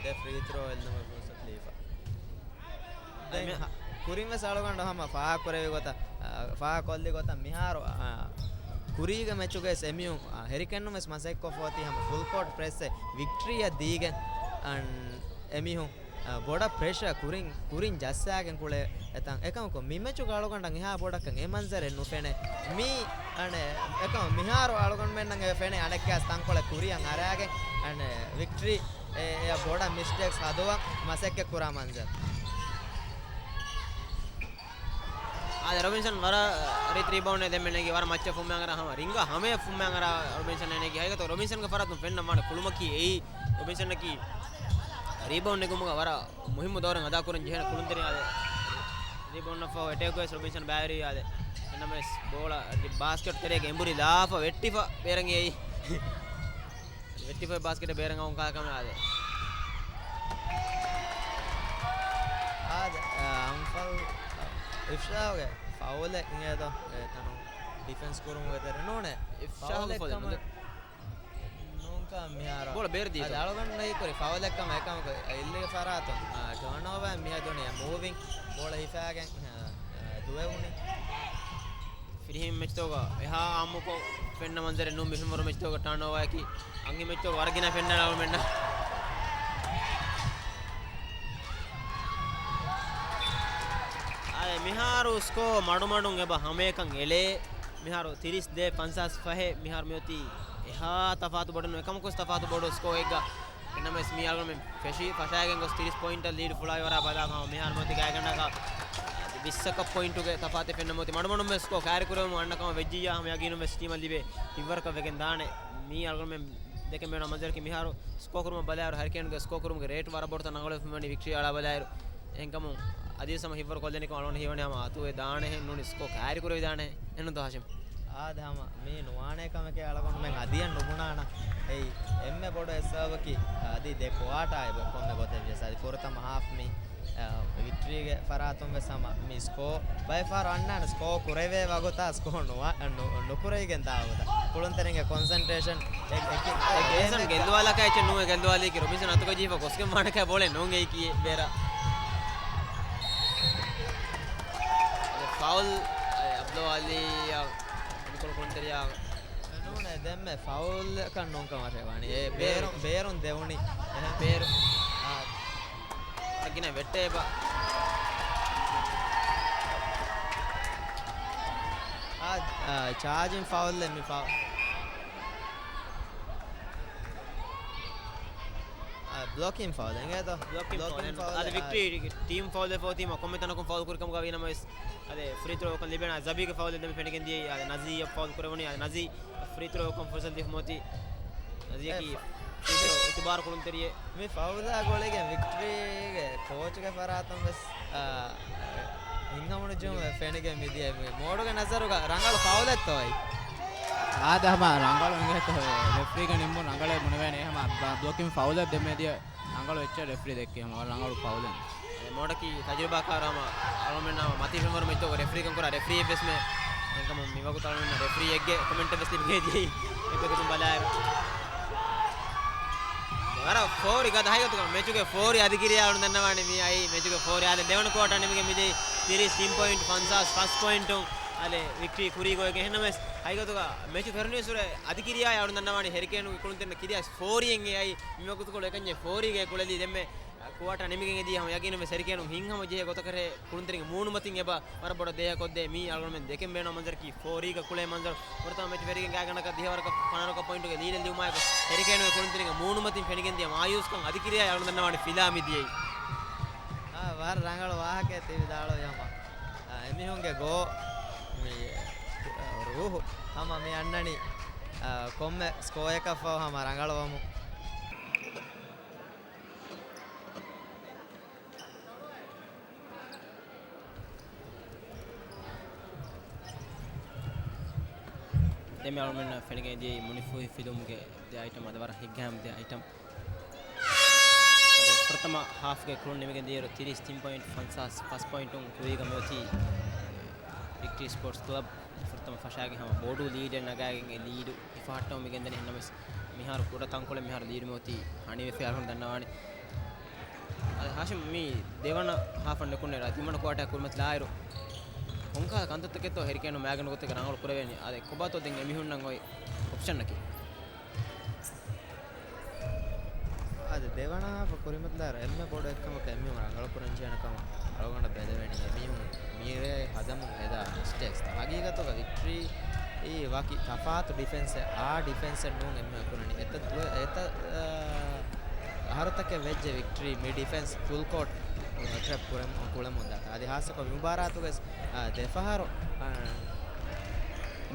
ދެ ފްރީ ތްރޯ އެޅުމުގެ ފުރުސަތު ލީފަ. ދެން މި- ހަ-، ކުރިން ވެސް އަޅުގަނޑު ހަމަ ފާހަގަކުރެއްވި ގޮތަށް، އާ، ފާހަގަކޮށްލި ގޮތަށް މިހާރު، އާ، ކުރީގެ މެޗުގައި ވެސް އެމީހުން، އާ، ހެރިކެންނުން ވެސް މަސައްކަތްކޮށްފަ އޮތީ ހަމަ ފުލް ކޯޓް ޕްރެސްއެއް ވިކްޓްރީއަށް ދީގެން، އަން، އެމީހުން އާ، ބޮޑަށް ޕްރެޝަރ ކުރިން، ކުރިން ޖައްސާގެން ކުޅޭ އެތަން. އެކަމަކު މި މެޗުގަ އަޅުގަނޑަށް އެހާ ބޮޑަކަށް އެ މަންޒަރެއް ނުފެނޭ. މީ، އަނެއް، އެކަމަ މިހާރު އަޅުގަނޑުމެންނަށް އެ ފެނޭ އަނެއްކާސް ތަންކޮޅެއް ކުރިއަށް އަރާގެން، އަނެއް، ވިކްޓްރީ އެ، އެ ބޮޑަށް މިސްޓޭކްސް ހަދުވަން މަސައްކަތް ކުރާ މަންޒަރު. އާދެ، ރޮބިންސަން ވަރަށް ރީތި ރީބައުންޑެއް ދެންމެ ނެގި، ވަރަށް މައްޗަށް ފުންމޭ އަނގަރާ ހަމަ ރިނގަށް ހަމަޔަށް ފުންމޭ އަނގަރާ ރޮބިންސަން ނެގި. ހަގީގަތު ރޮބިންސަންގެ ފަރާތުން ފެންނަ މާނަ ކުޅުމަކީ އެއީ ރޮބިންސަންއަކީ ރީބައުންޑް ނެގުމުގަ ވަރަށް މުހިއްމު ދައުރެއް އަދާކުރަން ޖެހޭނެ ކުޅުންތެރިން އާދެ. ރީބައުންޑް އަށްފަހު އެޓޭކް ވެސް ރޮބިންސަން ބައިވެރިވި އާދެ. އެންނަމެސް ބޯޅަ ބާސްކެޓް ތެރޭގެ އެނބުރި ލާފަ ވެއްޓިފަ ބޭރަށް އެއީ. ވެއްޓިފަ ބާސްކެޓް ބޭރަށް އައުން ކާކަމެއް އާދެ. އާދެ، އަންފަލް އިފްޝާގެ ފައުލެއް އިނގޭތޯ އެތަނުން ޑިފެންސް ކުރުމުގެ ތެރެ ނޫނޭ. އިފްޝާގެ ފައުލެއް ފައުލެއް ކަމަށް ނޫން. ނޫންކަން މިހާރު. ބޯޅަ ބޭރަށް ދީތޯ. އަދި އަޅުގަނޑު ނައިކުރި ފައުލެއް ކަމަށް އެކަމަކު އިއްލިގެ ފަރާތުން، އާ، ޓާންއޯވާ މިހެދުނީ މޫވިން ބޯޅަ ހިފާގެން، އާ، ދުވެވުނީ. ފިރިހެން މެޗްތޯގަ އެހާ އާއްމުކޮށް ފެންނަ މަންޒަރެއް ނޫން މިފެންވަރު މެޗްތޯގަ ޓާންއޯވާއަކީ. އަންހެން މެޗްތޯގަ ވަރަށް ގިނަ ފެންނަ އަޅުމެންނަށް. އާދެ، މިހާރު ސްކޯ މަޑުމަޑުން އެބަ ހަމައެކަން އެޅޭ. މިހާރު ތިރީސް ދޭއް ފަންސާސް ފަހެއް. މިހާރު މިއޮތީ އެހާ ތަފާތު ބޮޑެއް ނޫން. އެކަމަކުވެސް ތަފާތު ބޮޑު ސްކޯއެއްގަ. އެންނަމެސް މީ އަޅުގަނޑުމެން ފެށި ފަށާގެން ގޮސް ތިރީސް ޕޮއިންޓަށް ލީޑް ފުޅާވި ވަރާ ބަލާ ހަމަ މިހާރު މިއޮތީ ގާތްގަނޑަކަށް ވިއްސަކަށް ޕޮއިންޓުގެ ތަފާތެއް ފެންނަމު އޮތީ. މަޑުމަޑުން ވެސް ސްކޯ ކައިރިކުރެވުމުން އަންނަ ކަމަށް ވެއްޖިއްޔާ ހަމަ ޔަގީނުން ވެސް ޓީމަށް ލިބޭ ހިތްވަރުކަން ވެގެން ދާނެ. މީ އަޅުގަނޑުމެން ދެކެން ބޭނުން މަންޒަރަކީ މިހާރު ސްކޯ ކުރުމަށް ބަލާއިރު ހަރިކޭންގެ ސްކޯ ކުރުމުގެ ރޭޓް ވަރަށް ބޮޑުތަން ރަނގަޅުވެފަ ވަނީ ވިކްޓްރީ އަޅާ ބަލާއިރު. އެހެންކަމުން އަދިވެސް ހަމަ ހިތްވަރު ކޮށްލަނިކޮށް އަޅުގަނޑަށް ހީވަނީ ހަމަ އަތުވެ ދާނެހެން ނޫނީ ސްކޯ ކައިރިކުރެވިދާނެ. އެހެންނު ދޯ ހާޝިމް؟ އާދެ، ހަމަ މީ ނުވާނޭ ކަމެކޭ އަޅުގަނޑުމެން އަދިއެއް ނުބުނާނަ. އެއީ އެންމެ ބޮޑު އެއް ސަބަބަކީ އަދި ދެ ކުއާޓާ އެބަ ކޮންމެ ގޮތެއް ވިޔަސް އަދި ފުރަތަމަ ހާފް މީ، އާ، ވިކްޓްރީގެ ފަރާތުން ވެސް ހަމަ މި ސްކޯ ބައެއް ފަހަރު އަންނާނެ ސްކޯ ކުރެވޭ ވަގުތާ ސްކޯ ނުވާ-، ނު-، ނުކުރެވިގެން ދާ ވަގުތާ. ކުޅުންތެރިންގެ ކޮންސެންޓްރޭޝަން އެ-، އެކި-، އެ ގޭމް ގެންދުވާލާކަށް އެއްޗެއް ނޫން ގެންދުވާލީކީ ރޮބިންސަން އަތުގަ ޖެހިފަ ގޮސްގެން ވާނެކަ ބޯޅަ ނޫން އެއީކީ ބޭރަށް. ފައުލް އެ އަބްދުލް ވާލީ އަ-، މިކޮޅު ކުޅުންތެރިޔާ. ނޫނޭ، ދެންމެ ފައުލް ކަން ނޫން ކަމަށް ވާނީ. އެ ބޭރު-، ބޭރު-، ބޭރުން ދެވުނީ. އެހެން. ބޭރު. އާ. އަގިނަ ވެއްޓޭ ބާ. އާ، އާ، ޗާޖިން ފައުލް މި ފައު-، އާ، ބްލޮކިން ފައުލް އެނގޭތޯ؟ ބްލޮކިން ބްލޮކިން ފައުލް. ފައުލް، އަދި އާ. ވިކްޓްރީ ޓީމް ފައުލް ވެފަ އޮތީމަ ކޮންމެ ތަނަކުން ފައުލް ކުރި ކަމުގަ ވީނަމަވެސް. އަދި ފްރީ ތްރޯ ކަން ލިބޭނެ. ޒަބީގެ ފައުލެއް ދެންމެ ފެނިގެން ދިޔައީ. އަދި ނަޒީ ފައުލް ކުރެވުނީ. އަދި ނަޒީ ފްރީ ތްރޯ ކަން ފުރުސަތު ދީފަ އޮތީ. ނަޒީއަކީ އެ، ފްރީ ތްރޯ އިތުބާރު ކުޅުންތެރިއެއް. މި ފައުލާ ގުޅިގެން ވިކްޓްރީގެ ކޯޗުގެ ފަރާތުން ވެސް، އާ، ހިތްހަމަނުޖެހުމެއް ފެނިގެން މިދިޔަ މި މޯޑުގެ ނަޒަރުގަ ރަނގަޅު ފައުލެއްތޯއި؟ އާދެ، ހަމަ ރަނގަޅު އިނގޭތޯ ރެފްރީގެ ނިންމުން ރަނގަޅޭ ބުނެވޭނެ. ހަމަ ބްލޮކިން ފައުލެއް ދެންމެ ދިޔަ ރަނގަޅު އެއްޗެއް ރެފްރީ ދެއްކި ހަމަ ވަރަށް ރަނގަޅު ފައުލެއް. އެ މޯޑަކީ ތަޖުރިބާކާރު ހަމަ އަޅުމެންނާ މަތީ ފެންވަރު މެޗްތަކުގަ ރެފްރީކަން ކުރާ ރެފްރީއެއް ވެސް މެ. އެކަމު މިވަގުތު އަޅުމެންނަށް ރެފްރީއެއްގެ ކޮމެންޓެއް ވެސް ލިބިގެން ދިޔައީ. އެއްގޮތަކުން ބަލާއިރު. ވަރަށް ފޯރި ގަދަ ހަގީގަތުގަ މެޗުގެ ފޯރި އަދިކިރިޔާ އަޅުން ދަންނަވާނެ މި އައީ މެޗުގެ ފޯރި. އާދެ، ދެވަނަ ކުއާޓާ ނިމިގެން މިދިޔައީ ތިރީސް ތިން ޕޮއިންޓް ފަންސާސް ފަސް ޕޮއިންޓުން. އާދެ، ވިކްޓްރީ ކުރީގޮތްގެ އެހެންނަމަވެސް ހަގީގަތުގަ މެޗު ފެރުނީސުރެ އަދިކިރިޔާ އަޅުން ދަންނަވާނެ ހެރިކޭނުގެ ކުޅުންތެރިންނަށް ކިރިޔާ ފޯރިއެއް އެއީ. މިވަގުތުކޮޅު އެކަންޏެއް ފޯރީގައި ކުޅެލީ ދެންމެ ކުއާޓާ ނިމިގެން އެދީ ހަމަ ޔަގީނުން ވެސް ހެރިކޭނު ހިތްހަމަ ޖެހޭ ގޮތަކަށް ކުޅުންތެރިންގެ މޫނުމަތިން އެބަ ވަރަށް ބޮޑަށް ދޭހަކޮށްދޭ. މީ އަޅުގަނޑުމެން ދެކެން ބޭނުން މަންޒަރަކީ ފޯރީގަ ކުޅޭ މަންޒަރު. ފުރަތަމަ މެޗު ފެރިގެން ގާތްގަނޑަކަށް ދިހަވަރަކަށް ފަނަރަކަށް ޕޮއިންޓުގެ ލީޑެއް ލިބުމާއެކު ހެރިކޭނުގެ ކުޅުންތެރިންގެ މޫނުމަތިން ފެނިގެން ދިޔަ މާޔޫސްކަން އަދިކިރިޔާ އަޅުން ދަންނަވާނެ ފިލާ މިދިޔައީ. އާ، ވަރަށް ރަނގަޅު ވާހަކައެއް ތި ވިދާޅުވީ ހަމަ. އާ، އެމީހުންގެ ގޯ މި ރޫހު ހަމަ މި އަންނަނީ، އާ، ކޮންމެ ސްކޯއަކަށްފަހު ހަމަ ރަނގަޅުވަމުން. ދެންމެ އަޅުމެންނަށް ފެނިގެން ދިޔައީ މުނިފޫހި ފިލުމުގެ ދެ އައިޓަމް، އަދި ވަރަށް ހިތްގައިމު ދެ އައިޓަމް. އަދި ފުރަތަމަ ހާފްގެ ކުޅުން ނިމިގެން ދިޔައިރު ތިރީސް ތިން ޕޮއިންޓް ފަންސާސް ފަސް ޕޮއިންޓުން ކުރީގަ މިއޮތީ ވިކްޓްރީ ސްޕޯޓްސް ކްލަބް. ފުރަތަމަ ފަށާގެން ހަމަ ބޮޑު ލީޑެއް ނަގާގެން އެ ލީޑު ހިފަހައްޓަމުން މި ގެންދަނީ. އެހެންނަމަވެސް މިހާރު ކުޑަ ތަންކޮޅެއް މިހާރު ލީޑު މިއޮތީ ހަނިވެފައި އަޅުގަނޑު ދަންނަވާނެ. އަދި ހާޝިމް، މި ދެވަނަ ހާފަށް ނުކުންނައިރު ތިންވަނަ ކުއާޓާ ކުރިމަތިލާއިރު ކޮންކަހަލަ ކަންތައްތަކެއްތޯ ހެރިކޭނު މާގަނޑު ގޮތެއްގަ ރަނގަޅު ކުރެވޭނީ؟ އާދެ، ކޮބާތޯ ދެން އެމީހުންނަށް އޮތް އޮޕްޝަނަކީ؟ އާދެ، ދެވަނަ ހާފަށް ކުރިމަތިލާއިރު އެންމެ ބޮޑު އެއްކަމަކަށް އެމީހުން ރަނގަޅު ކުރަން ޖެހޭނެ ކަމަށް އަޅުގަނޑަށް ބެލެވެނީ. އެމީހުން މިރޭ ހަދަމުން ހެދާ މިސްޓޭކްސް. ހަގީގަތުގަ ވިކްޓްރީ އީ ވަކި ތަފާތު ޑިފެންސެއް، އާ ޑިފެންސެއް ނޫން އެމީހުން ކުރަނީ. އެތައް ދުވަ-، އެތައް، އާ، އަހަރުތަކެއް ވެއްޖެ ވިކްޓްރީ މި ޑިފެންސް ފުލް ކޯޓް ޓްރެޕް ކުރަމު-، ކުޅެމުން ދާތާ. އަދި ހާއްސަކޮށް މި މުބާރާތުގަ، އާ، ދެފަހަރު، އާ،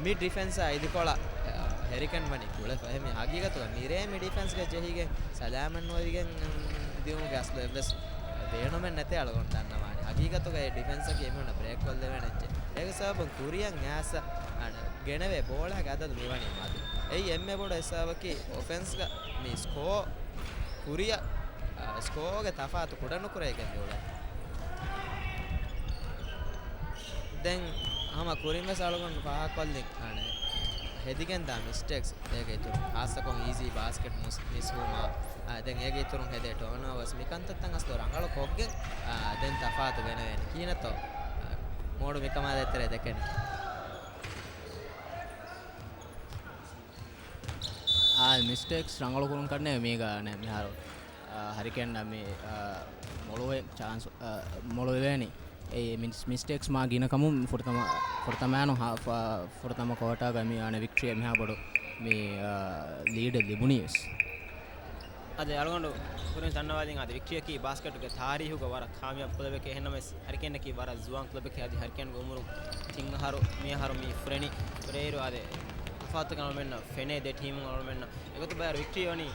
މި ޑިފެންސާ އިދިކޮޅަށް، އާ، ހެރިކޭން ވަނީ ކުޅެފަ. އެހެން ހަގީގަތުގަ މިރޭ މި ޑިފެންސްގަ ޖެހިގެން ސަލާމަތްނުވެވިގެން، އުން، ދިއުމުގެ އަސްލު އެއްވެސް ބޭނުމެއް ނެތޭ އަޅުގަނޑު ދަންނަވާނެ. ހަގީގަތުގައި ޑިފެންސަކީ އެމީހުންނަށް ބްރޭކް ކޮށްލެވޭނެ އެއްޗެއް. އޭގެ ސަބަބުން ކުރިއަށް އައިސް ގެނެވޭ ބޯޅާގެ އަދަދު މިވަނީ މަދު. އެއީ އެންމެ ބޮޑު އެއް ސަބަބަކީ އޮފެންސްގަ މި ސްކޯ ކުރިއަށް، އާ، ސްކޯގެ ތަފާތު ކުޑަނުކުރެވިގެން މިއުޅޭ. ދެން ހަމަ ކުރިން ވެސް އަޅުގަނޑު ފާހަގަކޮށްލިން އަނެއް ހެދިގެންދާ މިސްޓޭކްސް އޭގެ އިތުރުން ހާއްސަކޮށް އީޒީ ބާސްކެޓް މިސް، މިސްވުމާ، އާ، ދެން އޭގެ އިތުރުން ހެދޭ ޓާންއޯވާސް މިކަންތައްތައް އަސްލު ރަނގަޅު ކޮށްގެން، އާ، ދެން ތަފާތު ގެނެވޭނެ. ކިހިނެއްތޯ، އާ، މޯޑު މިކަމާ ދޭތެރޭ ދެކެނީ. އާ، މިސްޓޭކްސް ރަނގަޅު ކުރުން ކަންނޭ މީގަ އަނެއް މިހާރު، އާ، ހަރިކޭންއަށް މި، އާ، މޮޅުވެ ޗާންސް، އާ، މޮޅުވެވޭނީ. އެ މިސް، މިސްޓޭކްސް މާ ގިނަ ކަމުން ފުރަތަމަ، ފުރަތަމައިނު ހާ، ފަ، ފުރަތަމަ ކޯޓާގަ މި އަނެއް ވިކްޓްރީއެއް މިހާ ބޮޑު މި، އާ، ލީޑެއް ލިބުނީ ވެސް. އަދި އަޅުގަނޑު ކުރިން ދަންނަވާލިން އަދި ވިކްޓްރީއަކީ ބާސްކެޓުގެ ތާރީހުގަ ވަރަށް ކާމިޔާބު ކުލަބެކޭ. އެހެންނަމަވެސް ހަރިކޭންއަކީ ވަރަށް ޒުވާން ކުލަބެކޭ. އަދި ހަރިކޭންގެ އުމުރުން ތިން އަހަރު މި އަހަރު މި ފުރެނީ. ފުރެއިރު އާދެ، ތަފާތުގަ އަޅުމެންނަށް ފެނޭ ދެ ޓީމުން އަޅުމެންނަށް. އެގޮތުން ބައި ވިކްޓްރީ ވަނީ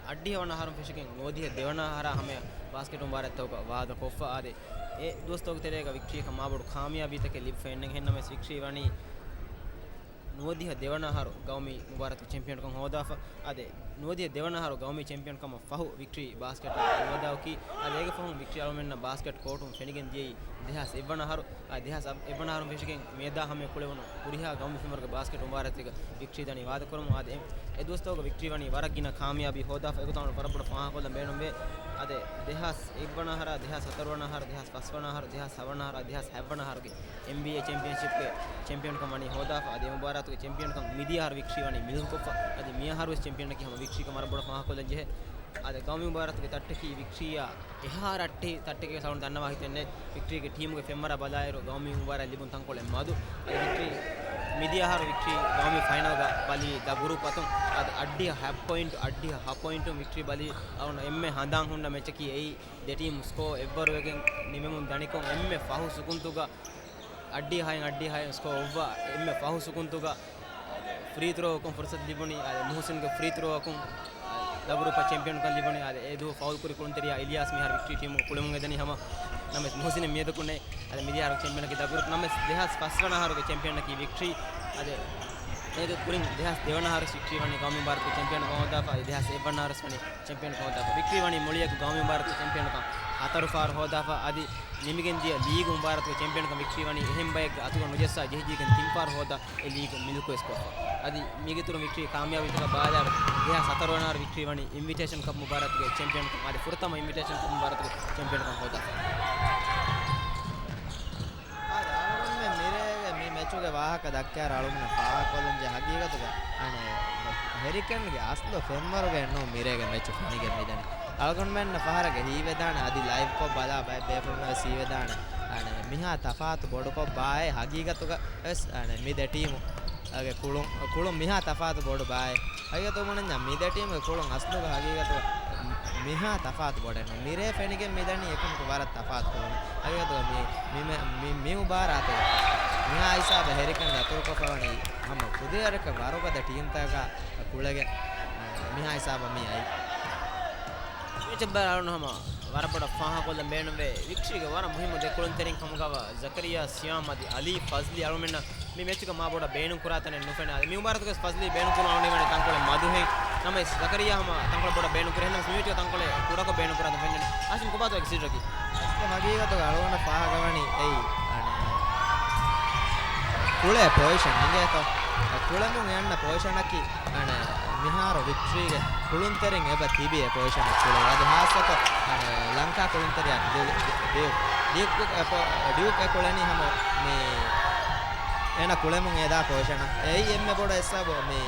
އަށްޑިހަ ވަނަ އަހަރުން ފެށިގެން ނުވަދިހަ ދެވަނަ އަހަރާ ހަމަޔަށް ބާސްކެޓު މުބާރާތްތަކުގަ ވާދަކޮށްފަ. އާދެ، އެ ދުވަސްތަކުގެ ތެރޭގަ ވިކްޓްރީއަކަށް މާބޮޑު ކާމިޔާބީތަކެއް ލިބިފައެއްނެތް. އެހެންނަމަވެސް ވިކްޓްރީ ވަނީ ނުވަދިހަ ދެވަނަ އަހަރު ގައުމީ މުބާރާތު ޗެމްޕިއަންކަން ހޯދާފަ. އާދެ، ނުވަދިހަ ދެވަނަ އަހަރު ގައުމީ ޗެމްޕިއަންކަމަށް ފަހު ވިކްޓްރީ ބާސްކެޓް ނުވަދާ އުކީ. އާދެ، އޭގެ ފަހުން ވިކްޓްރީ އަޅުމެންނަށް ބާސްކެޓް ކޯޓުން ފެނިގެން ދިޔައީ ދެހާސް އެއްވަނަ އަހަރު. އާ، ދެހާސް އެއްވަނަ އަހަރުން ފެށިގެން މިއަދާ ހަމަޔަށް ކުޅެވުނު ހުރިހާ ގައުމީ ފެންވަރުގެ ބާސްކެޓް މުބާރާތެއްގަ ވިކްޓްރީ ދަނީ ވާދަކުރަމުން. އާދެ، އެ، އެ ދުވަސްތަކުގަ ވިކްޓްރީ ވަނީ ވަރަށް ގިނަ ކާމިޔާބީ ހޯދާފަ. އެގޮތަށް ވަރަށް ބޮޑަށް ފާހަގަކޮށްލަން ބޭނުންވޭ. އާދެ، ދެހާސް އެއްވަނަ އަހަރާ، ދެހާސް ހަތަރުވަނަ އަހަރު، ދެހާސް ފަސްވަނަ އަހަރު، ދެހާސް ހަވަނަ އަހަރު، ދެހާސް ހަވަނަ އަހަރުގެ އެންބީއޭ ޗެމްޕިއަންޝިޕްގެ ޗެމްޕިއަންކަން ވަނީ ހޯދާފަ. އަދި އެ މުބާރާތުގެ ޗެމްޕިއަންކަން މިދިޔަ އަހަރު ވިކްޓްރީ ވަނީ މިލުކުކޮށްފަ. އަދި މިއަހަރުވެސް ޗެމްޕިއަންއަކީ ހަމަ ވިކްޓްރީކަން ވަރަށް ބޮޑަށް ފާހަގަކޮށްލަން ޖެހޭ. އާދެ، ގައުމީ މުބާރާތުގެ ތައްޓަކީ ވިކްޓްރީއާ އެހާ ރައްޓެހި ތައްޓެކޭ ސަޅުން ދަންނަވާ ހިތެއްނެތް. ވިކްޓްރީގެ ޓީމުގެ ފެންވަރާ ބަލާއިރު ގައުމީ މުބާރާތް ލިބުން ތަންކޮޅެއް މަދު. އަދި ވިކްޓްރީ މިދިޔަ އަހަރު ވިކްޓްރީ ގައުމީ ފައިނަލްގަ ބަލީ ދަ ގްރޫޕް އަތުން. އަދި އަށްޑިހަ ހަ ޕޮއިންޓު، އަށްޑިހަ ހަ ޕޮއިންޓުން ވިކްޓްރީ ބަލީ އަޅުގަނޑު އެންމެ ހަނދާން ހުންނަ މެޗަކީ އެއީ. ދެ ޓީމު ސްކޯ އެއްވަރުވެގެން ނިމެމުން ދަނިކޮށް އެންމެ ފަހު ސުކުންތުގަ އަށްޑިހަ ހައިން، އަށްޑިހަ ހައިން ސްކޯ އޮއްވާ އެންމެ ފަހު ސުކުންތުގަ ފްރީ ތްރޯއަކުން ފުރުސަތު ލިބުނީ. އާދެ، މުހުސިންގެ ފްރީ ތްރޯއަކުން ދަ ގްރޫޕަށް ޗެމްޕިއަންކަން ލިބުނީ. އާދެ، އެ ދުވަހު ފައުލް ކުރި ކުޅުންތެރިޔާ އިލްޔާސް މިހާރު ވިކްޓްރީ ޓީމުގެ ކުޅެމުން އެދަނީ ހަމަ. ނަމަވެސް މުހުސިނެއް މިއަދަކުންނެއް. އަދި މިދިޔަ އަހަރު ޗެމްޕިއަނަކީ ދަ ގްރޫޕް. ނަމަވެސް ދެހާސް ފަސްވަނަ އަހަރުގެ ޗެމްޕިއަނަކީ ވިކްޓްރީ. އަދި އޭގެ ކުރިން ދެހާސް ދެވަނަ އަހަރު ވިކްޓްރީ ވަނީ ގައުމީ މުބާރާތުގެ ޗެމްޕިއަންކަން ހޯދާފަ. އަދި ދެހާސް އެއްވަނަ އަހަރު ވަނީ ޗެމްޕިއަންކަން ހޯދާފަ. ވިކްޓްރީ ވަނީ މުޅިއަކު ގައުމީ މުބާރާތުގެ ޗެމްޕިއަންކަން ހަތަރު ފަހަރު ހޯދާފަ. އަދި ނިމިގެން ދިޔަ ލީގު މުބާރާތުގެ ޗެމްޕިއަންކަން ވިކްޓްރީ ވަނީ އެހެން ބައެއްގެ އަތުގަ ނުޖައްސާ ޖެހިޖެހިގެން ތިން ފަހަރު ހޯދާ އެ ލީގު މިލުކުވެސް ކޮށްފަ. އަދި މީގެ އިތުރުން ވިކްޓްރީ ކާމިޔާބުވިތަކަށް ބަލާއިރު ދެހާސް ހަތަރު ވަނަ އަހަރު ވިކްޓްރީ ވަނީ އިންވިޓޭޝަން ކަޕް މުބާރާތުގެ ޗެމްޕިއަންކަން. އަދި ފުރަތަމަ އިންވިޓޭޝަން ކަޕް މުބާރާތުގެ ޗެމްޕިއަންކަން ހޯދާފަ. އާދެ، އަޅުގަނޑުމެން މިރޭގެ މި މެޗުގެ ވާހަކަ ދައްކާއިރު އަޅުގަނޑަށް ފާހަގަކޮށްލަންޖެހޭ ހަގީގަތުގަ އަނެއް ހެރިކޭންގެ އަސްލު ފެންވަރުގައެއް ނޫން މިރޭގެ މެޗު ފެނިގެން މިދަނީ. އަޅުގަނޑުމެންނަށް ފަހަރަކަށް ހީވެދާނެ، އަދި ލައިވްކޮށް ބަލާ ބައެއް ބޭފުޅުން ވެސް ހީވެދާނެ. އަނެއް މިހާ ތަފާތު ބޮޑުކޮށް ބާއޭ ހަގީގަތުގަ ވެސް އަނެއް މި ދެ ޓީމު އަގެ ކުޅުން، ކުޅުން މިހާ ތަފާތު ބޮޑު ބާއޭ. ހަގީގަތު ބުނަންޏާ މި ދެ ޓީމުގެ ކުޅުން އަސްލުގަ ހަގީގަތު މިހާ ތަފާތު ބޮޑެއް ނޫން. މިރޭ ފެނިގެން މިދަނީ އެކަމަކު ވަރަށް ތަފާތު ކުޅުން. ހަގީގަތުގަ މި، މި، މި، މި، މި މުބާރާތުގަ މިހާ ހިސާބަށް ހެރިކޭން ދަތުރުކޮށްފަވަނީ ހަމަ ކުދިވަރަކަށް ވަރުގަދަ ޓީމްތަކަކާ ކުޅެގެން މިހާ ހިސާބަށް މި އައީ. މެޗަށް ބަލާއިރު ހަމަ ވަރަށް ބޮޑަށް ފާހަގަކޮށްލަން ބޭނުންވޭ. ވިކްޓްރީގެ ވަރަށް މުހިއްމު ދެ ކުޅުންތެރިން ކަމުގަވާ ޒަކަރިޔާ ސިޔާމް އަދި އަލީ ފަޒްލީ އަޅުމެންނަށް މި މެޗުގަ މާ ބޮޑަށް ބޭނުން ކުރާ ތަނެއް ނުފެނޭ. އަދި މި މުބާރާތުގަ ފަޒްލީ ބޭނުން ކުރުން އަޅުގަނޑު ވަނީ ތަންކޮޅެއް މަދުހެން. ނަމަވެސް ޒަކަރިޔާ ހަމަ ތަންކޮޅެއް ބޮޑަށް ބޭނުން ކުރޭ. އެހެންނަމަވެސް މި މެޗުގަ ތަންކޮޅެއް ކުޑަކޮށް ބޭނުން ކުރާ ތަނެއް ފެންނަނީ. އާސިމް ކޮބާތޯ އޭގެ ސިއްރަކީ؟ އަސްލު ހަގީގަތުގަ އަޅުގަނޑަށް ފާހަގަވަނީ އެއީ އަނެއް ކުޅޭ ޕޮޒިޝަން އިނގޭތޯ. އަ، ކުޅެމުން އެ އަންނަ ޕޮޒިޝަނަކީ އަނެއް މިހާރު ވިކްޓްރީގެ ކުޅުންތެރިން އެބަ ތިބި އެ ޕޮޒިޝަނަށް ކުޅެވޭ. އަދި ހާއްސަކޮށް އަނެއް ލަންކާ ކުޅުންތެރިޔާ ޑި، ޑި، ޑިއުކް، ޑިއުކް އެ ޕޮ، ޑިއުކް އެ ކުޅެނީ ހަމަ މި އޭނަ ކުޅެމުން އެދާ ޕޮޒިޝަނަށް. އެއީ އެންމެ ބޮޑު އެއް ސަބަބު މި،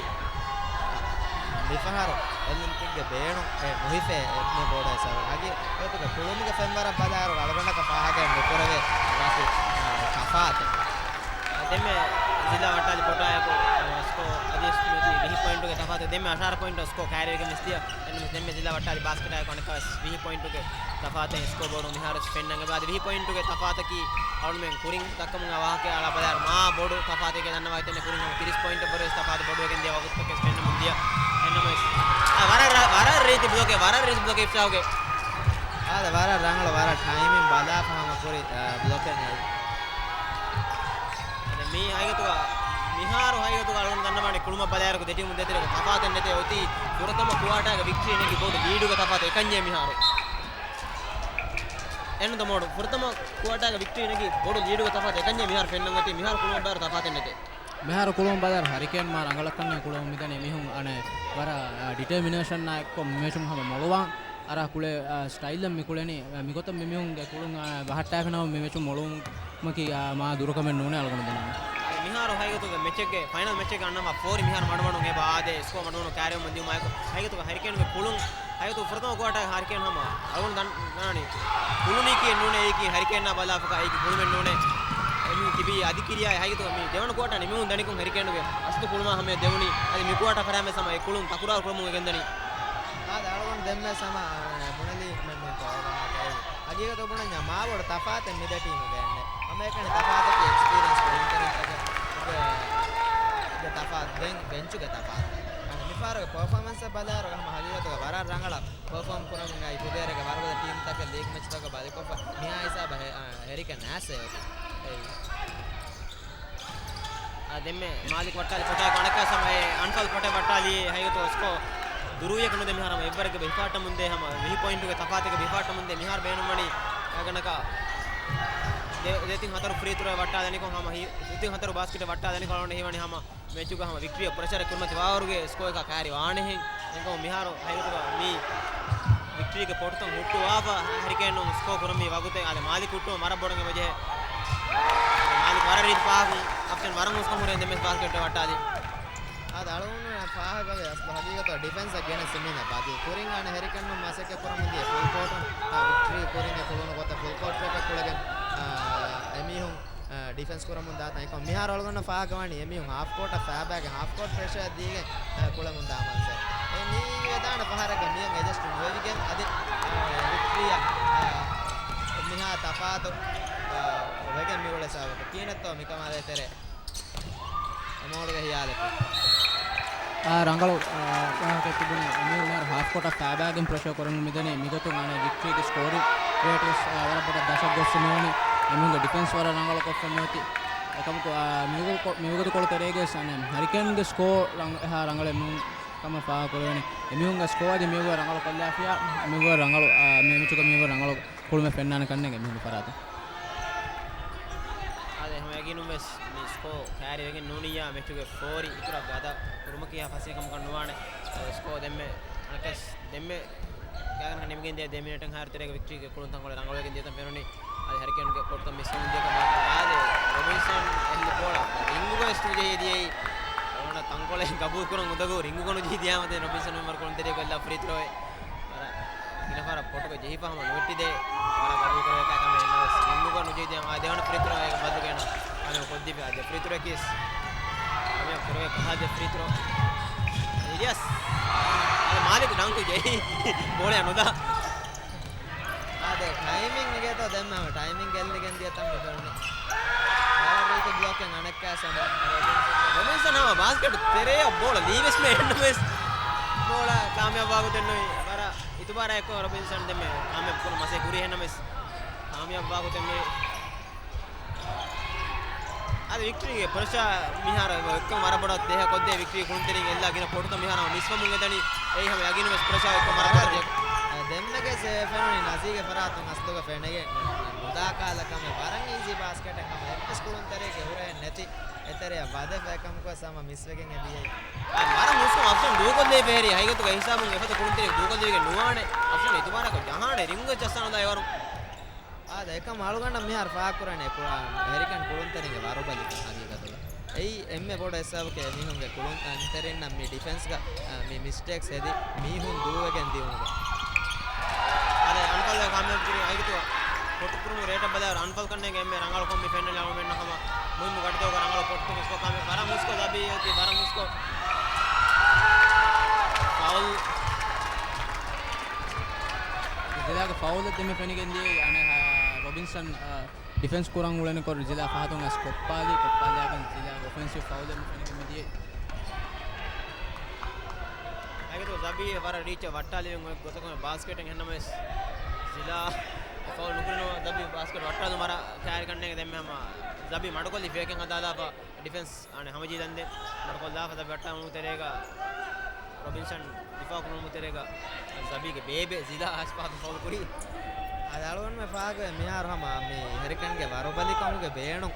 މިފަހަރު އޮލިމްޕިކްގެ ބޭނުން އެ ނުހިފޭ އެންމެ ބޮޑު އެއް ސަބަބު. ހަގީގަތުގަ ކުޅުމުގެ ފެންވަރަށް ބަލާއިރު އަޅުގަނޑަކަށް ފާހަގައެއް ނުކުރެވޭ ވަކި ތަފާތެއް. ދެންމެ ޒިލާ ވައްޓާލި ބޮޓާއެކު ސްކޯ އަދި ވިހި ޕޮއިންޓުގެ ތަފާތެއް. ދެންމެ އަށާރަ ޕޮއިންޓު ސްކޯ ކައިރިވެގެން ވެސް ދިޔަ. އެންމެ ދެންމެ ޒިލާ ވައްޓާލި ބާސްކެޓާއެކު އަނެއްކާވެސް ވިހި ޕޮއިންޓުގެ ތަފާތެއް ސްކޯ ބޯޑު މިހާރު ފެންނަން އެބަ. އަދި ވިހި ޕޮއިންޓުގެ ތަފާތަކީ އަޅުމެން ކުރިން ދައްކަމުން އަވާހަކަ އަޅާ ބަލާއިރު މާ ބޮޑު ތަފާތެއް ދަންނަވާ ހިތެއް ނެތް. ކުރިން ހަމަ ތިރީސް ޕޮއިންޓަށް ވަރުވެސް ތަފާތު ބޮޑުވެގެން ދިޔަ ވަގުތުތަކެއް ފެންނަމުން ދިޔަ. އެންނަމަވެސް، އާ، ވަރަށް ރަ، ވަރަށް ރީތި ބްލޮކެއް، ވަރަށް ރީތި ބްލޮކެއް އިފްސާހުގެ އާދެ، ވަރަށް ރަނގަޅު، ވަރަށް ޓައިމިން ބަލާފަ ހަމަ ކުރި، އާ، ބްލޮކެއް އައި. މި ހަގީގަތުގަ މިހާރު ހަގީގަތުގަ އަޅުގަނޑު ދަންނަވާނެ ކުޅުމަށް ބަލާއިރަކު ދެ ޓީމުން ދޭތެރޭގަ ތަފާތެއް ނެތޭ. އޮތީ ފުރަތަމަ ކުއާޓާގެ ވިކްޓްރީ ނެގި ބޮޑު ލީޑުގެ ތަފާތު އެކަންޏޭ މިހާރު. އެން ދަމޯޑު ފުރަތަމަ ކުއާޓާގެ ވިކްޓްރީ ނެގި ބޮޑު ލީޑުގެ ތަފާތު އެކަންޏޭ މިހާރު ފެންނަން އޮތީ. މިހާރު ކުޅުމަށް ބަލާއިރު ތަފާތެއް ނެތޭ. މިހާރު ކުޅުމަށް ބަލާއިރު ހަރިކޭން މާ ރަނގަޅަށް ކަންނޭނގެ ކުޅަމުން މިދަނީ. މީހުން އަނެއް ވަރަށް، އާ، ޑިޓަރމިނޭޝަނާ އެއްކޮށް މި މެޗުން ހަމަ މޮޅުވާން. އަރާ ކުޅޭ، އާ، ސްޓައިލްއެއް މި ކުޅެނީ. އާ، މިގޮތަށް މި މީހުންގެ ކުޅުން، އާ، ބަހައްޓާފިނަމަ މި މެޗުން މޮޅުވުމަކީ، އާ، މާ ދުރުކަމެއް ނޫނޭ އަޅުގަނޑު ދެންނެވީ. އާ، މިހާރު ހަގީގަތުގަ މެޗެއްގެ، ފައިނަލް މެޗެއްގެ އަންނަމަ ފޯރި މިހާރު މަޑުމަޑުން އެބަ އާދޭ، ސްކޯ މަޑުމަޑުން ކާރިވަމުން ދިއުމާއެކު ހަގީގަތުގަ ހަރިކޭންގެ ކުޅުން ހަގީގަތު ފުރަތަމަ ކުއާޓާގެ ހަރިކޭން ހަމަ އަޅުގަނޑު ދަންނަވާނީ ކުޅުނީކީ ނޫނޭ، އެއީކީ ހަރިކޭންއާ ބަލާފަކާ އެއީކީ ކުޅުމެއް ނޫނޭ. އެމީހުން ތިބީ އަދި ކިރިޔާ ހަގީގަތު މި ދެވަނަ ކުއާޓާ ނިމުމުން ދަނިކޮށް ހަރިކޭނުގެ އަސްލު ކުޅުމާ ހަމަޔަށް ދެވުނީ. އަދި މި ކުއާޓާ ފަރާތްވެސް ހަމަ އެ ކުޅުން ތަކުރާރު ކުރަމުން އެ ގެންދަނީ. އާދެ، އަޅުގަނޑު ދެންމެސް ހަމަ، އާ، ބުނެލީ މެންމެން ކޯ ހަގީގަތު ބުނަންޏާ މާ ބޮޑު ތަފާތެއް މި ދެ ޓީމުގެ އެންނެ. ހަމައެކަނި ތަފާތަކީ އެކްސްޕީރިއަންސް ކުޅުންތެރިންތަކެއް ގެ، ގެ ތަފާތު ދެން ބެންޗުގެ ތަފާތު. އަނެއް މިފަހަރުގެ ޕަރފޯމަންސް ބަލާއިރު ހަމަ ހަގީގަތުގަ ވަރަށް ރަނގަޅަށް ޕަރފޯމް ކުރަމުން އައި ކުދޭރޭގެ ވަރުގަދަ ޓީމްތަކެއް ލީގް މެޗްތަކަށް ބަލިކޮށްފަ މިހާ ހިސާބަށް ހެ-، އާ، ހެރިކެން އާސޭ އޮތީ. އެއީ. އާ، ދެންމެ މާލިކް ވައްޓާލި ފޮޓާއެއް އަނެއްކާ ސަމައެ އަންފަލް ފޮޓެއް ވައްޓާލީ ހަގީގަތު ސްކޯ ދުރުވިޔަކަށް ނުދެ މިހާރު ހަމަ އެއްވަރެއްގެ ހިފާއްޓަމުންދޭ ހަމަ ވިހި ޕޮއިންޓުގެ ތަފާތެއްގެ ހިފާއްޓަމުންދޭ މިހާރު ބޭނުންވަނީ އަގަނަކަ ދެ-، ދެތިން ހަތަރު ފްރީ ތުރޯ ވައްޓާލަނިކޮށް ހަމަ ހި-، ދެތިން ހަތަރު ބާސްކެޓެއް ވައްޓާލަނިކޮށް އަޅުގަނޑު ހީވަނީ ހަމަ މެޗުގަ ހަމަ ވިކްޓްރީއަށް ޕްރެޝަރެއް ކުރުމަތި ވާވަރުގެ ސްކޯއަކާ ކާރި ވާނެހެން. އެންކަމު މިހާރު ހަގީގަތުގަ މި ވިކްޓްރީގެ ޕޮޓުތައް ހުއްޓުވާފަ ހަރިކޭނުން ސްކޯ ކުރަން މި ވަގުތެއް އާދެ މާލިކް ހުއްޓުވަން ވަރަށް ބޮޑަށް އެބަޖެހޭ. މާލިކް ވަރަށް ރީތި ފާހަގަ އޮޕްޝަން ވަރަށް ހުސްކަން ހުރޭ ދެންމެ ބާސްކެޓް ވައްޓާލީ. އާދެ އަޅުގަނޑު ފާހަގަވޭ އަސްލު ހަގީގަތު ޑިފެންސަށް ގެނެސް މީނަ ބަދި ކުރިން އަނެއް ހެރިކެންނު މަސައްކަތް ކުރަމުން ދިޔަ ފުލް ކޯޓުން ވިކްޓްރީ ކުރިން އެ ކުޅުނު ގޮތަށް ފުލް ކޯޓް ޓްރެޕެއް ކުޅެގެން އެމީހުން އާ، ޑިފެންސް ކުރަމުން ދާތާ އެކަމް މިހާރު އަޅުގަނޑަށް ފާހަގަވަނީ އެމީހުން ހާފް ކޯޓަށް ފައިބާގެ ހާފް ކޯޓް ޕްރެޝަރ ދީގެން، އާ، ކުޅަމުން ދާ މަންޒަރު. އެ މި ވެދާނެ ފަހަރަކަށް މިއަށް އެޑްޖަސްޓް ނުވެވިގެން އަދި، އާ، ވިކްޓްރީއަށް، އާ، މިހާ ތަފާތު، އާ، ވެގެން މިއުޅޭ ސަބަބަކަށް ކިހިނެއްތޯ މިކަމާ ދޭތެރޭ އެމޯޑުގެ ހިޔާލަކީ. އާ، ރަނގަޅު، އާ، ވާހަކައެއް ތިބުނީ. އެމީހުން މިހާރު ހާފް ކޯޓަށް ފައިބާގެން ޕްރެޝަރ ކުރަމުން މިދަނީ. މިގޮތުން އަނެއް ވިކްޓްރީގެ ސްކޯރިން ރޭޓް ވެސް، އާ، ވަރަށް ބޮޑަށް ދަށަށް ގޮސް މިވަނީ. އެމީހުންގެ ޑިފެންސް ވަރަށް ރަނގަޅަށް ކޮށްފަ މިއޮތީ. އެކަމަކު، އާ، މިވަގު-، މިވަގުތުކޮޅު ތެރޭގަވެސް އަނެއް ހަރިކޭންގެ ސްކޯ ރަނގ-، އެހާ ރަނގަޅެއް ނޫން ކަމަށް ފާހަގަކުރެވެނީ. އެމީހުންގެ ސްކޯ އަދި މިވަރަށް ރަނގަޅު ކޮށްލާފިޔާ، މިވަރަށް ރަނގަޅު، އާ، މި މެޗުގަ މިވަރަށް ރަނގަޅު ކުޅުމެއް ފެންނާނެ ކަންނޭނގެ އެމީހުންގެ ފަރާތުން. އާދެ، ހަމަ ޔަގީނުން ވެސް މި ސްކޯ ކާރިވެގެން ނޫނިއްޔާ މެޗުގެ ފޯރި އިތުރަށް ގަދަ ކުރުމަކީ ފަސޭހަކަމަކަށް ނުވާނެ. އާދެ، ސްކޯ ދެންމެ އަނެއްކާސް ދެންމެ ގާތްގަނޑަކަށް ނިމިގެން ދިޔަ ދެ މިނެޓެއް ހާރު ތެރޭގަ ވިކްޓްރީގެ ކުޅުން ތަންކޮޅެއް ރަނގަޅުވެގެން ދިޔަތަން ފެނުނީ. އަދި ހަރިކޭންގެ ކޯޓުތައް މިސްވަމުން ދިޔަކަމަށް އާދެ، ރޮބިންސަން އެހިލި ބޯޅަ ރިންގުގަ ވެސް ތުޖެހި ދިޔައީ. އަޅުގަނޑަށް ތަންކޮޅެއް ގަބޫލު ކުރަން އުނދަގޫ ރިންގުގަ ނުޖެހި ދިޔާމަ ދެން ރޮބިންސަން މެމްބަރު ކުޅުންތެރިޔަކު އެއްލާ ފްރީ ތްރޯއެއް. ވަރަށް ގިނަ ފަހަރަށް ކޯޓުގަ ޖެހިފަ ހަމަ ނުވެއްޓިދޭ. ވަރަށް ގަބޫލު ކުރެވޭ ކަމެއް އެއްނުވެސް. ރިންގުގަ ނުޖެހި ދިޔަ، އާ، ދެވަނަ ފްރީ ތްރޯއެއް ބަދަލުގައި ކާމިޔާބު ކޮށްދީފި އާ ދެ ފްރީ ތްރޯއަކީސް. ކާމިޔާބު ކުރެވޭ ކަހަލަ ދެ ފްރީ ތްރޯ. އިލްޔާސް. އާދެ މާލިކް ޑަންކު ޖެހި ބޯޅައަށް ނުދާ. އާދެ، ޓައިމިން އިނގޭތޯ ދެންމެ ހަމަ ޓައިމިން ގެއްލިގެން ދިޔަތަން މި ފެނުނީ. ވަރަށް ރީތި ބްލޮކެއް އަނެއްކާ ސަމަ. ރޮބިންސަން ހަމަ ބާސްކެޓް ތެރެއަށް ބޯޅަ ލީވެސްމެ އެންނަމެސް ބޯޅަ ކާމިޔާބުވާ ގޮތެއް ނުވި. ވަރަށް އިތުބާރާ އެއްކޮށް ރޮބިންސަން ދެންމެ ކާމިޔާބު ކުރުން މަސޭ ކުރީ އެންނަމެސް ކާމިޔާބުވާ ގޮތެއް ނުވި. އަދި ވިކްޓްރީގެ ޕްރެޝާ މިހާރު އެއްކަމަށް ވަރަށް ބޮޑަށް ދޭހަ ކޮށްދޭ ވިކްޓްރީ ކުޅުންތެރިން އެއްލާ ގިނަ ޕޮޓުތައް މިހާރު ހަމަ މިސްވަމުން އެދަނީ. އެއީ ހަމަ ޔަގީނު ވެސް ޕްރެޝާ އެއްކޮށް މަރާ ވަރަށް ދެ-، ދެންމެގެ ސެ ފެނުނީ ނަޒީގެ ފަރާތުން އަސްލުގަ ފެނެގެން ނުދާ ކާލަ ކަމެއް. ވަރަށް އީޒީ ބާސްކެޓެއް ހަމަ އެއްވެސް ކުޅުންތެރިއެއްގެ ހުރަހެއް ނެތި އެތެރެއަށް ވަދެފަ އެކަމަކުވެސް ހަމަ މިސްވެގެން އެ ދިޔައީ. އާ، ވަރަށް ހުސްކޮށް އޮޕްޝަން ދޫކޮށްލެވިފަ ހެރީ. ހަގީގަތުގަ ހިސާބުން އެފަދަ ކުޅުންތެރި ދޫކޮށްލެވިގެން ނުވާނެ. އޮޕްޝަން އިތުބާރާކޮށް ޖަހާނެ ރިންގުގަ ޖައްސާނުލާ އެވަރު. އާދެ، އެކަމް އަޅުގަނޑަށް މިހާރު ފާހަގަކުރަނީ ކުރާ ހެރިކެން ކުޅުންތެރިންގެ ވަރުބަލިކަން ހަގީގަތުގަ. އެއީ އެންމެ ބޮޑު އެއް ސަބަބަކީ އެމީހުންގެ ކުޅުންތެރިންނަށް މި ޑިފެންސްގަ، އަ، މި މިސްޓޭކްސް ހެދި މީހުން ދޫވެގެން ދިއުނުގެ. އާދެ، އަންފަލް ކާމިޔާބު ކުރި ހަގީގަތުގަ ޕޮޓު ކުރުމުގެ ރޭޓަށް ބަލާއިރު އަންފަލް ކަންނޭނގެ އެންމެ ރަނގަޅު ކޮން މި ފެންނަނީ އަޅުގަނޑުމެންނަށް ހަމަ މުހިއްމު ގަޑިތަކުގަ ރަނގަޅު ޕޮޓުތަކެއް ސްކޯ ކާމިޔާބު ވަރަށް ހުސްކޮށް ޒަބީ އޮތީ ވަރަށް ހުސްކޮށް. ފައުލް. ރިޒިލާގެ ފައުލެއް ދެންމެ ފެނިގެން ދިޔައީ އަނެއް، އާ، ރޮބިންސަން، އާ، ޑިފެންސް ކުރަން އުޅެނިކޮށް ރިޒިލާ ފަހަތުން އައިސް ކޮއްޕާލި، ކޮއްޕާލިއާގެން ރިޒިލާގެ އޮފެންސިވް ފައުލެއް މި ފެނިގެން މި ދިޔައީ. ހަގީގަތުގަ ޒަބީ ވަރަށް ރީޗަށް ވައްޓާލެވެން އޮތް ގޮތަކަށް ބާސްކެޓެއް އެހެންނަމަވެސް، ޒިލާ ފައުލް ނުކުރިނު ޒަބީ ބާސްކެޓް ވައްޓާލު މަރާ ކައިރި ކަންނޭނގެ ދެންމެ ހަމަ ޒަބީ މަޑުކޮށްލި ފޭކެއް ހަދާލާފަ ޑިފެންސް އަނެއް ހަމަޖީ ދަންދެ މަޑުކޮށްލާފަ ޒަބީ ވައްޓާލުމު ތެރޭގަ ރޮބިންސަން ދިފާ ކުރުމު ތެރޭގަ ޒަބީގެ ބޭބެ ޒިލާ އަސްފާތު ފައުލް ކުރީ. އަދި އަޅުގަނޑުމެން ފާހަގަވޭ މިހާރު ހަމަ މި ހެރިކޭންގެ ވަރުބަލިކަމުގެ ބޭނުން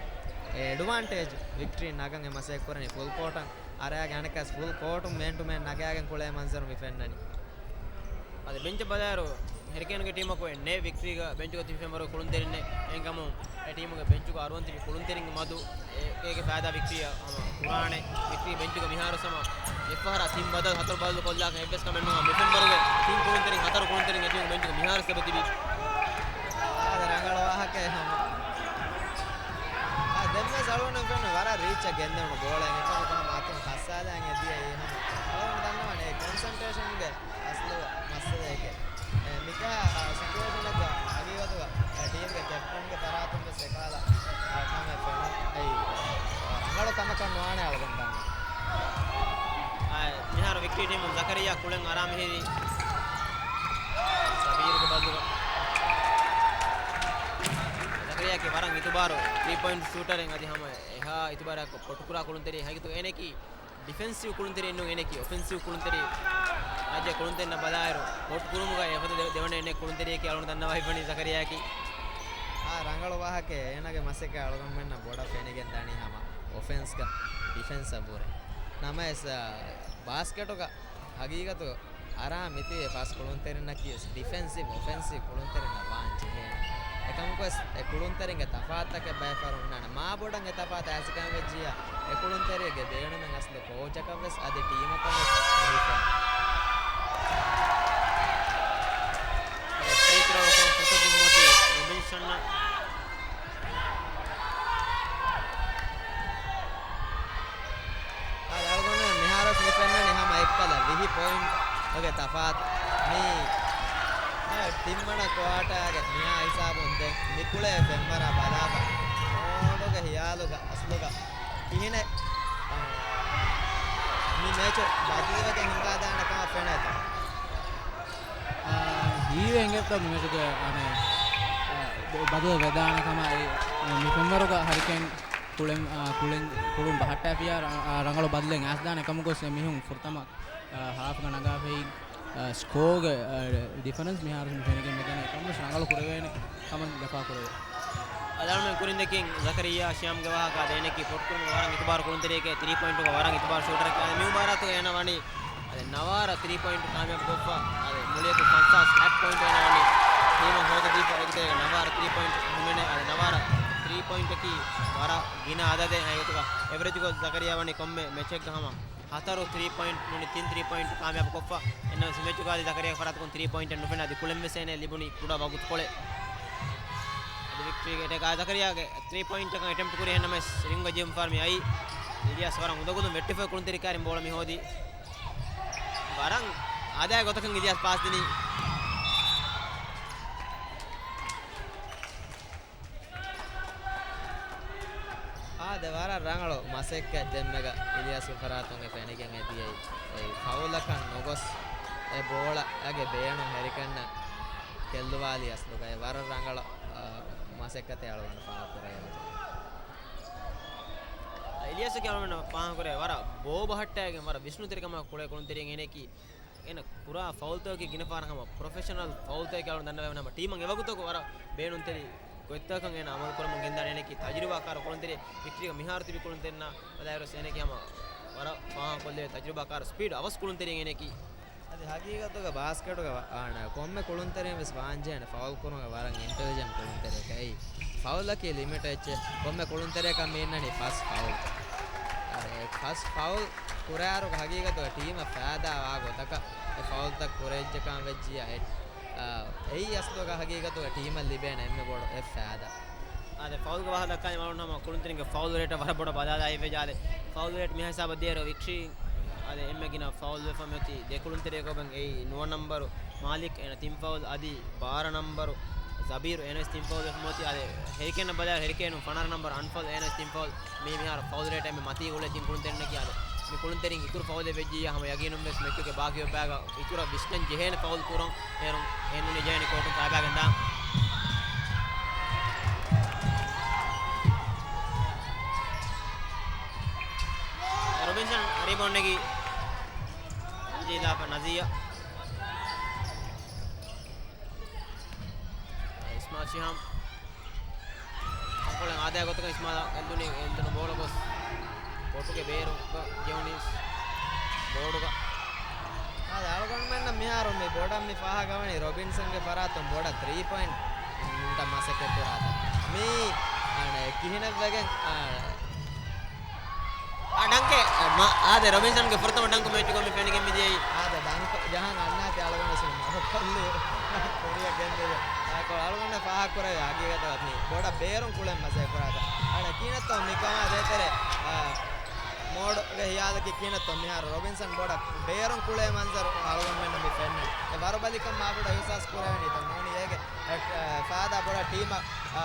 އެ އެޑްވާންޓޭޖް ވިކްޓްރީ ނަގަން އެ މަސައްކަތް ކުރަނީ ފުލް ކޯޓަށް އަރައިގެ އަނެއްކާސް ފުލް ކޯޓުން މޭން ޓު މޭން ނަގާގެން ކުޅޭ މަންޒަރު މި ފެންނަނީ. އަދި ބެންޗަށް ބަލާއިރު، ހެރިކޭންގެ ޓީމަކު ނޭ ވިކްޓްރީގަ ބެންޗުގަ ތިބި ފެންވަރު ކުޅުންތެރިންނެއް އެނގަމުން، އެ ޓީމުގެ ބެންޗުގަ އަރުވަން ތިބި ކުޅުންތެރިންގެ މަދު އޭގެ ފައިދާ ވިކްޓްރީއަށް ހަމަ ކުރާނެ. ވިކްޓްރީ ބެންޗުގަ މިހާރު ހަމަ އެއްފަހަރާ ތިން ބަދަލު ހަތަރު ބަދަލު ކޮށްލާކަށް އެއްވެސް ކަމެއް ނުވާ މި ފެންވަރުގެ ތިން ކުޅުންތެރިން ހަތަރު ކުޅުންތެރިން އެ ޓީމުގެ ބެންޗުގަ މިހާރު ތިބި ތިބި. އާދެ ރަނގަޅު ވާހަކައެއް ހަމަ. އާ، ދެންވެސް އަޅުގަނޑު ފެންނަ ވަރަށް ރީޗަށް ގެންދެވުނު ބޯޅަ އެކަމަކު ހަމަ އަތުން ކައްސާލައިގެން އެދިޔަ އެ ހަމަ. އަޅުގަނޑު ދަންނަވަނީ އެ ކޮންސަންޓްރޭޝަންގެ އަސްލު މައްސަލައެކޭ. އެ، މިކަހަލަ ސިޗުއޭޝަނެއްގަ ހަގީގަތުގަ ޓީމްގެ ކެޕްޓަންގެ ފަރާތުން ވެސް އެކަހަލަ ކަމެއް ފެނުނު. އެއީ، ރަނގަޅު ކަމަކަށް ނުވާނެ އަޅުގަނޑު ދަންނަ. އާ، މިހާރު ވިކްޓްރީ ޓީމުން ޒަކަރިޔާ ކުޅެން އަރާ މިހިރީ ސަބީރުގެ ބަދަލުގަ. ޒަކަރިޔާއަކީ ވަރަށް އިތުބާރު ތްރީ ޕޮއިންޓް ޝޫޓަރެއް އަދި ހަމަ އެހާ އިތުބާރާ ކޮ-، ޕޮޓުކުރާ ކުޅުންތެރި ހަގީގަތު އޭނައަކީ ޑިފެންސިވް ކުޅުންތެރި ނޫން އޭނައަކީ އޮފެންސިވް ކުޅުންތެރި. ރާއްޖޭ ކުޅުންތެރިންނަށް ބަލާއިރު ޕޮޓު ކުރުމުގަ އެފަދަ ދެ-، ދެވަނަ އޭނަ ކުޅުންތެރިއެކޭ އަޅުގަނޑު ދަންނަވާ ހިފަނީ ޒަކަރިޔާއަކީ. އާ، ރަނގަޅު ވާހަކައެއް. އޭނާގެ މަސައްކަތް އަޅުގަނޑުމެންނަށް ބޮޑަށް ފެނިގެން ދާނީ ހަމަ އޮފެންސްގަ ޑިފެންސަށް ވުރެ. ނަމަވެސް، އާ، ބާސްކެޓުގަ ހަގީގަތު އަރާ މިތިބި ފަސް ކުޅުންތެރިންނަކީ ވެސް ޑިފެންސިވް، އޮފެންސިވް ކުޅުންތެރިންނަށް ވާން ޖެހޭނެ. އެކަމަކުވެސް އެ ކުޅުންތެރިންގެ ތަފާތުތަކެއް ބައެއް ފަހަރު ހުންނާނެ. މާ ބޮޑަށް އެ ތަފާތު އައިސްކަން ވެއްޖިއްޔާ، އެ ކުޅުންތެރިއެއްގެ ބޭނުމެއް އަސްލު ކޯޗަކަށް ވެސް އަދި ޓީމަކަށް ވެސް ނުހިފޭނެ. ފްރީ ތްރޯއަކަށް ފުރުސަތު ދިނުމަތީ ރޮބިންސަންއަށް. އާ، އަޅުގަނޑު މިހާރު ވެސް މި ފެންނަނީ ހަމަ އެއްކަލަ ވިހި ޕޮއިންޓްގެ ތަފާތު. މި، އާ، ތިންވަނަ ކުއާޓާގެ މިހާ ހިސާބުން ދެން މި ކުޅޭ ފެންވަރާ ބަލާފަ. މޯޑުގެ ހިޔާލުގަ އަސްލުގަ ކިހިނެއް، އާ، މި މޭޗު ބަދަލުވެގެން ހިނގާދާނެ ކަމަށް ފެނޭތޯ؟ އާ، ހީވޭ އިނގޭތޯ މި މޭޗުގެ އަނެއް، އާ، ބަދަލު ވެދާނެ ކަމަށް. އެ، މި ފެންވަރުގަ ހަރިކޭން ކުޅެން، އާ، ކުޅެން، ކުޅުން ބަހައްޓާފިޔާ ރަ-، އާ، ރަނގަޅު ބަދަލެއް އައިސްދާނެ. އެކަމަކުވެސް އެ މީހުން ފުރަތަމަ، އާ، ހާފްގަ ނަގާފައި، އާ، ސްކޯގެ، އާ، ޑިފަރެންސް މިހާރު މި ފެނިގެން މިދަނީ. އެކަމަކުވެސް ރަނގަޅު ކުރެވޭނެ ކަމަށް ލަފާ ކުރެވޭ. އަޅުގަނޑުމެން ކުރިން ދެއްކިން ޒަކަރިއްޔާ ޝިޔާމްގެ ވާހަކަ އަދި އޭނައަކީ ޕޮޓުކުރުމުގެ ވަރަށް އިތުބާރު ކުޅުންތެރިއެކޭ، ތްރީ ޕޮއިންޓުގަ ވަރަށް އިތުބާރު ޝޫޓަރެކޭ. އަދި މި މުބާރާތުގަ އޭނަ ވަނީ އަދި ނަވާރަ ތްރީ ޕޮއިންޓު ކާމިޔާބު ކޮށްފަ، އަދި މުޅިއަކު ފަންސާސް އަށް ޕޮއިންޓު އޭނަ ވަނީ ޓީމަށް ހޯދަދީފަ. އޭގެ ތެރޭގަ ނަވާރަ ތްރީ ޕޮއިންޓު ހިމެނޭ. އަދި ނަވާރަ ތްރީ ޕޮއިންޓަކީ ވަރަށް ގިނަ އަދަދެއް. އެގޮތުގަ އެވަރޭޖް ގޮތް ޒަކަރިއްޔާ ވަނީ ކޮންމެ މެޗެއްގަ ހަމަ ހަތަރު ތްރީ ޕޮއިންޓް ނޫނީ ތިން ތްރީ ޕޮއިންޓް ކާމިޔާބު ކޮށްފަ. އެންނަމަވެސް މެޗުގަ އަދި ޒަކަރިއްޔާގެ ފަރާތަކުން ތްރީ ޕޮއިންޓެއް ނުފެނޭ. އަދި ކުޅެން ވެސް އޭނަ ލިބުނީ ކުޑަ ވަގުތުކޮޅެއް. އަދި ވިކްޓްރީގެ އެޓޭކަރ ޒަކަރިއްޔާގެ ތްރީ ޕޮއިންޓަކަށް އެޓެމްޕްޓް ކުރި އެންނަމަވެސް ރިމްގަ ޖިއުމް ފާރު މި އައީ. އިލްޔާސް ވަރަށް އުނދަގުލުން ވެއްޓިފަ ކުޅުންތެރިކާރިން ބޯޅަ މި ހޯދީ. ވަރަށް އާދައިގެ ގޮތަކަށް އިލްޔާސް ޕާސް ދިނީ. އާދެ، ވަރަށް ރަނގަޅު މަސައްކަތް ދެންމެގަ އިލްޔާސްގެ ފަރާތުން އެ ފެނިގެން އެދިޔައީ. އެ ފައުލަކަށް ނުގޮސް އެ ބޯޅައިގެ ބޭނުން ހެރިކޭންނަށް ގެއްލުވާލީ އަސްލުގައި. ވަރަށް ރަނގަޅު، އާ، މަސައްކަތެއް އަޅުގަނޑު ފާހަގަކުރެވޭ. އިލްޔާސް ކިޔާ މީހުންނަށް ފާހަގަކުރޭ ވަރަށް ބޯ ބަހައްޓައިގެން ވަރަށް ވިސްނުންތެރިކަމާ ކުޅޭ ކުޅުންތެރިން އޭނައަކީ އޭނަ ކުރާ ފައުލްތަކަކީ ގިނަ ފަހަރަށް ހަމަ ޕްރޮފެޝަނަލް ފައުލްތަކެއް އަޅުގަނޑު ދަންނަވަން ހަމަ ޓީމަށް އެވަގުތަކު ވަރަށް ބޭނުންތެރި ގޮތްތަކަށް އޭނަ އަމަލު ކުރަމުން ގެންދާނެ. އޭނައަކީ ތަޖުރިބާކާރު ކުޅުންތެރި ވިކްޓްރީގަ މިހާރު ތިބި ކުޅުންތެރިންނާ ބަލާއިރު އޭނައަކީ ހަމަ ވަރަށް ފާހަގަކޮށްލެވޭ ތަޖުރިބާކާރު ސްޕީޑް އަވަސް ކުޅުންތެރިން އޭނައަކީ. އަދި ހަގީގަތުގަ ބާސްކެޓުގަ ވާނެ ކޮންމެ ކުޅުންތެރިން ވެސް ވާންޖެހޭނެ ފައުލް ކުރުމުގަ ވަރަށް އިންޓެލިޖެންޓް ކުޅުންތެރިއެކޭ. އެއީ ފައުލަކީ ލިމިޓް އެއްޗެއް. ކޮންމެ ކުޅުންތެރިއަކަށް މި އިންނަނީ ފަސް ފައުލް. އަދި ފަސް ފައުލް ކުރާއިރު ހަގީގަތުގަ ޓީމަށް ފައިދާ ވާ ގޮތަކަށް އެ ފައުލްތައް ކުރެވިއްޖެކަން ވެއްޖިއްޔާ އެ، އާ، އެއީ އަސްލުގަ ހަގީގަތުގަ ޓީމަށް ލިބޭނެ އެންމެ ބޮޑު އެއް ފައިދާ. އާދެ، ފައުލްގެ ވާހަކަ ދައްކާލި މަރުން ހަމަ ކުޅުންތެރިންގެ ފައުލް ރޭޓަށް ވަރަށް ބޮޑަށް ބަލާލާ އިވެ ޖާލެ. ފައުލް ރޭޓް މިހާ ހިސާބަށް ދިޔައިރު ވިކްޓްރީ އާދެ އެންމެ ގިނަ ފައުލް ވެފަ މިއޮތީ ދެ ކުޅުންތެރިޔަކު އޮތް. އެއީ ނުވަ ނަންބަރު މާލިކް އޭނަ ތިން ފައުލް އަދި ބާރަ ނަންބަރު ޒަބީރު އޭނަ ވެސް ތިން ފައުލް ވެފަ މިއޮތީ. އާދެ، ހެރިކޭނަށް ބަލާއިރު ހެރިކޭނު ފަނަރަ ނަންބަރު އަންފަލް އޭނަ ވެސް ތިން ފައުލް. މީ މިހާރު ފައުލް ރޭޓް އެންމެ މަތީ ގޮތް ތިން ކުޅުންތެރިންނަކީ. އާދެ، މި ކުޅުންތެރިން އިތުރު ފައުލެއް ވެއްޖިއްޔާ ހަމަ ޔަގީނުން ވެސް މެޗުގެ ބާކީ ބައިގަ އިތުރަށް ވިސްނަން ޖެހޭނެ ފައުލް ކުރަން. އޭރުން އެހެންނޫނީ ޖެހޭނެ ކޯޓުން ކާބާގެންދާ. ރޮބިންސަން ރީބައުންޑް ނެގި ޖީލާފަ ނަޒީއަށް. އިސްމާ ޝިހާމް. ތަންކޮޅެއް އާދައިގެ ގޮތަކަށް އިސްމާލާ އެއްލުނީ، އެއްލުނު ބޯޅަ ގޮސް ކޯޓުގެ ބޭރު ޖެހުނީސް ބޯޑުގަ. އާދެ، އަޅުގަނޑުމެންނަށް މިހާރު މި ބޮޑަށް މި ފާހަގަވަނީ ރޮބިންސަންގެ ފަރާތުން ބޮޑަށް ތްރީ ޕޮއިންޓް މަސައްކަތް ކުރާތަން. މީ އަނެއް ކިހިނެއްވެގެން، އާ، އާ، ޑަންކެއް، އާ، މަ-، އާދެ، ރޮބިންސަންގެ ފުރަތަމަ ޑަންކު މެޗުގަ މި ފެނިގެން މިދިޔައީ. އާދެ، ޑަންކު ޖަހަން އަންނާތި އަޅުގަނޑު ސުން މަހުކޮށްލި ކުރިއަށް ގެންދެވި. އާ، ކޮ-، އަޅުގަނޑަށް ފާހަގަކުރެވޭ ހަގީގަތުގަ މި ބޮޑަށް ބޭރުން ކުޅެން މަސައްކަތް ކުރާތަން. އަނެއް ކިހިނެއްތޯ މިކަމާ ދޭތެރޭ، އާ، މޯޑުގެ ހިޔާލަކީ ކިހިނެއްތޯ މިހާރު ރޮބިންސަން ބޮޑަށް ބޭރުން ކުޅޭ މަންޒަރު އަޅުގަނޑުމެންނަށް މި ފެންނަނީ. އެ ވަރުބަލިކަން މާބޮޑަށް އިހުސާސް ކުރެވެނީތަ ނޫނީ އޭގެ އެ، އެ، ފާދަ ބޮޑަށް ޓީމަށް، އަ،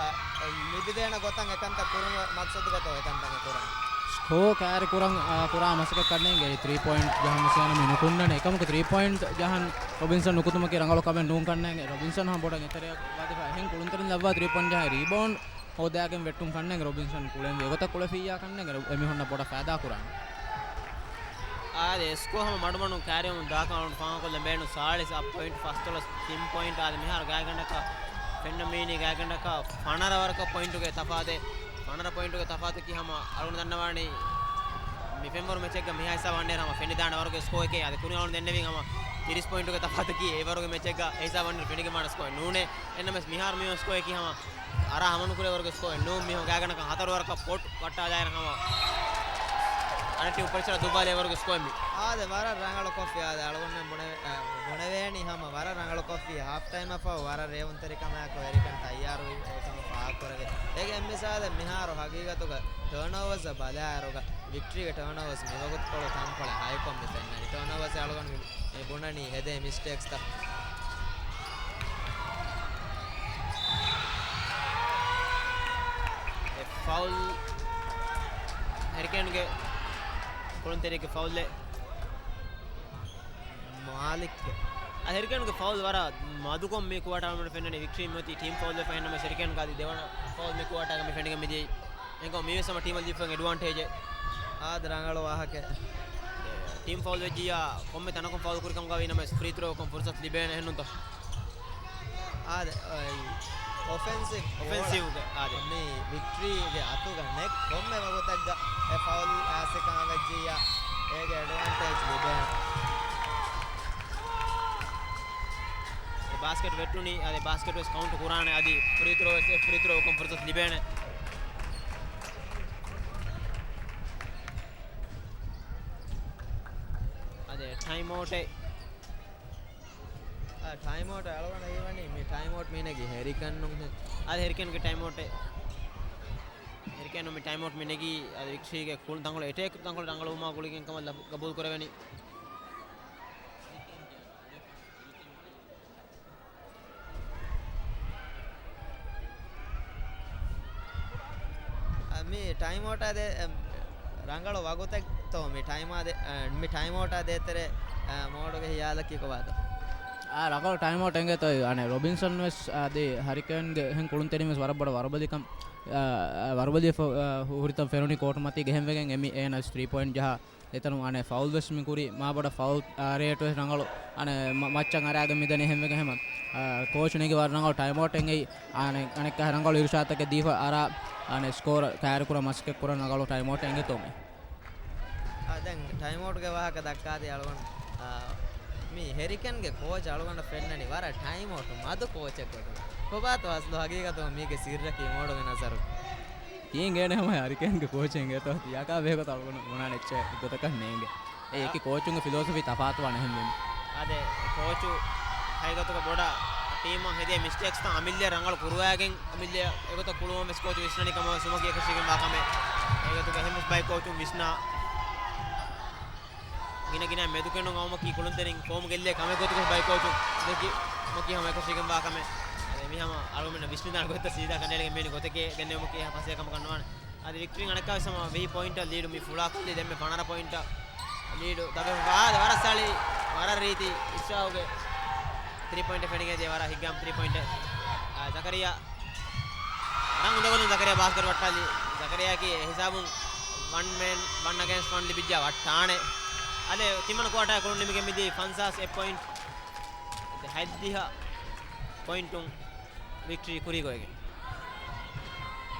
ލިބިދޭނެ ގޮތަށް އެކަންތައް ކުރުމުގެ މަގްސަދުގަތޯ އެކަންތައް ކުރަން. ސްކޯ ކައިރި ކުރަން، އަ، ކުރާ މަސައްކަތް ކަންނޭނގެ ތްރީ ޕޮއިންޓް ޖަހަން ހުސެނަށް މި ނުކުންނަނީ. އެކަމަކު ތްރީ ޕޮއިންޓް ޖަހަން ރޮބިންސަން ނުކުތުމަކީ ރަނގަޅު ކަމެއް ނޫން ކަންނޭނގެ. ރޮބިންސަން ހަމަ ބޮޑަށް އެތެރެއަށް ވާދިފަ އެހެން ކުޅުންތެރިން ލައްވާ ތްރީ ޕޮއިންޓް ޖަހަން ރީބައުންޑް ހޯދާގެން ވެއްޓުން ކަންނޭނގެ ރޮބިންސަން ކުޅެން އެގޮތަށް ކުޅެފިއްޔާ ކަންނޭނގެ ރޮ-، އެމީހުންނަށް ބޮޑަށް ފައިދާ ކުރާނެ. އާދެ، ސްކޯ ހަމަ މަޑުމަޑުން ކައިރިވަމުން ދާކަށް އަޅުގަނޑު ފާހަގަކޮށްލަން ބޭނުން ސާޅީސް އަށް ޕޮއިންޓް ފަސްދޮޅަސް ތިން ޕޮއިންޓް. އާދެ، މިހާރު ގާތްގަނޑަކަށް ފެންނަ މީނީ ގާތްގަނޑަކަށް ފަނަރަ ވަރަކަށް ޕޮއިންޓުގެ ތަފާތެއް، ފަނަރަ ޕޮއިންޓުގެ ތަފާތަކީ ހަމަ އަޅުގަނޑު ދަންނަވާނީ މި ފެންވަރު މެޗެއްގަ މިހާ ހިސާބަށް އަންނައިރު ހަމަ ފެނިދާނެ ވަރުގެ ސްކޯއެކޭ. އާދެ، ކުރިން އަޅުގަނޑު ދެންނެވީ ހަމަ ތިރީސް ޕޮއިންޓުގެ ތަފާތަކީ އެ ވަރުގެ މެޗެއްގަ އެ ހިސާބަށް އަންނައިރު ފެނިގެންވާނެ ސްކޯއެއް ނޫނޭ. އެންނަމެސް މިހާރު މިއޮތް ސްކޯއެކީ ހަމަ އަރާ ހަމަނުކުރޭ ވަރުގެ ސްކޯއެއް ނޫން. މީހުން ގާތްގަނޑަކަށް ހަތަރު ވަރަކަށް ޕޮޓް ވައްޓާލާއިރު ހަމަ އަނެއް ޓީމު ޕަރިއްސަރަ ދުއްވާލޭ ވަރުގެ ސްކޯއެއް މީ. އާދެ، ވަރަށް ރަނގަޅު ކޮށްފި. އާދެ، އަޅުގަނޑުމެން ބުނެވެ-، އަ، ބުނެވޭނީ ހަމަ ވަރަށް ރަނގަޅު ކޮށްފި. ހާފް ޓައިމަށް ފަހު ވަރަށް ރޭވުންތެރިކަމާއެކު ވެރިކަން ތައްޔާރުވި އެކަމަށް ފާހަގަކުރެވޭ. އޭގެ އެއްމިސާލެއް މިހާރު ހަގީގަތުގަ ޓާންއޯވަރސް ބަލާއިރުގަ ވިކްޓްރީގެ ޓާންއޯވަރސް މިވަގުތުކޮޅު ތަންކޮޅެއް ހައިކޮށް މި ފެންނަނީ. ޓާންއޯވަރސް އަޅުގަނޑު މި ބުނަނީ ހެދޭ މިސްޓޭކްސްތައް. އެ ފައުލް، ހެރިކޭންގެ ކުޅުންތެރިއެއްގެ ފައުލެއް. މާލިކްގެ. އަ، ހެރިކޭންގެ ފައުލް ވަރަށް މަދުކޮށް މި ކުއާޓާ އަޅުގަނޑު ފެންނަނީ. ވިކްޓްރީ މިއޮތީ ޓީމް ފައުލް ވެފަ އެހެންނަމަ ހެރިކޭންގެ އަދި ދެވަނަ ފައުލް މި ކުއާޓާގަ މި ފެނިގެން މިދިޔައީ. އެންކަމަކު މީވެސް ހަމަ ޓީމަށް ލިބިފައި އެޑްވާންޓޭޖެއް. އާދެ، ރަނގަޅު ވާހަކަ. ޓީމް ފައުލް ވެއްޖިއްޔާ ކޮންމެ ތަނަކުން ފައުލް ކުރި ކަމުގަ ވީނަމަވެސް ފްރީ ތްރޯއަކުން ފުރުސަތު ލިބޭނެ އެހެންނުންތަ؟ އާދެ، އޮފެންސިވް އޮފެންސިވްގެ، އާދެ. މި ވިކްޓްރީގެ އަތުގަ ނެތް ކޮންމެ ވަގުތެއްގަ އެ ފައުލް އާސިކާ ވެއްޖިއްޔާ އޭގެ އެޑްވާންޓޭޖް ލިބޭނެ. އެ ބާސްކެޓް ވެއްޓުނީ، އާދެ، ބާސްކެޓް ވެސް ކައުންޓް ކުރާނެ، އަދި ފްރީ ތްރޯ ވެސް އެ ފްރީ ތްރޯއަކުން ފުރުސަތު ލިބޭނެ. އާދެ، ޓައިމް އައުޓެއް. އާ، ޓައިމް އައުޓް އަޅުގަނޑަށް ހީވަނީ މި ޓައިމް އައުޓް މި ނެގީ ހެރިކަން ނޫން. އާދެ، ހެރިކަންގެ ޓައިމް އައުޓެއް. ހެރިކަން މި ޓައިމް އައުޓް މި ނެގީ، އާދެ، ވިކްޓްރީގެ ކުޅުން ތަންކޮޅު އެޓޭކް ތަންކޮޅު ރަނގަޅުވުމާ ގުޅިގެން ކަމަށް ލަ-، ގަބޫލު ކުރެވެނީ. އަ، މި ޓައިމް އައުޓާ ދޭ، އެ، ރަނގަޅު ވަގުތެއްތޯ މި ޓައިމާ ދޭ، އަ، މި ޓައިމް އައުޓާ ދޭތެރޭ، އަ، މޯޑުގެ ހިޔާލަކީ ކޮބާތޯ؟ އާ، ރަނގަޅު ޓައިމް އައުޓް އެނގޭތޯ. އަނެއް ރޮބިންސަން ވެސް އަދި ހަރިކޭންގެ އެހެން ކުޅުންތެރިން ވެސް ވަރަށް ބޮޑަށް ވަރުބަލިކަން، އަ، އަ، ވަރުބަލި ފޮ-، އަ، ހު-، ހުރިތަން ފެނުނީ ކޯޓު މަތީގަ. އެހެންވެގެން އެމީ އޭނަ ވެސް ތްރީ ޕޮއިންޓް ޖަހާ އެތަނުން އަނެއް ފައުލް ވެސް މި ކުރީ، މާބޮޑަށް ފައުލް، އާ، ރޭޓް ވެސް ރަނގަޅު، އަނެއް މަ-، މައްޗަށް އަރާގެން މިދަނީ. އެހެންވެގެން ހަމަ، އާ، ކޯޗު ނެގި ވަރަށް ރަނގަޅު ޓައިމް އައުޓް އެނގެއި، އަނެއް އަނެއްކާ ރަނގަޅު އިރުޝާދުތަކެއް ދީފަ އަރާ، އަނެއް ސްކޯރ ކައިރިކުރަން މަސައްކަތް ކުރަން ރަނގަޅު ޓައިމް އައުޓް އެނގޭތޯ މި. އާ، ދެން ޓައިމް އައުޓްގެ ވާހަކަ ދައްކާދީ އަޅުގަނޑު، އާ، މި ހެރިކެންގެ ކޯޗް އަޅުގަނޑަށް ފެންނަނީ ވަރަށް ޓައިމް އައުޓް މަދު ކޯޗެއް ގޮތުގަ. ކޮބާތޯ އަސްލު ހަގީގަތުގަ މީގެ ސިއްރަކީ މޯޑުގެ ނަޒަރު؟ ތީނގޭނެ ހަމަ ހަރިކޭންގެ ކޯޗެއް އިނގޭތޯ ތިޔަކާ ބޭކޮތަ އަޅުގަނޑު ބުނާނެ އެއްޗެއް ގޮތަކަށް ނޭނގެ. އެ އެކި ކޯޗުންގެ ފިލޯސޮފީ ތަފާތުވާނެ ހެންވީމަ. އާދެ، ކޯޗު ހަގީގަތުގަ ބޮޑަށް ޓީމަށް ހެދޭ މިސްޓޭކްސްތައް އަމިއްލަ ރަނގަޅު ކުރުވާގެން އަމިއްލަ އެގޮތަށް ކުޅުވަން ވެސް ކޯޗު ވިސްނަނީ ކަމަށް ވެސް އުމަކީ އެކަށީގެންވާ ކަމެއް. އެގޮތުގަ އެހެން ވެސް ބައެއް ކޯޗުން ވިސްނާ. ގިނަ ގިނަ މެދުކެނޑުން އައުމަކީ ކުޅުންތެރިން ފޯމް ގެއްލޭ ކަމެއް ގޮތުގަ ބައެއް ކޯޗުން ދެކި އުމަކީ ހަމަ އެކަށީގެންވާ ކަމެއް. އަދި މި ހަމަ އަޅުގަނޑަށް ވިސްނިދާނެ ގޮތްތައް ސީދާ ކަނޑައެޅިގެން މިއެން ގޮތެކޭ ދެންނެވުމަކީ އެހާ ފަސޭހަ ކަމަކަށް ނުވާނެ. އަދި ވިކްޓްރީން އަނެއްކާވެސް ހަމަ ވިހި ޕޮއިންޓަށް ލީޑު މި ފުޅާކޮށްލީ ދެންމެ ފަނަރަ ޕޮއިންޓަށް. ލީޑު ދަބެފަ ވާ ވަރަށް ސަޅި، ވަރަށް ރީތި އިޝްރާގެ ތްރީ ޕޮއިންޓް ފެނިގެން ދިޔަ ވަރަށް ހިތްގައިމު ތްރީ ޕޮއިންޓް. އާ، ޒަކަރިޔާ ރަނގަޅު ގޮލުން ޒަކަރިޔާ ބާސްކެޓް ވައްޓާލި. ޒަކަރިޔާގެ ހިސާބުން ވަން މެން، ވަން އަގޭންސްޓް ވަން ލިބިއްޖާ ވައްޓާނެ. އަދި ތިމަން ކުއާޓާ ކުޅުން ނިމިގެން މިދީ ފަންސާސް އެއް ޕޮއިންޓް. ހަތްދިހަ ޕޮއިންޓުން ވިކްޓްރީ ކުރީގޮވެގެން.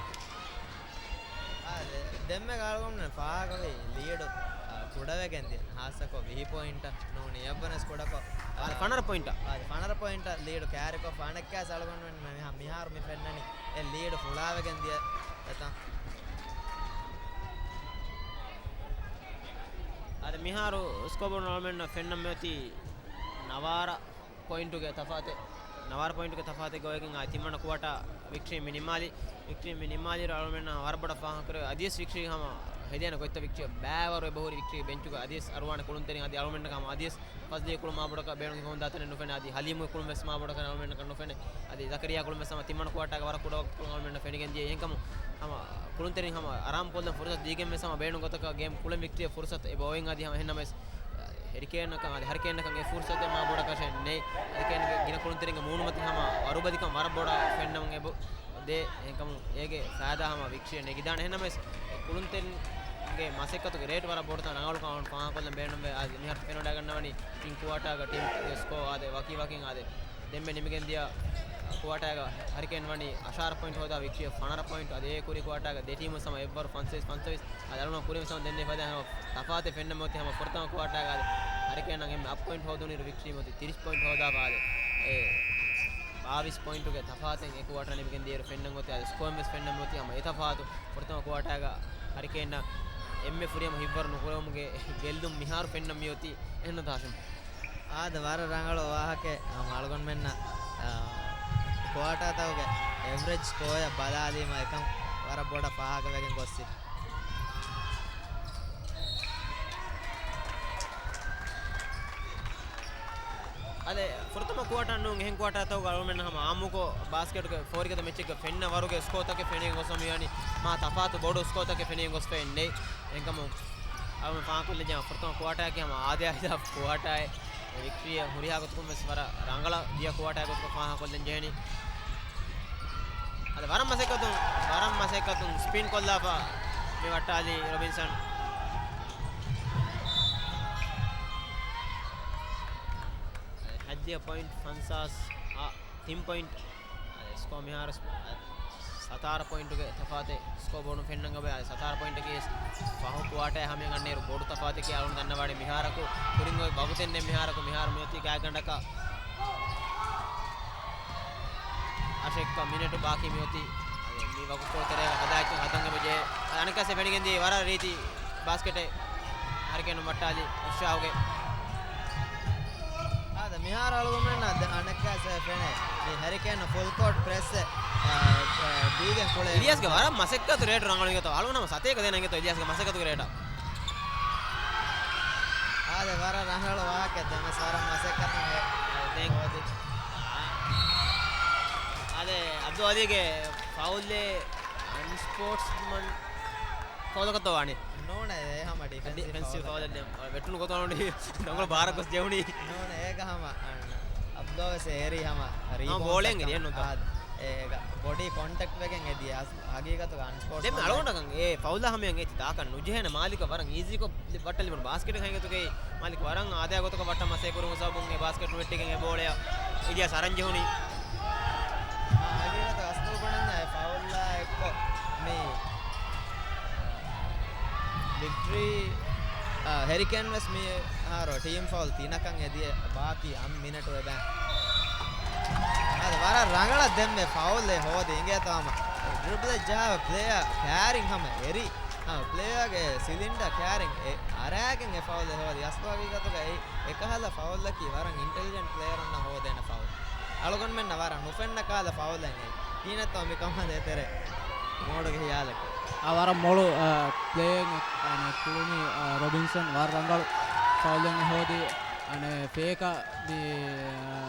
އާ، ދެ-، ދެންމެ ގާޅުގަނޑު ފާހަގަވި ލީޑު، އާ، ކުޑަވެގެން ދިޔަ. ހާއްސަކޮށް ވިހި ޕޮއިންޓަށް ނޫނީ އެއްވަނަސް ކުޑަކޮށް، އާ، ފަނަރަ ޕޮއިންޓަށް. އާ، ފަނަރަ ޕޮއިންޓަށް ލީޑު ކާރިކޮށް ފާނެއްކާސް އަޅުގަނޑުމެން މިހާ-، މިހާރު މި ފެންނަނީ އެ ލީޑު ފުޅާވެގެން ދިޔަ އެތަން. އަދި މިހާރު ސްކޯބޯޑު އަޅުމެންނަށް ފެންނަން މިއޮތީ ނަވާރަ ޕޮއިންޓުގެ ތަފާތެއް، ނަވާރަ ޕޮއިންޓުގެ ތަފާތެއް ގޮވެގެން އާ ތިމަން ކުއާޓާ ވިކްޓްރީ މި ނިމާލި، ވިކްޓްރީ މި ނިމާލިއިރު އަޅުމެންނަށް ވަރަށް ބޮޑަށް ފާހަގަކުރެވޭ އަދިވެސް ވިކްޓްރީ ހަމަ ހެދޭނެ ގޮތްތައް ވިކްޓްރީ ބައިވަރު އެބަހުރި ވިކްޓްރީ ބެންޗުގަ އަދިވެސް އަރުވާނެ ކުޅުންތެރިން އަދި އަޅުމެންނަކަށް ހަމަ އަދިވެސް ފަޒްލީ ކުޅުން މާބޮޑަކަށް ބޭނުން ހިފަހުން ދާތަނެއް ނުފެނޭ އަދި ހަލީމުގެ ކުޅުން ވެސް މާބޮޑަކަށް އަޅުމެންނަކަށް ނުފެނޭ. އަދި ޒަކަރިޔާ ކުޅުން ވެސް ހަމަ ތިމަން ކުއާޓާގެ ވަރަށް ކުޑަ ކުޅުން އަޅުމެންނަށް ފެނިގެން ދިޔަ. އެހެންކަމުން ހަމަ ކުޅުންތެރިން ހަމަ އަރާމް ކޮށްލަން ފުރުސަތު ދީގެން ވެސް ހަމަ ބޭނުން ގޮތަކަށް ގޭމް ކުޅެން ވިކްޓްރީ ފުރުސަތު އެބަ އޮތް އަދި ހަމަ އެހެންނަމަވެސް ހެރިކޭންއަކަށް އަދި ހަރިކޭންއަކަށް އެ ފުރުސަތެއް މާބޮޑަކަށެއް ނެތް. ހެރިކޭންގެ ގިނަ ކުޅުންތެރިންގެ މޫނުމަތިން ހަމަ ވަރުބަލިކަން ވަރަށް ބޮޑަށް ފެންނަމުން އެބަ ދޭ. އެހެންކަމުން އޭގެ ފައިދާ ހަމަ ވިކްޓްރީއަށް ނެގިދާނެ. އެހެންނަމަވެސް ކުޅުންތެރިންގެ މަސައްކަތުގެ ރޭޓް ވަރަށް ބޮޑުތަން ރަނގަޅުކަމަށް ފާހަގަކޮށްލަން ބޭނުންވޭ. އަދި މިހާރު ފެނުން ވަޑައިގަންނަވަނީ ޓީމް ކުއާޓާގެ ޓީމްގެ ސްކޯ އާދެ ވަކި ވަކިން އާދެ. ދެންމެ ނިމިގެން ދިޔަ ކުއާޓާގަ ހަރިކޭން ވަނީ އަށާރަ ޕޮއިންޓް ހޯދާ ވިކްޓްރީ ފަނަރަ ޕޮއިންޓް. އަދި އެ ކުރި ކުއާޓާގަ ދެ ޓީމު ސަމަ އެއްވަރު ފަންސަވީސް ފަންސަވީސް. އަދި އަޅުގަނޑު ކުރިން ސަމަ ދެންނެ ފަދަ ތަފާތެއް ފެންނަ މިއޮތީ ހަމަ ފުރަތަމަ ކުއާޓާގަ އަދި ހަރިކޭން އެންމެ އަށް ޕޮއިންޓް ހޯދުނުއިރު ވިކްޓްރީ މިއޮތީ ތިރީސް ޕޮއިންޓް ހޯދާފަ އާދެ. އެ ބާވީސް ޕޮއިންޓުގެ ތަފާތެއް އެ ކުއާޓާ ނިމިގެން ދިޔައިރު ފެންނަން އޮތީ. އަދި ސްކޯއިން ވެސް ފެންނަން މިއޮތީ ހަމަ އެ ތަފާތު. ފުރަތަމަ ކުއާޓާގަ ހަރިކޭންއަށް އެންމެ ފުރިހަމަ ހިތްވަރު ނުކުރެވުމުގެ ގެއްލުން މިހާރު ފެންނަން މިއޮތީ. އެހެންނު ތާޝިމް؟ އާދެ، ވަރަށް ރަނގަޅު ވާހަކައެއް. ހަމަ އަޅުގަނޑުމެންނަށް، އާ، ކުއާޓާތަކުގެ އެވްރެޖް ސްކޯއަށް ބަލާލީމަ އެކަން ވަރަށް ބޮޑަށް ފާހަގަވެގެން ގޮއްސި. އަދި ފުރަތަމަ ކުއާޓާ ނޫން އެހެން ކުއާޓާތަކުގަ އަޅުމެން ހަމަ އާއްމުކޮށް ބާސްކެޓުގެ ފޯރިގަދަ މެޗެއްގަ ފެންނަ ވަރުގެ ސްކޯތަކެއް ފެނިގެން ގޮސްފަ މިވަނީ މާ ތަފާތު ބޮޑު ސްކޯތަކެއް ފެނިގެން ގޮސްފައެއް ނެތް. އެހެންކަމުން އަޅުގަނޑު ފާހަގަކޮށްލަން ޖެހޭ ފުރަތަމަ ކުއާޓާއަކީ ހަމަ އާދެ އާދެ ކުއާޓާއެއް. ވިކްޓްރީއަށް ހުރިހާ ގޮތަކުން ވެސް ވަރަށް ރަނގަޅަށް ދިޔަ ކުއާޓާއެއް ގޮތުގަ ފާހަގަކޮށްލަން ޖެހެނީ. އަދި ވަރަށް މަސައްކަތުން، ވަރަށް މަސައްކަތުން ސްޕިން ކޮށްލާފަ މި ވައްޓާލީ ރޮބިންސަން. ހަތްދިހަ ޕޮއިންޓް ފަންސާސް އަށް ތިން ޕޮއިންޓް. އަދި ސްކޯ މިހާރު ސަތާރަ ޕޮއިންޓުގެ ތަފާތެއް ސްކޯ ބޯޑުން ފެންނަން އޮވޭ. އަދި ސަތާރަ ޕޮއިންޓަކީ ފަހު ކުއާޓާއާ ހަމައަށް އަންނައިރު ބޮޑު ތަފާތެކޭ. އަޅުގަނޑު ދަންނަވާނެ މިހާރަކު ކުރިން އޮތް ވަގުތެއް ނެތް. މިހާރަކު މިހާރު މިއޮތީ ގާތްގަނޑަކަށް އަށެއްކަ މިނެޓު ބާކީ މިއޮތީ. އަދި މި ވަގުތުކޮޅު ތެރޭގަ ހަދާ އެއްކަން ހަދަން އެބަޖެހޭ. އަދި އަނެއްކާސް ފެނިގެން ދިޔަ ވަރަށް ރީތި ބާސްކެޓެއް ހަރިކޭނު ވައްޓާލި އިޝްރާގެ. އާދެ، މިހާރު އަޅުގަނޑުމެންނަށް ދެ-، އަނެއްކާސް ފެނޭ މި ހެރިކޭން ފުލް ކޯޓް ޕްރެސް، އާ، އާ، ދީގެން ކުޅޭ. އިލިޔާސްގެ ވަރަށް މަސައްކަތު ރޭޓު ރަނގަޅު އިނގޭތޯ. އަޅުގަނޑު ހަމަ ސަތޭކަ ދޭނަ އިނގޭތޯ އިލިޔާސްގެ މަސައްކަތުގެ ރޭޓަށް. އާދެ، ވަރަށް ރަނގަޅު ވާހަކަ ދެންވެސް ވަރަށް މަސައްކަތުން ހެ-، އާދެ، ދެން ހޯދި. އާދެ، އަބްދުލް އަލީގެ ފައުލްއެއް އަންސްޕޯޓްސްމަން ފައުލަކަށްތޯ ވާނީ؟ ނޫނޭ، އެ ހަމަ ޑިފެންސިވް ޑިފެންސިވް ފައުލެއް. ފައުލެއް ވެއްޓުނު ގޮތަށް ވަނީ ރަނގަޅު ބާރަށް ގޮސް ޖެހުނީ. ނޫނޭ، އޭގަ ހަމަ އަން އަބްދުލް ވެސް އެރީ ހަމަ ހަމަ ރީބޯންޑް ބޯޅައެއް އެރި ނުތަ. އާދެ، އޭގަ ބޮޑީ ކޮންޓެކްޓް ވެގެން އެދި އަސް-، ހަގީގަތުގަ އަންސްޕޯޓްސްމަން. ދެން އަޅުގަނޑަކަށް އެ ފައުލާ ހަމަޔަށް އެތި ދާކަށް ނުޖެހޭނެ މާލިކަށް ވަރަށް އީޒީކޮށް ވައްޓަލި ބުނު ބާސްކެޓެއް ހަގީގަތުގައި މާލިކް ވަރަށް އާދަޔާ ގޮތަކަށް ވައްޓަން މަސައްކަތް ކުރި ހިސާބުން އެ ބާސްކެޓް ނުވެއްޓިގެން އެ ބޯޅަޔަށް އިލްޔާސް އަރަން ޖެހުނީ. އާ، ހަގީގަތަށް އަސްލު ބުނަންޏާ އެ ފައުލްއާ އެއްކޮށް މި ވިކްޓްރީ، އާ، ހެރިކޭން ވެސް މިހާރު ޓީމް ފައުލް ތިނަކަށް އެދިޔަ ބާކީ އަށް މިނެޓު އެބައި. އާދެ، ވަރަށް ރަނގަޅަށް ދެންމެ ފައުލް އެ ހޯދި އިނގޭތޯ ހަމަ ޑްރިބްލެއް ޖަހާ ޕްލޭޔާ ކާރިން ހަމަ އެރި. އާ، ޕްލޭޔާގެ ސިލިންޑަ ކާރިން އެ އަރާގެން އެ ފައުލް އެ ހޯދި. އަސްލު ހަގީގަތުގައި އެކަހަލަ ފައުލްއަކީ ވަރަށް އިންޓެލިޖެންޓް ޕްލޭޔަރުންނަށް ހޯދޭނެ ފައުލް. އަޅުގަނޑުމެންނަށް ވަރަށް ނުފެންނަ ކަހަލަ ފައުލެއް އެއީ. ކިހިނެއްތޯ މިކަމާ ދޭތެރޭ މޯޑުގެ ހިޔާލަކީ؟ އާ، ވަރަށް މޮޅު، އާ، ޕްލޭއެއް، އާ، ކުޅުނީ، އާ، ރޮބިންސަން ވަރަށް ރަނގަޅު ފައުލެއް ހޯދި. އަނެއް ފޭކަ މި، އާ،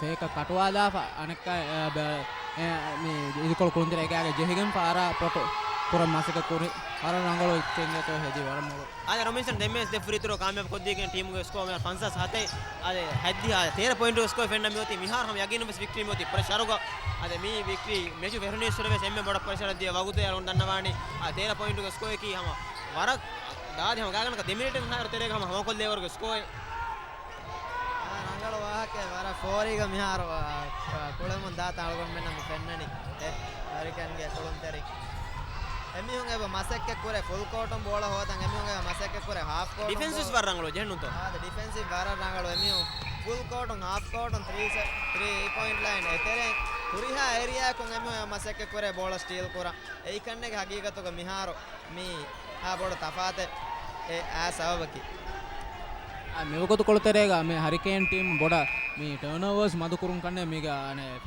ފޭކަ ކަޓުވާލާފަ އަނެއްކާ، އާ، ބަ-، އެ، މި އިދިކޮޅު ކުޅުންތެރޭގާގެ ޖެހިގެން ފާރާ ޕޮޓު. ކުރަން މަސައްކަތް ކުރި ވަރަށް ރަނގަޅު އެއްޗެއް އިނގޭތޯ ހެދި ވަރަށް މޮޅު. އާދެ، ރޮބިންސަން ދެންމެ ދެ ފްރީ ތްރޯ ކާމިޔާބު ކޮށްދީގެން ޓީމުގެ ސްކޯ މިހާރު ފަންސާސް ހަތެއް. އާދެ، ހައްދިހާ ތޭރަ ޕޮއިންޓުގެ ސްކޯ ފެންނަ މިއޮތީ މިހާރު ހަމަ ޔަގީނުން ވެސް ވިކްޓްރީ މިއޮތީ ޕްރެޝަރުގަ. އާދެ، މި ވިކްޓްރީ މެޗު ފެށުނީއްސުރެ ވެސް އެންމެ ބޮޑަށް ޕްރެޝަރެއް ދިޔަ ވަގުތެއް އަޅުން ދަންނަވާނީ. އާ، ތޭރަ ޕޮއިންޓުގެ ސްކޯއަކީ ހަމަ ވަރަށް ދާދި ހަމަ ގާގަނޑަކަށް ދެ މިނިޓެއް ހާއިރު ތެރޭގަ ހަމަ ހަމަކޮށްލޭވަރުގެ ސްކޯއެއް. އާ، ރަނގަޅު ވާހަކައެއް ވަރަށް ފޯރީގަ މިހާރު، އާ، ކުޅެމުން ދާތާ އަޅުގަނޑުމެންނަށް މި ފެންނަނީ. އެ، ހަރިކޭންގެ ކުޅުންތެރިން. އެމީހުން އެބަ މަސައްކަތް ކުރޭ ފުލް ކޯޓުން ބޯޅަ ހޯދަން. އެމީހުން އެބަ މަސައްކަތް ކުރޭ ހާފް ކޯޓުން ޑިފެންސް ވެސް ބޯ-، ވަރަށް ރަނގަޅު ޖެހެނުތޯ؟ އާދެ، ޑިފެންސް ވަރަށް ރަނގަޅު. އެމީހުން ފުލް ކޯޓުން ހާފް ކޯޓުން ތްރީ ސެ-، ތްރީ ޕޮއިންޓް ލައިން އެތެރެއިން ހުރިހާ އޭރިއާއަކުން އެމީހުން އެބަ މަސައްކަތް ކުރޭ ބޯޅަ ސްޓީލް ކުރަން. އެއީ ކަންނޭނގެ ހަގީގަތުގަ މިހާރު މީ ހާ ބޮޑު ތަފާތެއް އެ އާ ސަބަބަކީ. އާ، މިވަގުތު ކުޅުންތެރޭގަ މި ހަރިކޭން ޓީމް ބޮޑަށް މި ޓާންއޯވާސް މަދުކުރުން ކަންނޭނގެ މީގަ އަނެއް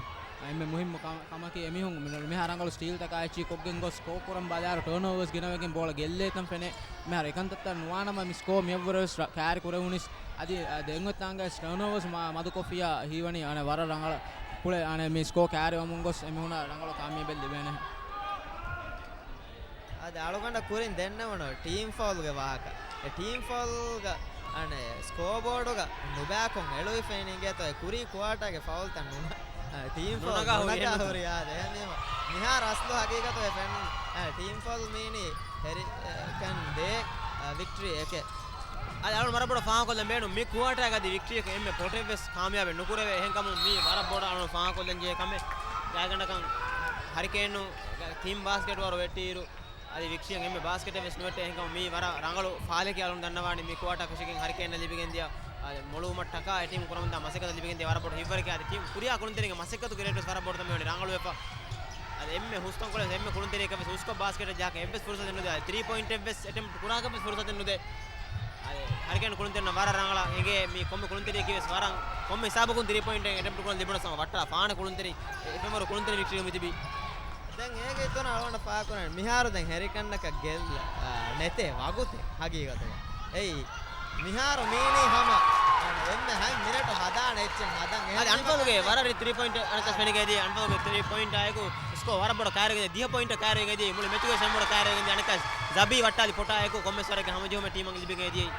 އެންމެ މުހިއްމު ކަމ-، ކަމަކީ އެމީހުން މި-، މިހާ ރަނގަޅު ސްޓީލްތަކާ އެއްޗި ކޮށްގެން ގޮސް ސްކޯ ކުރަން ބަލާއިރު ޓާންއޯވާސް ގިނަވެގެން ބޯޅަ ގެއްލޭތަން ފެނޭ. މިހާރު އެކަންތައްތައް ނުވާނަމަ މި ސްކޯ މިއަށްވުރެ ވެސް ރަ-، ކާރި ކުރެވުނީސް. އަދި، އަ، ދެން އޮތް ތާނގައި ޓާންއޯވާސް މަ-، މަދުކޮށްފިއްޔާ ހީވަނީ އަނެއް ވަރަށް ރަނގަޅަށް ކުޅެ އަނެއް މި ސްކޯ ކާރިވަމުން ގޮސް އެމީހުނަށް ރަނގަޅު ކާމިޔާބެއް ލިބޭނެ. އަދި އަޅުގަނޑަށް ކުރިން ދެންނެވުނު ޓީމް ފައުލްގެ ވާހަކަ. އެ ޓީމް ފައުލްގަ އަނެއް ސްކޯ ބޯޑުގަ ނުބައިކޮށް އެޅުވިފައި އިނގޭތޯ އެ ކުރީ ކުއާޓާގެ ފައުލްތައް ނުނަ-، އަ، ޓީމް ފައުލް ނުނަގާ ހުރި ނުނަގާ އެހެން ހުރި. އާދެ، އެހެންވީމަ މިހާރު އަސްލު ހަގީގަތުގަ ފެން-، އަ، ޓީމް ފައުލް މީނީ ހެރި-، އެ، ކަން ދޭ، އަ، ވިކްޓްރީ އެކެއް. އަދި އަޅުން ވަރަށް ބޮޑަށް ފާހަގަކޮށްލަން ބޭނުން މި ކުއާޓާގަދި ވިކްޓްރީއަކަށް އެންމެ ޕޮޓެއްވެސް ކާމިޔާބެއް ނުކުރެވޭ. އެހެންކަމުން މީ ވަރަށް ބޮޑަށް އަޅުން ފާހަގަކޮށްލަން ޖެހޭ ކަމެއް. ގާތްގަނޑަކަށް ހަރިކޭނު ތިން ބާސްކެޓް އޯވަރު ވެއްޓިއިރު އަދި ވިކްޓްރީއަށް އެންމެ ބާސްކެޓެއް ވެސް ނުވެއްޓޭ. އެހެންކަމުން މީ ވަރަށް ރަނގަޅު ފާލެކޭ އަޅުން ދަންނަވާނީ މި ކުއާޓާ ފެށިގެން ހަރިކޭނަށް ލިބިގެންދިޔަ އަދި މޮޅުވުމަށްޓަކާ އެ ޓީމް ކުރަމުންދާ މަސައްކަތަށް ލިބިގެންދިޔަ ވަރަށް ބޮޑު ހިތްވަރެކޭ. އަދި ޓީމް ކުރިއާ ކުޅުންތެރިންގެ މަސައްކަތުގެ ރޭޓް ވެސް ވަރަށް ބޮޑު ތަންމެ ވަނީ ރަނގަޅުވެފަ. އަދި އެންމެ ހުސްކަންކޮޅެއް އެންމެ ކުޅުންތެރިޔަކަށް ވެސް ހުސްކޮށް ބާސްކެޓެއް ޖަހާކަށް އެއްވެސް ފުރުސަތެއް ނުދޭ. އަދި ތްރީ ޕޮއިންޓެއް ވެސް އެޓެމްޕްޓް ކުރާކަށް ވެސް ފުރުސަތެއް ނުދޭ. އަދި ހަރިކޭން ކުޅުންތެރިންނަށް ވަރަށް ރަނގަޅަށް އެނގޭ މި ކޮންމެ ކުޅުންތެރިޔަކީ ވެސް ވަރަށް ކޮންމެ ހިސާބަކުން ތްރީ ޕޮއިންޓެއް އެޓެމްޕްޓް ކުރަން ލިބުނަސް ހަމަ ވައްޓާ ފާނެ ކުޅުންތެރިން އެ-، އެފެމަރު ކުޅުންތެރިން ވިކްޓްރީ މިތިބީ. ދެން އޭގެ އިތުރަށް އަޅުގަނޑަށް ފާހަގަކުރަން މިހާރު ދެން ހެރިކަންނަކަށް ގެއްލަ، އާ، ނެތޭ ވަގުތެއް ހަގީގަތުގަ. އެއީ، މިހާރު މީނީ ހަމަ އެންމެ ހަތް މިނެޓު ހަދާނެ އެއްޗެއް ހަދަން. އަދި އެހެން އަންފަލުގެ ވަރަށް ތްރީ ޕޮއިންޓް އަނެއްކާސް ފެނިގެންދިޔަ، އަންފަލުގެ ތްރީ ޕޮއިންޓާއެކު ސްކޯ ވަރަށް ބޮޑަށް ކައިރިގެންދިޔަ، ދިހަ ޕޮއިންޓަށް ކައިރިގެންދިޔަ، މުޅި މެޗުގެ ސެމި ބޮޑަށް ކައިރިގެންދިޔަ. އަނެއްކާސް ޒަބީ ވައްޓާލި ފޮޓާއެކު ކޮންމެސް ވަރެއްގެ ހަމަޖެހުމެއް ޓީމަށް ލިބިގެންދިޔަ.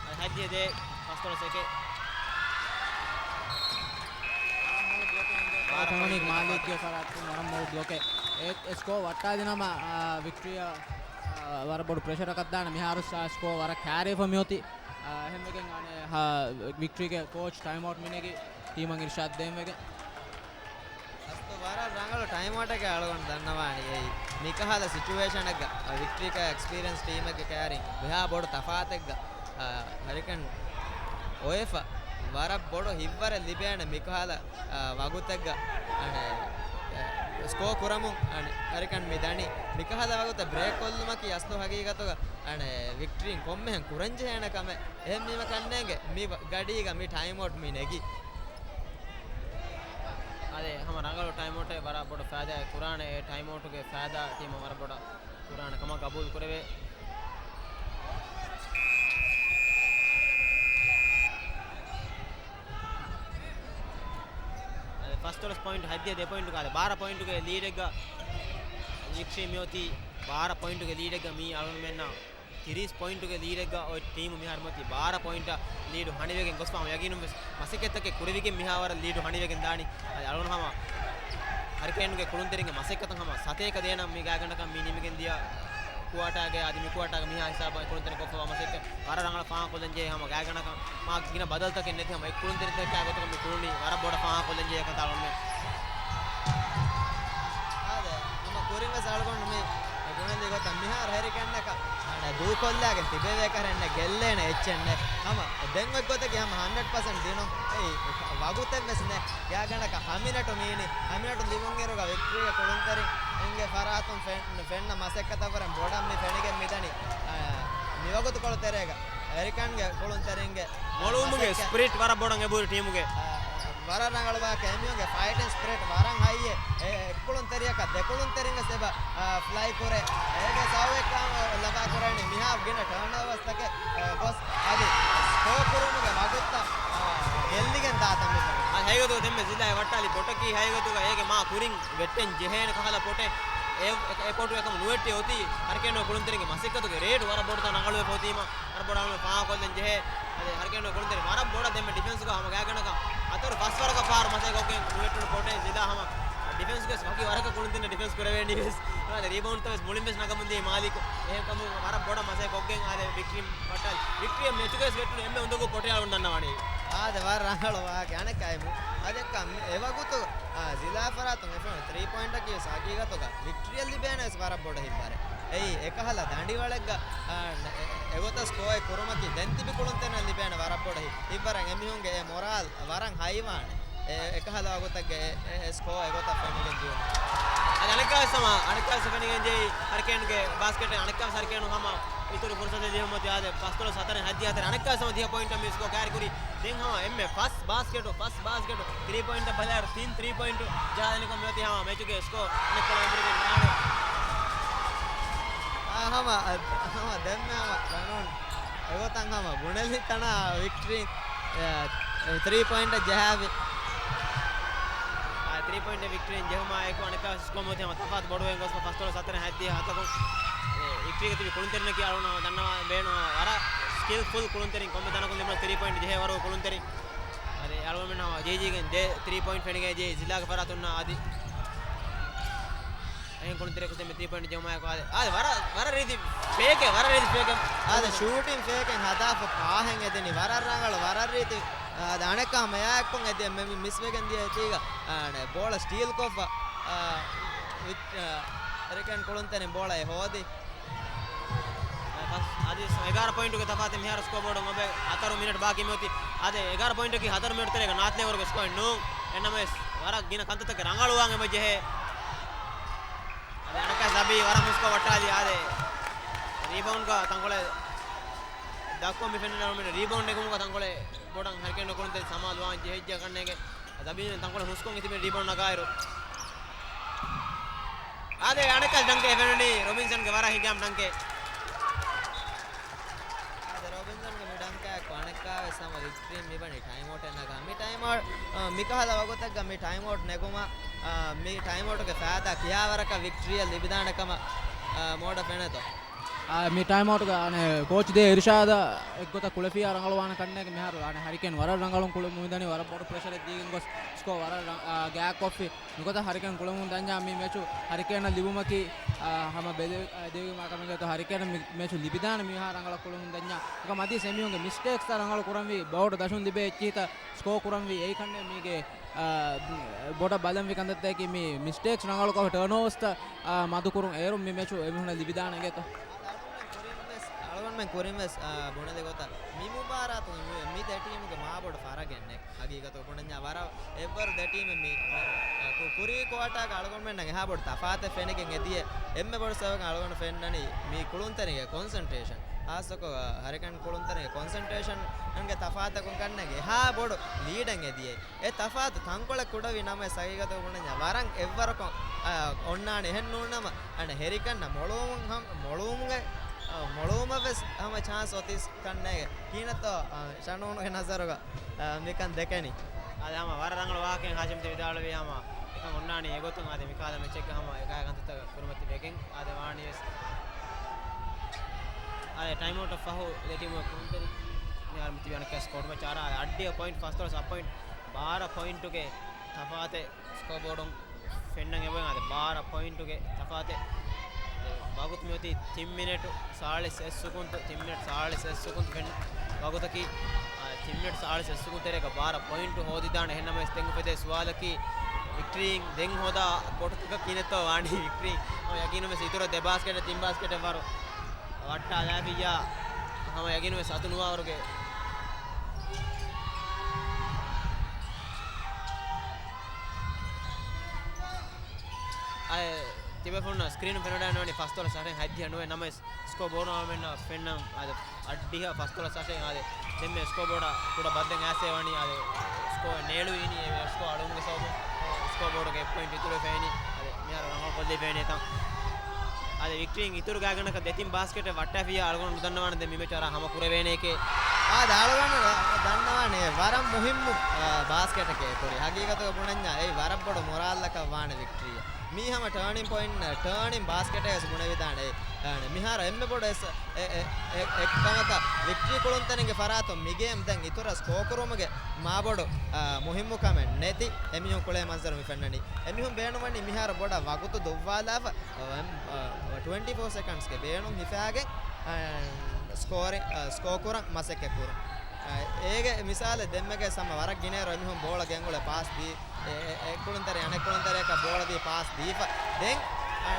އަދި ހައްދިހަ ދޭ ފަސްދޮޅަސް އެކެއް. ފެނުނީ މާލީގެ ފަރާތުން ވަރަށް މޮޅު ބްލޮކެއް. އެ، އެ ސްކޯ ވައްޓާލި ނަމަ، އާ، ވިކްޓްރީއަށް، އާ، ވަރަށް ބޮޑު ޕްރެޝަރަކަށް ދާނެ. މިހާރު ސް-، ސްކޯ ވަރަށް ކައިރިވެފަ މިއޮތީ. އާ، އެހެންވެގެން އަނެއް، ހާ، ވިކްޓްރީގެ ކޯޗް ޓައިމް އައުޓް މިނެގި ޓީމަށް އިރުޝާދް ދޭންވެގެން. އަސްލު ވަރަށް ރަނގަޅު ޓައިމް އައުޓެއް އަޅުގަނޑު ދަންނަވާނީ އެއީ. މިކަހަލަ ސިޗުއޭޝަނެއްގަ ވިކްޓްރީކާ އެކްސްޕީރިއަންސް ޓީމެއްގެ ކައިރިން މިހާ ބޮޑު ތަފާތެއްގަ، އާ، ހަރިކަން އޮވެފަ ވަރަށް ބޮޑު ހިތްވަރެއް ލިބޭނެ މިކަހަލަ، އާ، ވަގުތެއްގަ، އަނެއް، އެ، ސްކޯ ކުރަމުން، އަނެއް، ހަރިކަން މި ދަނީ. މިކަހަލަ ވަގުތަށް ބްރޭކް ކޮށްލުމަކީ އަސްލު ހަގީގަތުގަ، އަނެއް، ވިކްޓްރީން ކޮންމެހެން ކުރަންޖެހޭނެ ކަމެއް. އެހެންވީމަ ކަންނޭނގެ މި ވަ-، ގަޑީގަ މި ޓައިމް އައުޓް މި ނެގީ. އަދި ހަމަ ރަނގަޅު ޓައިމް އައުޓެއް ވަރަށް ބޮޑު ފައިދާއެއް ކުރާނެ. އެ ޓައިމް އައުޓުގެ ފައިދާ ޓީމަށް ވަރަށް ބޮޑަށް ކުރާނެ ކަމަށް ގަބޫލު ކުރެވޭ. އަދި ފަސްދޮޅަސް ޕޮއިންޓް ހައްދިހަ ދެ ޕޮއިންޓުގަ އަދި ބާރަ ޕޮއިންޓުގެ ލީޑެއްގަ ވިކްޓްރީ މިއޮތީ. ބާރަ ޕޮއިންޓުގެ ލީޑެއްގަ މީ އަޅުގަނޑުމެންނަށް ތިރީސް ޕޮއިންޓުގެ ލީޑެއްގަ އޮތް ޓީމު މިހާރު މިއޮތީ ބާރަ ޕޮއިންޓަށް ލީޑު ހަނިވެގެން ގޮސްފަ ހަމަ ޔަގީނުން ވެސް މަސައްކަތްތަކެއް ކުރެވިގެން މިހާ ވަރަށް ލީޑު ހަނިވެގެން ދާނީ. އަދި އަޅުގަނޑު ހަމަ ހަރިކޭނުގެ ކުޅުންތެރިންގެ މަސައްކަތަށް ހަމަ ސަތޭކަ ދޭނަށް މި ގާތްގަނޑަކަށް މި ނިމިގެން ދިޔަ ކުއާޓާގެ އަދި މި ކުއާޓާގެ މިހާ ހިސާބަށް ކުޅުންތެރިން ކޮށްފަވާ މަސައްކަތް ވަރަށް ރަނގަޅަށް ފާހަގަކޮށްލަން ޖެހޭ. ހަމަ ގާތްގަނޑަކަށް މާ ގިނަ ބަދަލުތަކެއް ނެތި ހަމަ އެއް ކުޅުންތެރިންތަކާ ގޮތަކަށް މި ކުޅުނީ ވަރަށް ބޮޑަށް ފާހަގަކޮށްލަން ޖެހޭ ކަންތައް އަޅުގަނޑުމެން. އާދެ، ހަމަ ކުރިން ވެސް އަޅުގަނޑު މި ބުނެލި ގޮތަށް މިހާރު ހެރިކެންނަކަށް އަނެއް ދޫކޮށްލާގެން ތިބެވޭ ކަހަލަ އެއްޗެއް ނެތް. ހަމަ ދެން އޮތް ގޮތަކީ ހަމަ ހަންޑްރެޑް ޕަސެންޓް ދިނުން. އެއީ ވަގުތެއް ވެސް ނެތް. ގާތްގަނޑަކަށް ހަ މިނެޓު މީނީ. ހަ މިނެޓު ލިބުން އިރުގަ ވިކްޓްރީގެ ކުޅުންތެރިންގެ ފަރާތުން ފެން-، ފެންނަ މަސައްކަތަށް ވަރަށް ބޮޑަށް މި ފެނިގެން މިދަނީ. އާ، މިވަގުތުކޮޅު ތެރޭގަ އެރިކަންގެ ކުޅުންތެރިންގެ މޮޅުވުމުގެ މަސައްކަތް ސްޕިރިޓް ވަރަށް ބޮޑަށް އެބަހުރި ޓީމުގެ. އާ، ވަރަށް ރަނގަޅު ވާހަކަ. އެމީހުންގެ ފައިޓިން ސްޕިރިޓް ވަރަށް ހައްޔޭ. އެ އެއްކުޅުންތެރިޔަކަށް ދެކުޅުންތެރިން ވެސް އެބަ، އާ، ފްލައި ކުރޭ. އޭގެ ސަބަބެއް ކަމަށް ލައްވާ ކުރެވެނީ މިހާ ގިނަ ޓާންއޯވާސްތަކެއް، އާ، ގޮސް އަދި ސްކޯ ކުރުމުގެ ވަގުތުތައް، އާ، ގެއްލިގެން ދާތަން މި ފަރު. އަދި ހަގީގަތުގަ ދެންމެ ޒިލާ ވައްޓާލި ބޮޓަކީ ހަގީގަތުގަ އޭގެ މާ ކުރިން ވެއްޓެން ޖެހޭނެ ކަހަލަ ބޮޓެއް. އެ، އެ، އެ ބޮޓު އެކަމު ނުވެއްޓި އޮތީ ހަރިކޭނު ކުޅުންތެރިންގެ މަސައްކަތުގެ ރޭޓް ވަރަށް ބޮޑުތަން ރަނގަޅުވެފަ އޮތީމަ ވަރަށް ބޮޑަށް ހަމަ ފާހަގަކޮށްލަން ޖެހޭ. އަދި ހަރިކޭނު ކުޅުންތެރިން ވަރަށް ބޮޑަށް ދެންމެ ޑިފެންސްގަ ހަމަ ގާތްގަނޑަކަށް ހަތަރު ފަސް ވަރަކަށް ފަހަރު މަސައްކަތްކޮށްގެން ނުވެއްޓުނު ބޮޓެއް ޒިލާ ހަމަ ޑިފެންސްގެ ވަކި ވަރަކަށް ކުޅުންތެރިން ޑިފެންސް ކުރެވޭނީ ވެސް. އަދި ރީބައުންޑްތައް ވެސް މުޅިން ވެސް ނަގަމުންދިޔަ މާލިކު. އެހެންކަމުން ވަރަށް ބޮޑަށް މަސައްކަތްކޮށްގެން އާދެ ވިކްޓްރީ ވައްޓާލި. ވިކްޓްރީ މެޗުގައި ވެސް ވެއްޓުނު އެންމެ އުނދަގޫ ބޮޓެއް އަޅުގަނޑު ދަންނަވާނީ. އާދެ، ވަރަށް ރަނގަޅު ވާހަކަ. އަނެއްކާ އެ މު-، އަދެއްކާ މި-، އެވަގުތު، އާ، ޒިލާ ފަރާތުން އެފަހުން ތްރީ ޕޮއިންޓަކީ ވެސް ހަގީގަތުގަ ވިކްޓްރީއަށް ލިބޭނެ ވެސް ވަރަށް ބޮޑު ހިތްވަރެއް. އެއީ، އެކަހަލަ ދަނޑިވަޅެއްގަ، އާ، އެ-، އެގޮތަށް ސްކޯއެއް ކުރުމަކީ ދެން ތިބި ކުޅުންތެރިންނަށް ލިބޭނެ ވަރަށް ބޮޑު ހި-، ހިތްވަރެއް. އެމީހުންގެ އެ މޮރާލް ވަރަށް ހައިވާނެ. އެ-، އެކަހަލަ ވަގުތެއްގެ އެ-، އެ-، އެ ސްކޯ އެގޮތަށް ފެނިގެން ދިޔުން. އަދި އަނެއްކާވެސް ހަމަ، އަނެއްކާވެސް ފެނިގެން ދިޔައީ ހަރިކޭންގެ ބާސްކެޓް. އަނެއްކާވެސް ހަރިކޭނު ހަމަ އިތުރު ފުރުސަތެއް ލިބުމަތި އާދެ، ފަސްދޮޅަސް ހަތަރެއް ހައްދި ހަތަރެއް އަނެއްކާވެސް ހަމަ ދިހަ ޕޮއިންޓަށް މި ސްކޯ ކާރި ކުރީ. ދެން ހަމަ އެންމެ ފަސް ބާސްކެޓު، ފަސް ބާސްކެޓު، ތްރީ ޕޮއިންޓަށް ބަލާއިރު ތިން ތްރީ ޕޮއިންޓު ޖަހާލަނިކޮށް މިއޮތީ ހަމަ މެޗުގެ ސްކޯ އަނެއްކޮޅަށް އެނބުރިގެން ދާނެ. އާ، ހަމަ، ހަމަ ދެންމެ ހަމަ ރަނުން އެގޮތަށް ހަމަ ބުނެލި ތަނާ ވިކްޓްރީ، އެ، ތްރީ ޕޮއިންޓަށް ޖަހާފި. އާ، ތްރީ ޕޮއިންޓް ވިކްޓްރީން ޖެހުމާ އެކު އަނެއްކާވެސް ސްކޯ މިއޮތީ ހަމަ ތަފާތު ބޮޑުވެގެން ގޮސްފަ ފަސްދޮޅަސް ހަތަރެއް ހައްދިހަ ހަތަކުން. އެ، ވިކްޓްރީގަ ތިބި ކުޅުންތެރިންނަކީ އަޅުގަނޑު ދަންނަވާ ބޭނުން ވަރަށް ސްކިލްފުލް ކުޅުންތެރިން، ކޮންމެ ތަނަކުން ލިބުނު ތްރީ ޕޮއިންޓް ޖެހޭ ވަރު ކުޅުންތެރިން. އަދި އަޅުގަނޑުމެން ހަމަ ޖީޖީގެން ދެ ތްރީ ޕޮއިންޓް ފެނިގެން ޖެހި ޒިލާގެ ފަރާތުންނާ އަދި އެހެން ކުޅުންތެރިއަކު ދެންމެ ތްރީ ޕޮއިންޓް ޖެހުމާއެކު އާދެ، އާދެ، ވަރަށް، ވަރަށް ރީތި ފޭކެއް، ވަރަށް ރީތި ފޭކެއް. އާދެ، ޝޫޓިން ފޭކެއް ހަދާފަ ފާހެއް އެދެނީ. ވަރަށް ރަނގަޅު، ވަރަށް ރީތި. އާދެ، އަނެއްކާ ހަމަ އެއާއެއްކޮށް އެދި މި-، މިސްވެގެން ދިޔަ އެތީގަ، އާނެ، ބޯޅަ ސްޓީލް ކޮށްފަ، އާ، ވިކް-، އާ، ހަރިކޭން ކުޅުންތެރިން ބޯޅަ އެ ހޯދި. އަދި އެގާރަ ޕޮއިންޓުގެ ތަފާތެއް މިހާރު ސްކޯ ބޯޑުން އޮބެ ހަތަރު މިނެޓް ބާކީ މިއޮތީ. އާދެ، އެގާރަ ޕޮއިންޓަކީ ހަތަރު މިނެޓް ތެރޭގަ ނާތިލޭވަރުގެ ސްކޯއެއް ނޫން. އެންނަމަވެސް ވަރަށް ގިނަ ކަންތައްތަކެއް ރަނގަޅުވާން އެބަ ޖެހޭ. އަދި އަނެއްކާ ޒަބީ ވަރަށް ހުސްކޮށް ވައްޓާލި. އާދެ، ރީބައުންޑްގަ ތަންކޮޅެއް ދައްކޮށް މި ފެންނަނީ ރީބައުންޑް ނެގުމުގަ ތަންކޮޅެއް ބޮޑަށް ހަރިކޭން ކުޅުންތެރިން ސަމާލުވާން ޖެހިއްޖެ ކަންނޭނގެ. ޒަބީން ތަންކޮޅެއް ހުސްކޮށް އިތުރު ރީބައުންޑް ނަގާއިރު. އާދެ، އަނެއްކާ ޑަންކެއް ފެނުނީ ރޮބިންސަންގެ ވަރަށް ހިނގާ ޑަންކެއް. އާދެ، ރޮބިންސަންގެ މި ޑަންކާއެކު އަނެއްކާވެސް ހަމަ ވިކްޓްރީން މިވަނީ ޓައިމްއައުޓެއް ނަގާ. މި ޓައިމްއައުޓް، އާ، މިކަހަލަ ވަގުތެއްގަ މި ޓައިމްއައުޓް ނެގުމަށް، އާ، މި ޓައިމްއައުޓުގެ ފައިދާ ކިހާވަރަކަށް ވިކްޓްރީއަށް ލިބިދާނެ ކަމަށް، އާ، މޯޑަށް ފެނޭތޯ؟ އާ، މި ޓައިމްއައުޓުގަ އަނެއް ކޯޗް ދޭ އިރުޝާދަށް އެއްގޮތަށް ކުޅެފިއްޔާ ރަނގަޅުވާނެ ކަންނޭނގެ. މިހާރު އަނެއް ހަރިކޭން ވަރަށް ރަނގަޅުން ކުޅެމުން ދަނީ، ވަރަށް ބޮޑު ޕްރެޝަރެއް ދީގެން ގޮސް ސްކޯ ވަރަށް ރަ-، އާ، ގާތްކޮށްފި. މިގޮތަށް ހަރިކޭން ކުޅެމުން ދަންޏާ މި މެޗު ހަރިކޭނަށް ލިބުމަކީ، އާ، ހަމަ ބެލެ-، އާ، ދެވި މާކަމެއްގެ ހަރިކޭނަށް މި މެޗު ލިބިދާނެ މިހާ ރަނގަޅަށް ކުޅެމުން ދަންޏާ. އެކަމަ އަދިސް އެމީހުންގެ މިސްޓޭކްސްތައް ރަނގަޅު ކުރަންވީ، ބޯޑު ދަށުން ލިބޭ އެއްޗިހިތައް ސްކޯ ކުރަންވީ. އެއީ ކަންނޭނގެ މީގެ، އާ، ބޮޑަށް ބަލަންވި ކަންތައްތަކަކީ މި މިސްޓޭކްސް ރަނގަޅުކޮށް ޓާންއޯވަރސްތައް، އާ، މަދުކުރުން. އޭރުން މި މެޗު އެމީހުންނަށް ލިބިދާނެ އިނގޭތޯ. އަޅުގަނޑުމެން ކުރިން ވެސް، އަޅުގަނޑުމެން ކުރިން ވެސް، އާ، ބުނެލި ގޮތަށް މި މުބާރާތު މި، މި ދެ ޓީމުގެ މާބޮޑު ފަރަގެއް ނެތް. ހަގީގަތުގަ ބުނަންޏާ ވަރަށް އެއްވަރު ދެ ޓީމެއް މި، މި، އާ، ކު-، ކުރީ ކުއާޓާގަ އަޅުގަނޑުމެންނަށް އެހާ ބޮޑު ތަފާތެއް ފެނިގެން އެދިޔަ. އެންމެ ބޮޑު ސަބަބަކަށް އަޅުގަނޑު ފެންނަނީ މި ކުޅުންތެރިންގެ ކޮންސެންޓްރޭޝަން. ހާއްސަކޮށް، އާ، ހަރިކޭން ކުޅުންތެރިންގެ ކޮންސެންޓްރޭޝަންގެ ތަފާތަކުން ކަންނޭނގެ އެހާ ބޮޑު ލީޑެއް އެދިޔައީ. އެ ތަފާތު ތަންކޮޅެއް ކުޑަވި ނަމަވެސް، ހަގީގަތުގަ ބުނަންޏާ ވަރަށް އެއްވަރަކުން، އާ، އޮންނާނެ. އެހެން ނޫން ނަމަ، އަނެއް ހެރިކަންނަށް މޮޅުވުމުން ހަމަ، މޮޅުވުމުގެ، އާ، މޮޅުވުމަށް ވެސް ހަމަ ޗާންސް އޮތީސް ކަންނޭނގެ. ކިހިނެއްތޯ، އާ، ޝަނޫނުގެ ނަޒަރުގަ، އާ، މިކަން ދެކެނީ؟ އާދެ، ހަމަ ވަރަށް ރަނގަޅު ވާހަކައެއް ހާޝިމް ތި ވިދާޅުވީ. ހަމަ އެކަން އޮންނާނީ އެގޮތުން. އާދެ، މިކަހަލަ މެޗެއްގަ ހަމަ އެކާ ކަންތައްތައް ކުރިމަތި ވެގެން އާދެ ވާނީ ވެސް. އާދެ، ޓައިމްއައުޓަށް ފަހު ދެ ޓީމުގެ ކުޅުންތެރިން މިހާރު މިތިބީ އަނެއްކާ ސްކޯ މެޗް އަރާ. އައްޑިހަ ޕޮއިންޓް ފަސްދޮޅަސް އަށް ޕޮއިންޓް، ބާރަ ޕޮއިންޓުގެ ތަފާތެއް ސްކޯ ބޯޑުން ފެންނަން އެބައި. އާދެ، ބާރަ ޕޮއިންޓުގެ ތަފާތެއް. އާދެ، ވަގުތު މިއޮތީ ތިން މިނެޓު ސާޅީސް އެއް ސެކުންޑް، ތިން މިނެޓު ސާޅީސް އެއް ސެކުންޑް ފެން ވަގުތަކީ، އާ، ތިން މިނެޓު ސާޅީސް އެއް ސެކުންޑް ތެރޭގަ ބާރަ ޕޮއިންޓު ހޯދިދާނެ. އެހެންނަމަވެސް ދެން އުފެދޭ ސުވާލަކީ، ވިކްޓްރީން ދެން ހޯދާ ބޮޓަކަށް ކިހިނެއްތޯ ވާނީ ވިކްޓްރީން؟ ހަމަ ޔަގީނުންވެސް އިތުރަށް ދެ ބާސްކެޓެއް، ތިން ބާސްކެޓެއް ވަރު ވައްޓާލާފިއްޔާ، ހަމަ ޔަގީނުންވެސް އަތުނުވާވަރުގެ. އައި، ތިބޭފުޅުންނަށް ސްކްރީނު ފެނިވަޑައިގަންނަވަނީ ފަސްދޮޅަސް އަށެއް ހައްދިހަ ނުވެ ނަމަވެސް، ސްކޯ ބޯޑު އަޅުގަނޑުމެންނަށް ފެންނަން އާދެ، އައްޑިހަ ފަސްދޮޅަސް އަށެއް އާދެ، ދެންމެ ސްކޯ ބޯޑަށް ކުޑަ ބައްދަން އައިސް ވަނީ އާދެ، ސްކޯ ނޭޅުވީނީ އެ ސްކޯ އަޅުވުމުގެ ސަބަބުން ސްކޯ ބޯޑުގެ އެއް ޕޮއިންޓް އިތުރުވެފައިވަނީ އާދެ، މިހާރު ރަނގަޅު ކޮށްލެވިފައިވަނީ އެތަން. އާދެ، ވިކްޓްރީން އިތުރު ގާތްގަނޑަކަށް ދެތިން ބާސްކެޓެއް ވައްޓާފިއްޔާ އަޅުގަނޑު ނުދަންނަވާނެ ދެން މި މެޗު އަރާ ހަމަ ކުރެވޭނެކޭ. އާދެ، އަޅުގަނޑު ދަންނަވާނެ ވަރަށް މުހިއްމު، އާ، ބާސްކެޓެކޭ ކުރީ. ހަގީގަތުގަ ބުނަންޏާ އެއީ ވަރަށް ބޮޑު މޮރާލަކަށް ވާނެ ވިކްޓްރީއެއް. މީ ހަމަ ޓާނިން ޕޮއިންޓް، ޓާނިން ބާސްކެޓޭ ވެސް ބުނެވިދާނެ. އެ، އާނެ، މިހާރު އެންމެ ބޮޑު އެސް-، އެ، އެ، އެ، އެއްކަމަކަށް ވިކްޓްރީ ކުޅުންތެރިންގެ ފަރާތުން މި ގޭމް ދެން އިތުރަށް ސްކޯ ކުރުމުގެ މާބޮޑު، އާ، މުހިއްމު ކަމެއް ނެތި. އެމީހުން ކުޅޭ މަންޒަރު މި ފެންނަނީ. އެމީހުން ބޭނުންވަނީ މިހާރު ބޮޑަށް ވަގުތު ދުއްވާލާފަ، އަ، އެމް-، އަ، ޓްވެންޓީ ފޯ ސެކަންޑްސްގެ ބޭނުން ހިފާގެން، އަ، ސްކޯރި-، އަ، ސްކޯ ކުރަން މަސައްކަތް ކުރުން. އަ، އޭގެ މިސާލެއް ދެންމެގެ ސަމަ ވަރަށް ގިނައިރު އެމީހުން ބޯޅަ ގެންގުޅޭ ޕާސް ދީ، އެ، އެ، އެއްކުޅުންތެރި އަނެއްކުޅުންތެރިއަކަށް ބޯޅަ ދީ ޕާސް ދީފަ ދެން، އަ،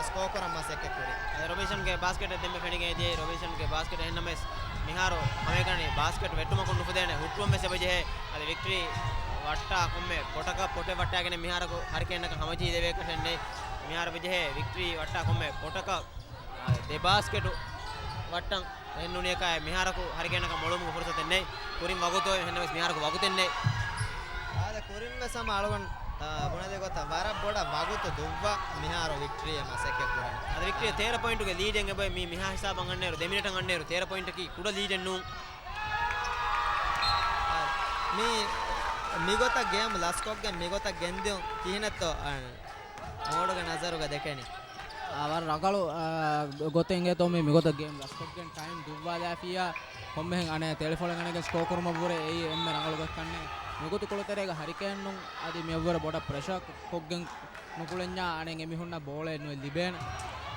ސްކޯ ކުރަން މަސައްކަތް ކުރި. އަދި ރޮބިންސަންގެ ބާސްކެޓެއް ދެންމެ ފެނިގެން އެދިޔައީ ރޮބިންސަންގެ ބާސްކެޓް އެހެންނަމަވެސް މިހާރު ހަމައެކަނި ބާސްކެޓް ވެއްޓުމަކުން ނުފުދޭނެ ހުއްޓުވަން ވެސް އެބަޖެހޭ. އަދި ވިކްޓްރީ ވައްޓާ ކޮންމެ ޕޮޓަކަށް ޕޮޓެއް ވައްޓާގެން މިހާރަކު ހަރިކޭންނަކަށް ހަމަޖެހި ދެވޭކަށެއް ނެތް. މިހާރު ބެޖެހޭ ވިކްޓްރީ ވައްޓާ ކޮންމެ ޕޮޓަކަށް، އާ، ދެ ބާސްކެޓު ވައްޓަން. އެހެން ނޫނިއަކާ މިހާރަކު ހަރިކޭންނަކަށް މޮޅުވުމުގެ ފުރުސަތެއް ނެތް. ކުރިން ވަގުތު އެހެންނަމަވެސް މިހާރަކު ވަގުތެއް ނެތް. އާދެ، ކުރިން ވެސް ހަމަ އަޅުގަނޑު، އާ، ބުނެދޭ ގޮތަށް ވަރަށް ބޮޑަށް ވަގުތު ދުއްވާ މިހާރު ވިކްޓްރީއެއް މަސައްކަތް ކުރަން. އަދި ވިކްޓްރީ ތޭރަ ޕޮއިންޓުގެ ލީޑެއް އެބައޮތް މީ މިހާ ހިސާބަށް އަންނައިރު، ދެ މިނެޓަށް އަންނައިރު ތޭރަ ޕޮއިންޓަކީ ކުޑަ ލީޑެއް ނޫން. އާ، މީ މިގޮތަށް ގޭމް ލަސްކޮށްގެން މިގޮތަށް ގެންދިއުން ކިހިނެއްތޯ، އާ، މޯޑުގެ ނަޒަރުގަ ދެކެނީ؟ އާ، ވަރަށް ރަނގަޅު، އާ، ގޮތެއް އިނގޭތޯ މީ މިގޮތަށް ގޭމް ލަސްކޮށްގެން ޓައިމް ދުއްވާލާފިއްޔާ ކޮންމެހެން އަނެއް ތެޅިފޮޅެއް އަނެއްގެން ސްކޯ ކުރުމަށްވުރެ އެއީ އެންމެ ރަނގަޅު ގޮތްކަންނޭ. މިގޮތު ކުޅުންތެރިއެއްގަ ހަރިކޭންނުން އަދި މިއަށްވުރެ ބޮޑަށް ޕްރެޝަރ ކޮށްގެން ނުކުޅެންޏާ އަނެއް އެމީހުންނަށް ބޯޅައެއް ނުއެއް ލިބޭނެ.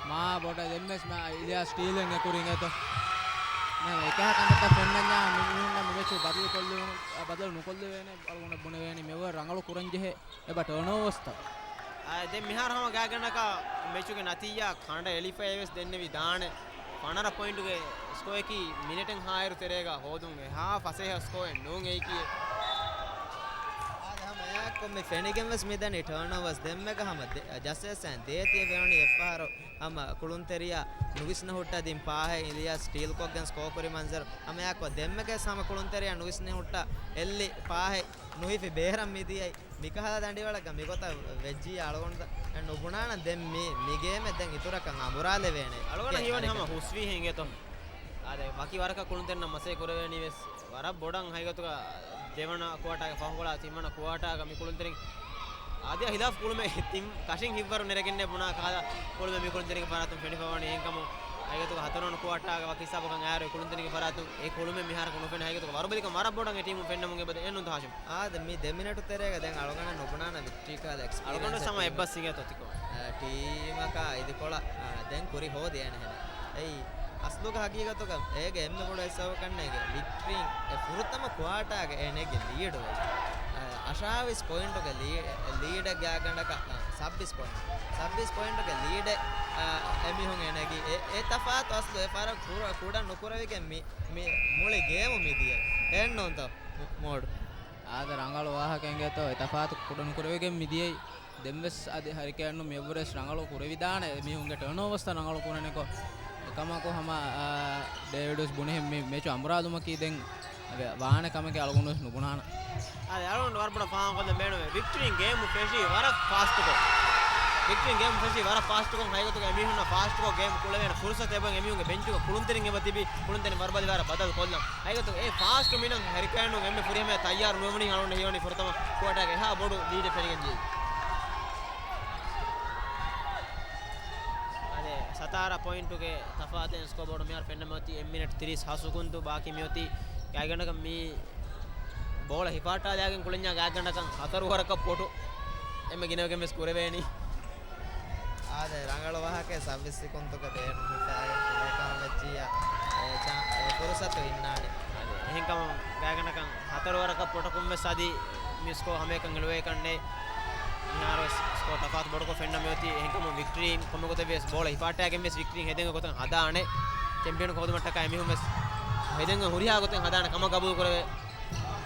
މާ ބޮޑަށް ދެންވެސް މާ އިލްޔާސް ސްޓީލެއް އެކުރިނގޭތޯ. މާ އެކަހަ ކަމެއްތައް ފެންނަންޏާ މި-، މީހުންނަށް މިމެޗު ބަދަލު ކޮށްލެވުނު-، ބަދަލު ނުކޮށްލެވޭނެ އަޅުގަނޑަށް ބުނެވޭނީ މިއަށްވުރެ ރަނގަޅު ކުރަންޖެހޭ. އެބަ ޓާންއޯވަރސްތައް. އާ، ދެން މިހާރު ހަމަ ގާތްގަނޑަކަށް މެޗުގެ ނަތީޖާ ކަނޑައެޅިފައި ވެސް ދެންނެވިދާނެ. ފަނަރަ ޕޮއިންޓުގެ ސްކޯއަކީ މިނެޓެއް ހާއިރު ތެރޭގަ ހޯދުން އެހާ ފަސޭހަ ސްކޯއެއް ނޫން އެއީކީ. އާދެ، ހަމަ އެއާއެއްކޮށް މި ފެނިގެން ވެސް މިދަނީ ޓާންއޯވަރސް ދެންމެގަ ހަމަ ދެ-، ޖަސްޓިސް އެންޑް ދޭތި ފެނުނީ އެއްފަހަރު ހަމަ ކުޅުންތެރިޔާ ނުވިސްނަ ހުއްޓާ ދިން ފާހެއް އިލްޔާސް ސްޓީލްކޮށްގެން ސްކޯ ކުރި މަންޒަރު. ހަމައެއާއެއްކޮށް ދެންމެގެ ހަމަ ކުޅުންތެރިޔާ ނުވިސްނަ ހުއްޓާ އެއްލި ފާހެއް ނުހިފި ބޭރަށް މިދިޔައީ. މިކަހަލަ ދަނޑިވަޅެއްގަ މިގޮތަށް ވެއްޖިއްޔާ އަޅުގަނޑު ނުބުނާނަން ދެން މި، މި ގޭމެއް ދެން އިތުރަކަށް އަނބުރާލެވޭނެ. އަޅުގަނޑަށް ހީވަނީ ހަމަ ހުސްވީހެއް އިނގޭތޯ. އާދެ، ވަކި ވަރަކަށް ކުޅުންތެރިންނަށް މަސައްކަތް ކުރެވޭނީ ވެސް ވަރަށް ބޮޑަށް ހަގީގަތުގަ ދެވަނަ ކުއާޓާގެ ފަހުކޮޅާ ތިންވަނަ ކުއާޓާގަ މި ކުޅުންތެރިން އާދެ ހިލާފް ކުޅުމެއް ތިން ކަށިން ހިތްވަރު ނެރެގެންނޭ ބުނާ ކަހަލަ ކުޅުމެއް މި ކުޅުންތެރިންގެ ފަރާތުން ފެނިފަވާނީ. އެހެންކަމުން ހަގީގަތުގަ ހަތަރުވަނަ ކުއާޓާގަ ވަކި ހިސާބަކަށް އައިއިރު އެ ކުޅުންތެރިންގެ ފަރާތުން އެ ކުޅުމެއް މިހާރަކު ނުފެނޭ. ހަގީގަތުގަ ވަރުބަލިކަން ވަރަށް ބޮޑަށް އެ ޓީމުން ފެންނަމުން އެބަދޭ އެއްނުންތޯ ހާޝިމް؟ އާދެ، މި ދެ މިނެޓު ތެރޭގަ ދެން އަޅުގަނޑަށް ނުބުނާނެ ވިކްޓްރީ ކަހަލަ އެކްސްޕީރިއަންސް އަޅުގަނޑު ސަމާ އެއްބަސް އިނގޭތޯ ތިކޮށް. އެ، ޓީމަކާ އިދިކޮޅަށް، އާ، ދެން ކުރި ހޯދި އޭނަ ހެނެއް. އެއީ، އަސްލުގަ ހަގީގަތުގަ އޭގެ އެންމެ ބޮޑު އެއް ސަބަބަކަށްނޭގެ ވިކްޓްރީން އެ ފުރަތަމަ ކުއާޓާގަ އޭނަގެ ލީޑު ވެއްޖެ. އަށާވީސް ޕޮއިންޓުގެ ލީ-، ލީޑެއް ގާތްގަނޑަކަށް، އަ، ސައްބީސް ޕޮއިންޓް. ސައްބީސް ޕޮއިންޓުގެ ލީޑެއް، އަ، އެމީހުން އޭނަގެ އެ، އެ ތަފާތު އަސްލު އެ ފަރަގު ކުޑަ، ކުޑަ ނުކުރެވިގެން މި، މި މުޅި ގޭމު މިދިޔަ. އެއްނޫންތޯ މޯޑް؟ އާދެ، ރަނގަޅު ވާހަކަ އިނގޭތޯ، އެ ތަފާތު ކުޑަ ނުކުރެވިގެން މިދިޔައީ. ދެންވެސް އަދި ހަރިކޭންނު މިއަށްވުރެސް ރަނގަޅު ކުރެވިދާނެ އެމީހުންގެ ޓާންއޯވަސްތައް ރަނގަޅު ކުރަނިކޮށް. އެކަމަކު ހަމަ، އާ، ޑޭވިޑް ވެސް ބުނިހެން މި މެޗު އަނބުރާލުމަކީ ދެން ވާނެ ކަމެކޭ އަޅުގަނޑު ވެސް ނުބުނާނަން. އާދެ، އަޅުގަނޑު ވަރަށް ބޮޑަށް ފާހަގަކޮށްލަން ބޭނުމޭ. ވިކްޓްރީން ގޭމު ފެށީ ވަރަށް ފާސްޓުކޮށް. ވިކްޓްރީން ގޭމު ފެށީ ވަރަށް ފާސްޓުކޮށް. ހަގީގަތުގަ އެމީހުންނަށް ފާސްޓުކޮށް ގޭމު ކުޅެވޭނެ ފުރުސަތު އެބަ އެމީހުންގެ ބެންޗުގަ ކުޅުންތެރިން އެބަ ތިބި ކުޅުންތެރިން ވަރުބަލި ވަރަށް ބަދަލު ކޮށްލަން. ހަގީގަތުގަ އެ ފާސްޓު މިނަން ހަރިކޭންނު އެންމެ ފުރިހަމަޔަށް ތައްޔާރު ނުވެވުނީ އަޅުގަނޑަށް ހީވަނީ ފުރަތަމަ ކުއާޓާގެ އެހާ ބޮޑު ލީޑެއް ފެނިގެން ދިޔައީ. އާދެ، ސަތާރަ ޕޮއިންޓުގެ ތަފާތެއް ސްކޯބޯޑު މިހާރު ފެންނަމަ އޮތީ އެއް މިނެޓް ތިރީސް ހަ ސުކުންތު ބާކީ މިއޮތީ. ގާތްގަނޑަކަށް މި ބޯޅަ ހިފާއްޓާލާގެން ކުޅެންޏާ ގާތްގަނޑަކަށް ހަތަރު ވަރަކަށް ޕޮޓު އެންމެ ގިނަވެގެން ވެސް ކުރެވޭނީ. އާދެ، ރަނގަޅު ވާހަކައެއް ސައްބީސް ސިކުންތުގެ ބޭނުން ހިފާގެން ކުޅޭކަމަށް ވެއްޖިއްޔާ، އެ ޗާ-، އެ ފުރުސަތު ހިންނާނެ. އާދެ، އެހެންކަމުން ގާތްގަނޑަކަށް ހަތަރު ވަރަކަށް ޕޮޓަކުން ވެސް އަދި މި ސްކޯ ހަމައެކަން އެޅުވޭ ކަންނޭ. މިހާރު ވެސް ސްކޯ ތަފާތު ބޮޑުކޮށް ފެންނަމަ އޮތީ. އެހެންކަމުން ވިކްޓްރީން ކޮންމެ ގޮތެއް ވިޔަސް ބޯޅަ ހިފާއްޓާގެން ވެސް ވިކްޓްރީން ހެދެން ގޮތަށް ހަދާނެ. ޗެމްޕިއަން ހޯދުމަށްޓަކާ އެމީހުން ވެސް ހެދެން ހުރިހާ ގޮތެއް ހަދާނެ ކަމަށް ގަބޫލު ކުރެވޭ.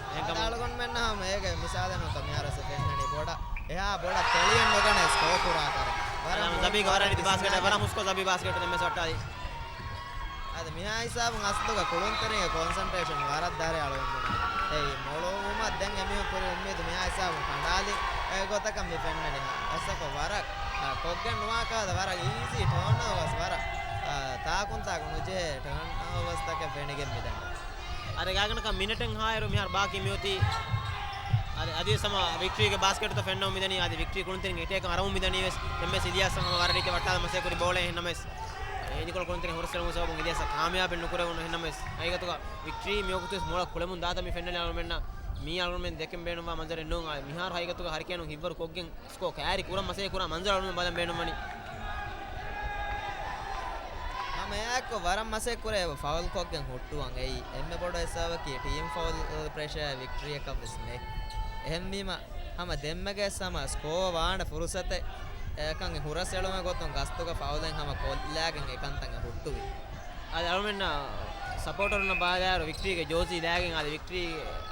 އެހެންކަމުން އަޅުގަނޑުމެންނަށް ހަމަ އޭގެ މިސާލެއް ނުވަތަ މިހާރު ވެސް ފެންނަނީ ބޮޑަށް އެހާ ބޮޑަށް ތެޅިއެއް ނުގަނޭ ސްކޯ ކުރާ ކަމެއް. ވަރަށް އަލާމް ޒަބީގަ ވަރަށް ރީތި ބާސްކެޓް، ވަރަށް ހުސްކޮށް ޒަބީ ބާސްކެޓް ދެން ވެސް ވައްޓާލީ. އަދި މިހާ ހިސާބުން އަސްލުގަ ކުޅުންތެރިންގެ ކޮންސަންޓްރޭޝަން ވަރަށް ދަރޭ އަޅުގަނޑު. އެއީ މޮޅުވުމަށް ދެން އެމީހުން ކުރި އުއްމީދު މިހާ ހިސާބުން ކަނޑާލި އެ ގޮތަކަށް މި ފެންނަނީ. އަސްލަކޮށް ވަރަށް، އަ، ކޮށްގެން ނުވާ ކަހަލަ ވަރަށް އީޒީ ޓާންއޯވަސް ވަރަށް، އަ، ތާކުން ތާކު ނުޖެހޭ ޓާންއޯވަސްތަކެއް ފެނިގެން މިދަނީ. އަދި ގާތްގަނޑަކަށް މިނެޓެއް ހާއިރު މިހާރު ބާކީ މިއޮތީ. އަދި، އަދިވެސް ހަމަ ވިކްޓްރީގެ ބާސްކެޓްތައް ފެންނަމުން މިދަނީ. އަދި ވިކްޓްރީ ކުޅުންތެރިން އެޓޭކަށް އަރަމުން މިދަނީ ވެސް. އެންއެސް އިލްޔާސް ހަމަ ވަރަށް ރީތި ވައްޓާލަން މަސައްކަތް ކުރި ބޯޅައެއް. އެހެންނަމަވެސް އެ އިންދިކޮޅު ކުޅުންތެރިން ހުރަސްއެޅުމުގެ ސަބަބުން އިލްޔާސް ކާމިޔާބެއް ނުކުރެވުނު. އެހެންނަމަވެސް ހަގީގަތުގަ ވިކްޓްރީ މިވަގުތުވެސް މޮޅަށް ކުޅެމުން ދާތަން މި ފެންނަނީ އަޅުގަނޑުމެންނަށް. މީ އަޅުގަނޑުމެން ދެކެން ބޭނުންވާ މަންޒަރެއް ނޫން. އާ، މިހާރު ހަގީގަތުގަ ހަރިކޭނުން ހިތްވަރު ކޮށްގެން ސްކޯ ކައިރި ކުރަން މަސައްކަތް ކުރާ މަންޒަރު އަޅުގަނޑުމެން ބަލަން ބޭނުންވަނީ. ހަމަ އެއާއެއްކޮށް ވަރަށް މަސައްކަތް ކުރޭ ފައުލް ކޮށްގެން ހުއްޓުވަން. އެއީ އެންމެ ބޮޑު ހިސާބަކީ ޓީމް ފައުލް ޕްރެޝަރ ވިކްޓްރީއަކަށް ވެސް ނެތް. އެހެންވީމަ ހަމަ ދެންމެގެ ހަމަ ސްކޯ ވާނެ ފުރުސަތެއް އެކަން ހުރަސް އެޅުމެއް ގޮތުން ގަސްތުގަ ފައުލެއް ހަމަ ކޮށްލާގެން އެކަންތައް ހުއްޓުވި. އަދި އަޅުމެންނަށް ސަޕޯޓަރުންނަށް ބަލާއިރު ވިކްޓްރީގެ ޖޯސީ ލާގެން އަދި ވިކްޓްރީ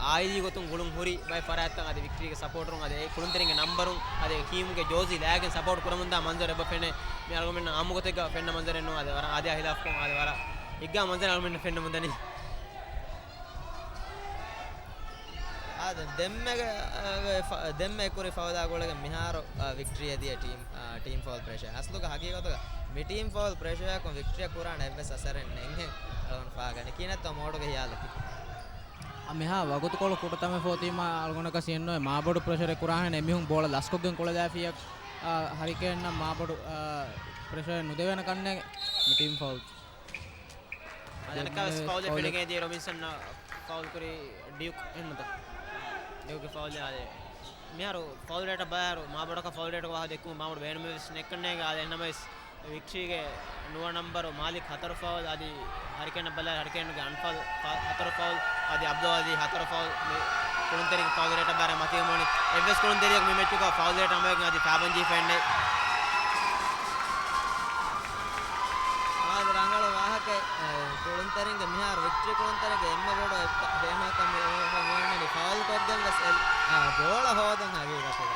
އާއިލީ ގޮތުން ގުޅުން ހުރި ބައެއް ފަރާތްތައް އަދި ވިކްޓްރީގެ ސަޕޯޓަރުން އަދި އެ ކުޅުންތެރިންގެ ނަންބަރުން އަދި ޓީމުގެ ޖޯސީ ލާގެން ސަޕޯޓް ކުރަމުންދާ މަންޒަރު އެބަ ފެނޭ. މި އަޅުގަނޑުމެންނަށް އާއްމު ގޮތެއްގަ ފެންނަ މަންޒަރެއް ނޫން. އަދި ވަރަށް އާދަޔާ ހިލާފުކޮށް އަދި ވަރަށް ހިތްގައިމު މަންޒަރެއް އަޅުގަނޑުމެންނަށް ފެންނަމުން ދަނީ. އާދެ، ދެންމެގެ، އާ، ފަ-، ދެންމެ ކުރި ފައުލާ ގުޅިގެން މިހާރު، އާ، ވިކްޓްރީއަށް ދިޔަ ޓީމް، އާ، ޓީމް ފައުލް ޕްރެޝަރ. އަސްލުގަ ހަގީގަތުގަ މި ޓީމް ފައުލް ޕްރެޝަރއަކުން ވިކްޓްރީއަށް ކުރާނެ އެއްވެސް އަސަރެއް ނެތްހެން އަޅުގަނޑު ފާގަނެ. ކިހިނެއްތޯ މޯޑުގެ ހިޔާލަކީ؟ އަ، މިހާ ވަގުތުކޮޅު ކުޑަތަމެއް ފޯތީމާ އަޅުގަނޑަކަށް ސިއެންނުވެ މާބޮޑު ޕްރެޝަރެއް ކުރާހެން އެމީހުން ބޯޅަ ލަސްކޮށްގެން ކުޅެލާފިޔަ، އަ، ހަރިކޭންނަށް މާބޮޑު، އަ، ޕްރެޝަރެއް ނުދެވޭނެ ކަންނޭނގެ މި ޓީމް ފައުލް. އަދަންކާވެސް ދެންމެ ފައުލެއް ފައުލެއް. ފެނިގެން ދިޔަ ރޮބިންސަން ފައުލް ކުރީ ޑިޔުކް އެންމުތަ. ޑިޔުކްގެ ފައުލް އާދެ. މިހާރު ފައުލް ރޭޓަށް ބަލާއިރު މާބޮޑަކަށް ފައުލް ރޭޓުގެ ވާހަކަ ދެއްކުމުން މާބޮޑު ބޭނުމެއްވެސް ނެތްކަންނޭނގެ އާދެ. އެހެންނަމަވެސް ވިކްޓްރީގެ ނުވަ ނަންބަރު މާލިކް ހަތަރު ފައުލް އަދި ހަރިކޭނަށް ބަލާއިރު ހަރިކޭނުގެ އަންފަލް ފަ-، ހަތަރު ފައުލް އަދި އަބްދުލް އަލީ ހަތަރު ފައުލް މި ކުޅުންތެރިން ފައުލް ރޭޓަށް ބަލާއިރު މަތީގަ މިވަނީ. އެއްވެސް ކުޅުންތެރިޔަކު މި މެޗުގަ ފައުލް ރޭޓަށް ހަމަވެގެން އަދި ފައިބަންޖީ ފެންނެ. އާދެ، ރަނގަޅު ވާހަކައެއް. އެ، ކުޅުންތެރިންގެ މިހާރު ވިކްޓްރީ ކުޅުންތެރިންގެ އެންމެ ބޮޑު އެއްކަ-، ބޭނުމަކަށް މި އޮ-، އޮ-، މި ފައުލް ކޮށްގެން ވެސް އެ-، އާ، ބޯޅަ ހޯދަން ހަގީގަތުގަ.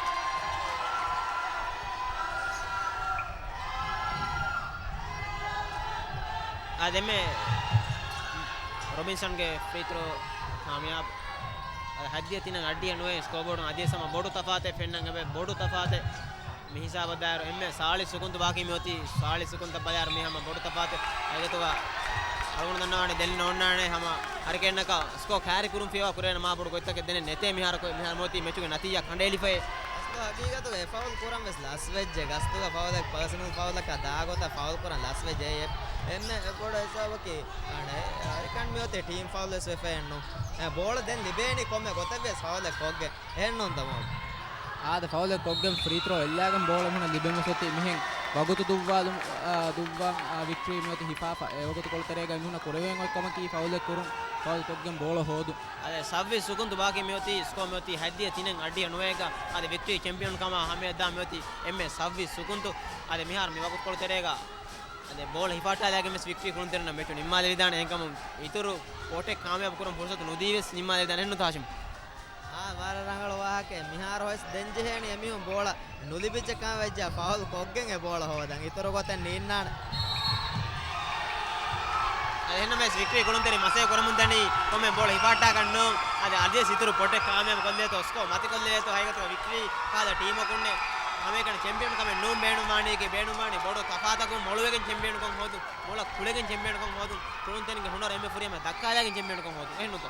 އާ، ދެންމެ ރޮބިންސަންގެ ފްރީ ތްރޯ ކާމިޔާބު. އާ، ހައްދިޔަ ތިނަށް އަށްޑިހަ ނުވައެއް ސްކޯބޯޑުން އަދިވެސް ހަމަ ބޮޑު ތަފާތެއް ފެންނަން އެބަ ބޮޑު ތަފާތެއް. މި ހިސާބަށް ދާއިރު އެންމެ ސާޅީސް ސެކުންތު ބާކީ މިއޮތީ. ސާޅީސް ސެކުންތައް ބަލާއިރު މީ ހަމަ ބޮޑު ތަފާތެއް. އައިގަތުގަ އަޅުގަނޑު ދަންނަވާނެ ދެން ނޯންނާނެ ހަމަ ހަރިކޭނަކަށް ސްކޯ ކައިރި ކުރުން ފިޔަވާ ކުރެވޭނެ މާ ބޮޑު ގޮތްތަކެއް ދެނެއް ނެތޭ މިހާރަކު. މިހާރު މިއޮތީ މެޗުގެ ނަތީޖާ ކަނޑައެޅިފައި. އަސްލު ހަގީގަތުގަ އެ ފައުލް ކުރަން ވެސް ލަސްވެއްޖެ. ގަސްތުގަ ފައުލެއް ޕާސަނަލް ފައުލަކާ ދާގޮތަށް ފައުލް ކުރަން ލަސްވެއްޖެ. އެ-، އެންމެ ބޮޑު ހިސާބަކީ އަނެއް ހަރިކަން މިއޮތީ ޓީމް ފައުލް ވެސް ވެފައެއްނު. އެ ބޯޅަ ދެން ލިބޭނީ ކޮންމެ ގޮތެއް ވެސް ފައުލެއް ކޮށްގެން. އެހެންނޫންތަ މޯޑް؟ އާދެ، ފައުލެއް ކޮށްގެން ފްރީ ތްރޯ އެއްލާގެން ބޯޅަ އެމީހުންނަށް ލިބެމުން އޮތީ މިހެން ވަގުތު ދުއްވާލުން، އާ، ދުއްވާ، އާ، ވިކްޓްރީ މިއޮތީ ހިފާފަ. އެ ވަގުތު ކޮޅުތެރޭގަ އެމީހުންނަށް ކުރެވޭން އޮތް ކަމަކީ ފައުލެއް ކުރުން، ފައުލް ކޮށްގެން ބޯޅަ ހޯދުން. އާދެ، ސައްވީސް ސެކުންތު ބާކީ މިއޮތީ، ސްކޯ މިއޮތީ ހައްދިޔަ ތިނެއް އަށްޑިހަ ނުވައެއްގަ. އާދެ، ވިކްޓްރީ ޗެމްޕިއަން ކަމަށް ހަމަޔަށް ދާ މިއޮތީ އެންމެ ސައްވީސް ސެކުންތު. އާދެ، މިހާރު މި ވަގުތު ކޮޅުތެރޭގަ އާދެ، ބޯޅަ ހިފާއްޓާލާގެން ވެސް ވިކްޓްރީ ކުޅުންތެރިންނަށް މެޗު ނިންމާލެވިދާނެ. އެހެންކަމުން އިތުރު ކޯޓެއް ކާމިޔާބު ކުރަން ފުރުސަތު ނުދީ ވެސް ނިންމާލެވިދާނެ. އެހެންނުތާ ހާޝިމް؟ އާ، ވަރަށް ރަނގަޅު ވާހަކައެއް. މިހާރު ހޮސް ދެން ޖެހޭނީ އެމީހުން ބޯޅަ ނުލިބިއްޖެ ކަމަށް ވެއްޖެ ފައުލް ކޮށްގެން އެ ބޯޅަ ހޯދަން. އިތުރު ގޮތެއް ނީންނާނެ. އަދި އެހެންނަމަވެސް ވިކްޓްރީ ކުޅުންތެރިން މަސައްކަތް ކުރަމުން ދަނީ ކޮންމެ ބޯޅަ ހިފާއްޓާކަށް ނޫން. އަދި އަދިވެސް އިތުރު ކޯޓެއް ކާމިޔާބު ކޮށްލޭތޯ، ސްކޯ މަތިކޮށްލެވޭތޯ. ހަގީގަތުގަ ވިކްޓްރީ ކަހަލަ ޓީމަކުންނެއް ހަމައެކަނި ޗެމްޕިއަން ކަމެއް ނޫން ބޭނުންވާނީކީ، ބޭނުންވާނީ ބޮޑު ތަފާތަކުން މޮޅުވެގެން ޗެމްޕިއަންކަން ހޯދުން، މޮޅަށް ކުޅެގެން ޗެމްޕިއަންކަން ހޯދުން، ކުޅުންތެރިންގެ ހުނަރު އެންމެ ފުރިހަމަ ދައްކާލާގެން ޗެމްޕިއަންކަން ހޯދުން. އެހެންނުތޯ؟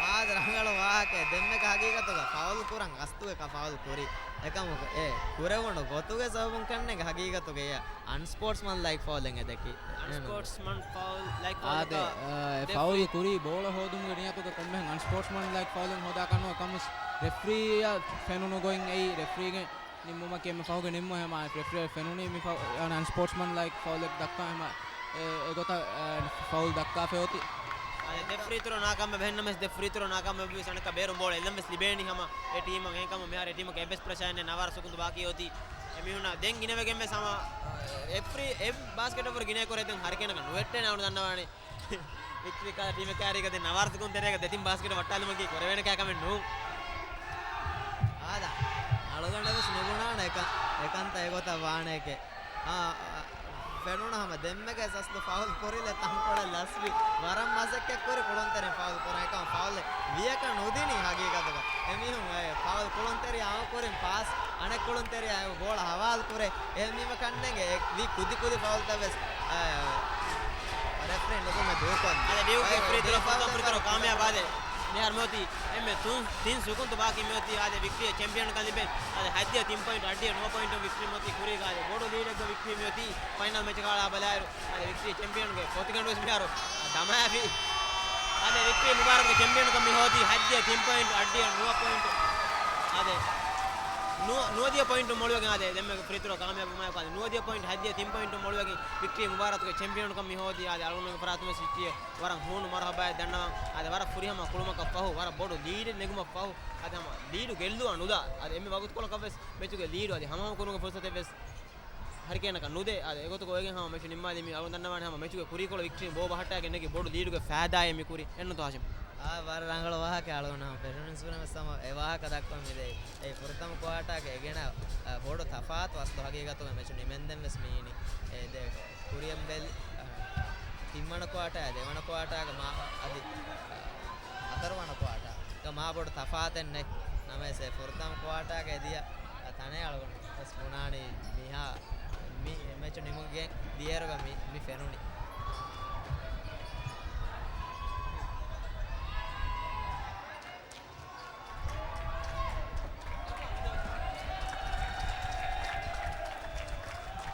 އާދެ، ރަނގަޅު ވާހަކައެއް. ދެންމެގެ ހަގީގަތުގަ ފައުލް ކުރަން ގަސްތުގެ ކަ ފައުލް ކުރި. އެކަމަކު އެ ކުރެވުނު ގޮތުގެ ސަބަބުން ކަންނޭނގެ ހަގީގަތުގަ އެ އަންސްޕޯޓްސްމަން ލައިކް ފައުލެއް އެ ދެއްކީ. އަންސްޕޯޓްސްމަން ފައުލް ލައިކް އާދެ، ފައުލަކަށް އާ، އެ ދެ ފައުލް ފްރީ. ކުރީ ބޯޅަ ހޯދުމުގެ ނިޔަތުގަ ކޮންމެހެން އަންސްޕޯޓްސްމަން ލައިކް ފައުލެއް ހޯދާކަށްނު އެކަމުސް ރެފްރީއަށް ފެނުނު ގޮތް އެއީ ރެފްރީގެ ނިންމުމަކީ އެންމެ ފަހުގެ ނިންމު. ހަމަ ރެފްރީއަށް ފެނުނީ މި ފަ-، އަންސްޕޯޓްސްމަން ލައިކް ފައުލެއް ދައްކާ ހަމަ އެ، އެގޮތަށް، އެ، ފައުލް ދައްކާފައި އޮތީ. އާދެ، ދެ ފްރީ ތްރޯ ނާކާމިޔާބު އެހެންނަމަވެސް ދެ ފްރީ ތްރޯ ނާކާމިޔާބު ވެސް އަނެއްކާ ބޭރު ބޯޅަ އެއްލަން ވެސް ލިބޭނީ ހަމަ އެ ޓީމަށް. އެހެންކަމުން މިހާރު އެ ޓީމަކަށް އެއްވެސް ޕްރެޝަރެއް ނެތް. ނަވާރަ ސެކުންތު ބާކީ އޮތީ. އެމީހުންނަށް ދެން ގިނަވެގެން ވެސް ހަމަ އެ ފްރީ އެ ބާސްކެޓް އޮވަރ ގިނައިރު ދެން ހަރިކޭނަކަށް ނުވެއްޓޭނެ އަޅުގަނޑު ދަންނަވާނެ. ވިކްޓްރީ ކަހަލަ ޓީމެއް ކައިރީގަ ދެން ނަވާރަ ސެކުންތު ތެރޭގަ ދެތިން ބާސްކެޓް ވައްޓާލުމަކީ ކުރެވޭނެ ކަމެއް ނޫން. އާދެ، އަޅުގަނޑަށް ވެސް ނުބުނާނެ އެކަން، އެކަންތައް އެގޮތަށް ވާނެކޭ. އާ، އާ، ފެނުނު ހަމަ ދެންމެގެ އަސްލު ފައުލް ކުރިލެއް ތަންކޮޅެއް ލަސްވި. ވަރަށް މަސައްކަތް ކުރި ކުޅުންތެރިން ފައުލް ކުރަން. އެކަމަކު ފައުލެއް ވިޔަކަށް ނުދިނީ ހަގީގަތުގަ. އެމީހުން އެ ފައުލް ކުޅުންތެރިޔާ އަމު ކުރިން ޕާސް، އަނެއް ކުޅުންތެރިޔާ އެ ބޯޅަ ހަވާލު ކުރޭ. އެހެންވީމަ ކަންނޭނގެ އެ ވީ ކުދި ކުދި ފައުލްތައް ވެސް، އެ، ރެފްރީން ނުކުމެ ދޫކޮށް. އާދެ، ޑިޔުކް ރެފްރީ ދުވަސް ފުރަތަމަ ފުރިތަރަ ކާމިޔާބު. އާދެ، މިހާރު މިއޮތީ އެންމެ ތިން، ތިން ސުކުންތު ބާކީ މިއޮތީ. އާދެ، ވިކްޓްރީ ޗެމްޕިއަންކަން ލިބެން. އާދެ، ހަތްދިހަ ތިން ޕޮއިންޓު، އަށްޑިހަ ނުވަ ޕޮއިންޓު ވިކްޓްރީ މިއޮތީ ކުރީގަ. އާދެ، ބޮޑު ލީޑެއްގަ ވިކްޓްރީ މިއޮތީ. ފައިނަލް މެޗަކާ ބަލާއިރު، އާދެ، ވިކްޓްރީ ޗެމްޕިއަންގެ ފޮތިގަނޑުވެސް މިހާރު ދަމާފި. އާދެ، ވިކްޓްރީ މުބާރަކުގެ ޗެމްޕިއަންކަން މި ހޯދީ ހަތްދިހަ ތިން ޕޮއިންޓު، އަށްޑިހަ ނުވަ ޕޮއިންޓު. އާދެ، ނުވަ، ނުވަދިހަ ޕޮއިންޓު މޮޅުވެގެން. އާދެ، ދެންމެ ފުރިތަރަ ކާމިޔާބު މާ ކާދެ ނުވަދިހަ ޕޮއިންޓް ހަތްދިހަ ތިން ޕޮއިންޓު މޮޅުވެގެން ވިކްޓްރީ މުބާރަތުގެ ޗެމްޕިއަންކަން މި ހޯދީ. އާދެ، އަޅުގަނޑުގެ ފަރާތުން ވެސް ވިކްޓްރީ ވަރަށް ހޫނު މަރުހަބާއެއް ދަންނަވަން. އާދެ، ވަރަށް ފުރިހަމަ ކުޅުމަކަށް ފަހު، ވަރަށް ބޮޑު ލީޑެއް ނެގުމަށް ފަހު، އާދެ، ހަމަ ލީޑު ގެއްލުވާ ނުލާ، އާދެ، އެންމެ ވަގުތުކޮޅަކަށް ވެސް މެޗުގެ ލީޑު އަދި ހަމަހަމަ ކުރުމުގެ ފުރުސަތެއް ވެސް ހަރިކޭނަކަށް ނުދޭ. އާދެ، އެގޮތުގަ އޮވެގެން ހަމަ މެޗު ނިންމާލީ. މި އަޅުގަނޑު ދަންނަވާނެ ހަމަ މެޗުގެ ކުރީކޮޅު ވިކްޓްރީން ބޯ ބަހައްޓާގެން ނެގި ބޮޑު ލީޑުގެ ފައިދާއެއް މި ކުރީ. އެއްނުތޯ ހާޝިމް؟ އާ، ވަރަށް ރަނގަޅު ވާހަކަ އަޅުގަނޑު ހަމަ ފެށުނުންސް ފުރަމެސް ހަމަ އެ ވާހަކަ ދައްކަން މި ދޭ. އެ ފުރަތަމަ ކުއާޓާގެ އެގޭނަ، އަ، ބޮޑު ތަފާތު އަސްލު ހަގީގަތުގަ މެޗު ނިމެންދެން ވެސް މި އިނީ. އެ ދެ ކުރިއަށް ބެލި، އަ، ތިންވަނަ ކުއާޓާ، ދެވަނަ ކުއާޓާގެ މާ އަދި، އަ، ހަތަރުވަނަ ކުއާޓާގަ މާ ބޮޑު ތަފާތެއް ނެތް. ނަމަވެސް އެ ފުރަތަމަ ކުއާޓާގެ އެ ދިޔަ، އަ، ތަނެއް އަޅުގަނޑު ވެސް ބުނާނީ މިހާ މި މެޗު ނިމުގެން ދިޔައިރުގަ މި، މި ފެނުނީ.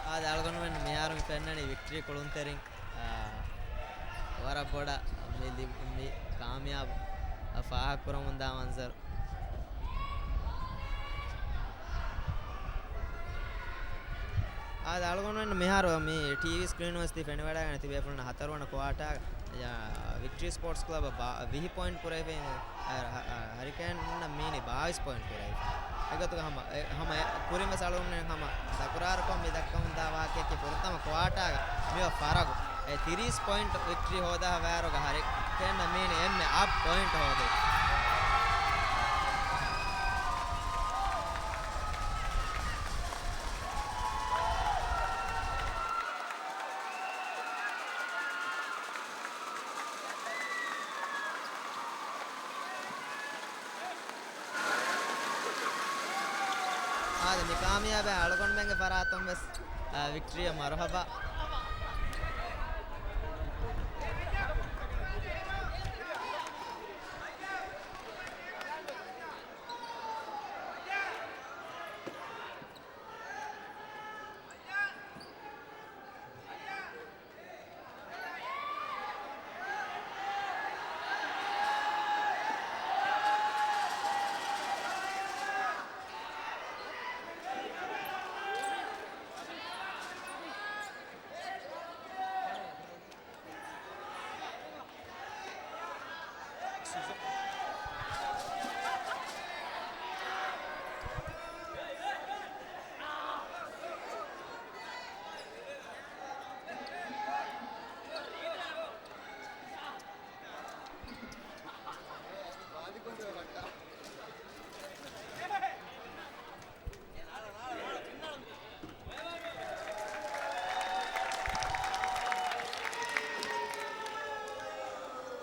އާދެ، އަޅުގަނޑުމެން މިހާރު މި ފެންނަނީ ވިކްޓްރީ ކުޅުންތެރިން، އާ، ވަރަށް ބޮޑަށް މި ލި-، މި ކާމިޔާބު ފާހަގަކުރަމުންދާ މަންޒަރު. އާދެ، އަޅުގަނޑުމެން މިހާރު މި ޓީވީ ސްކްރީނުން ވެސް ތި ފެނިވަޑައިގަންނަ ތިބޭފުޅުން ހަތަރުވަނަ ކުއާޓާ، އާ، ވިކްޓްރީ ސްޕޯޓްސް ކްލަބަށް ބާ-، ވިހި ޕޮއިންޓް ކުރެވި، އާ، ހަ-، އާ، ހަރިކޭން މީނީ ބާވީސް ޕޮއިންޓް ކުރެވި. އެގޮތުގަ ހަމަ، އެ، ހަމަ އެ، ކުރިން ވެސް އަޅުގަނޑުމެން ހަމަ ތަކުރާރުކޮށް މި ދައްކަމުންދާ ވާހަކައަކީ ފުރަތަމަ ކުއާޓާގަ މިވާ ފަރަގު. އެ ތިރީސް ޕޮއިންޓް ވިކްޓްރީ ހޯދާ ވާރުގަ ހަރި ކޭން މީން އެންމެ އަށް ޕޮއިންޓް ހޯދޭ. އާދެ، މި ކާމިޔާބެއް އަޅުގަނޑުމެންގެ ފަރާތުން ވެސް، އާ، ވިކްޓްރީއަށް މަރުހަބާ.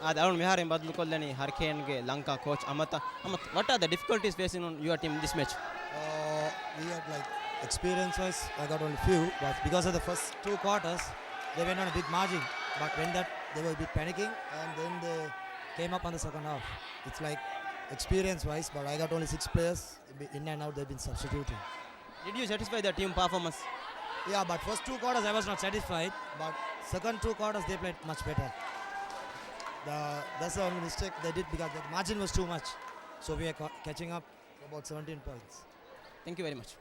އާދެ، އަޅުން މިހާރު ބަދަލުކޮށްލަނީ ހަރިކޭންގެ ލަންކާ ކޯޗް އަމަތަށް. އަމަތް، what are the difficulties facing on your team this match? Uh, we had, like, experience-wise, I got only few, but because of the first two quarters, they went on a big margin. But when that, they were a bit panicking, and then they came up on the second half. It's like, experience-wise, but I got only six players. In and out, they've been substituting. Did you satisfy the team performance? Yeah, but first two quarters I was not satisfied, but second two quarters they played much better. The, that's the only mistake they did because the margin was too much. So we are ca-, catching up about seventeen points. Thank you very much.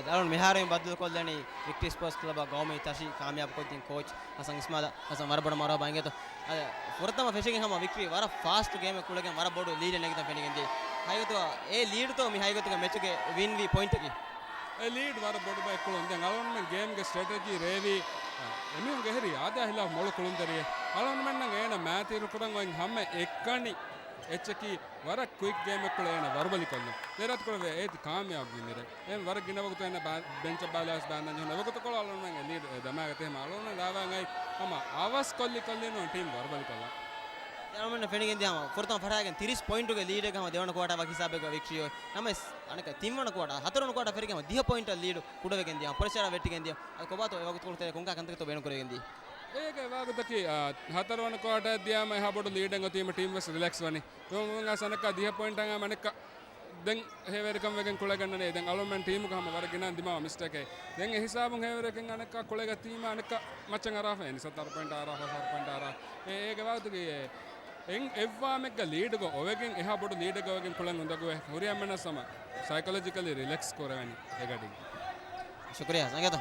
އަޅުން މިހާރު ބައްދަލުކޮށްލަނީ ވިކްޓްރީ ސްޕޯޓްސް ކްލަބަށް ގައުމީ ތަށި ކާމިޔާބުކޮށްދިން ކޯޗް ހަސަން އިސްމާލް. ހަސަން، ވަރަށް ބޮޑަށް މަރުޙަބާ އިނގޭތޯ. އަދި ފުރަތަމަ ފެށިގެން ހަމަ ވިކްޓްރީ ވަރަށް ފާސްޓް ގޭމެއް ކުޅެގެން ވަރަށް ބޮޑު ލީޑެއް ނެގިތަން ފެނިގެންދިޔަ. ހަގީގަތުގަ އެ ލީޑުތޯ މި ހަގީގަތުގަ މެޗުގެ ވިންވީ ޕޮއިންޓަކީ؟ އެ ލީޑް ވަރަށް ބޮޑު ބައެއް ކުޅުން. ދެން އަޅުގަނޑުމެން ގޭމްގެ ސްޓްރެޓެޖީ ރޭވީ، އެމީހުންގެ ހެރީ އާދައާ ހިލާފް މޮޅު ކުޅުންތެރިއެއް. އަޅުގަނޑުމެންނަށް އޭނަ މާތިރުކުރަން އޮތް ހަމަ އެއްކަނި އެއްޗަކީ ވަރަށް ކުއިކް ގޭމެއްކުޅެ އޭނަ ވަރުބަލިކޮށްލުން. ދެން ރައްތުކޮޅެވެ އޭތި ކާމިޔާބުވި މިރޭ. އެހެން ވަރަށް ގިނަ ވަގުތު އޭނަ ބާ-، ބެންޗަށް ބާލާސް ބާންނަން ޖެހުނު. އެވަގުތުކޮޅު އަޅުގަނޑުމެން އެ ލީޑް އެ ދަމާގަތީ ހަމަ އަޅުގަނޑު ދާވާން އައި ހަމަ އަވަސް ކޮށްލި ކޮށްލިނު ޓީމް ވަރުބަލިކޮށްލަން. އަޅުގަނޑު ފެނިގެންދިޔަ ހަމަ ފުރަތަމަ ފަށާގެން ތިރީސް ޕޮއިންޓުގެ ލީޑެއްގަ ހަމަ ދެވަނަ ކުއާޓާ ވަކި ހިސާބެއްގަ ވިކްޓްރީ އޮތް. ނަމަވެސް އަނެއްކާ ތިންވަނަ ކުއާޓާ، ހަތަރުވަނަ ކުއާޓާ ފެށިގެން ހަމަ ދިހަ ޕޮއިންޓަށް ލީޑު ކުޑަވެގެން ދިޔަ ހަމަ ޕްރެޝަރ ވެއްޓިގެން ދިޔަ. އަދި ކޮބާތޯ އެ ވަގުތުކޮޅު ތެރޭ ކޮންކަހަލަ ކަންތަކެއްތޯ ބޭނުންކުރެވިގެންދީ؟ އޭގެ ވާގޮތަކީ، އާ، ހަތަރުވަނަ ކުއާޓާ ދިޔައިމަ އެހާ ބޮޑު ލީޑެއް އޮތީމަ ޓީމް ވެސް ރިލެކްސް ވަނީ. ދެން އަނެއްކާ ދިހަ ޕޮއިންޓަށް އަނެއްކާ ދެން ހޭވެރިކަން ވެގެން ކުޅެގަންނަނީ. ދެން އަޅުމެން ޓީމުގަ ހަމަ ވަރަށް ގިނަ ދިމާވާ މިސްޓޭކެއް. ދެން އެ ހިސާބުން ހޭވެރިކަން އަނެއްކާ ކުޅެގަތީމަ އަނެއްކާ މައްޗަށް އަރާފަ އެން ސަތަރު ޕޮއިންޓް އަރާފަ، ސަތަރު ޕޮއިންޓް އަރާ. އެ، އޭގެ ވާގޮތަކީ އެ އެއް، އެއްވާމެއްގަ ލީޑުގަ އޮވެގެން، އެހާ ބޮޑު ލީޑެއްގަ އޮވެގެން ކުޅެން އުނދަގޫވެ ހުރިހާ އެންމެންނަށް ހަމަ ސައިކޮލޮޖިކަލީ ރިލެކްސް ކުރެވެނީ އެގަޑީގަ. ޝުކުރިއްޔާ ސަނގޭތޯ.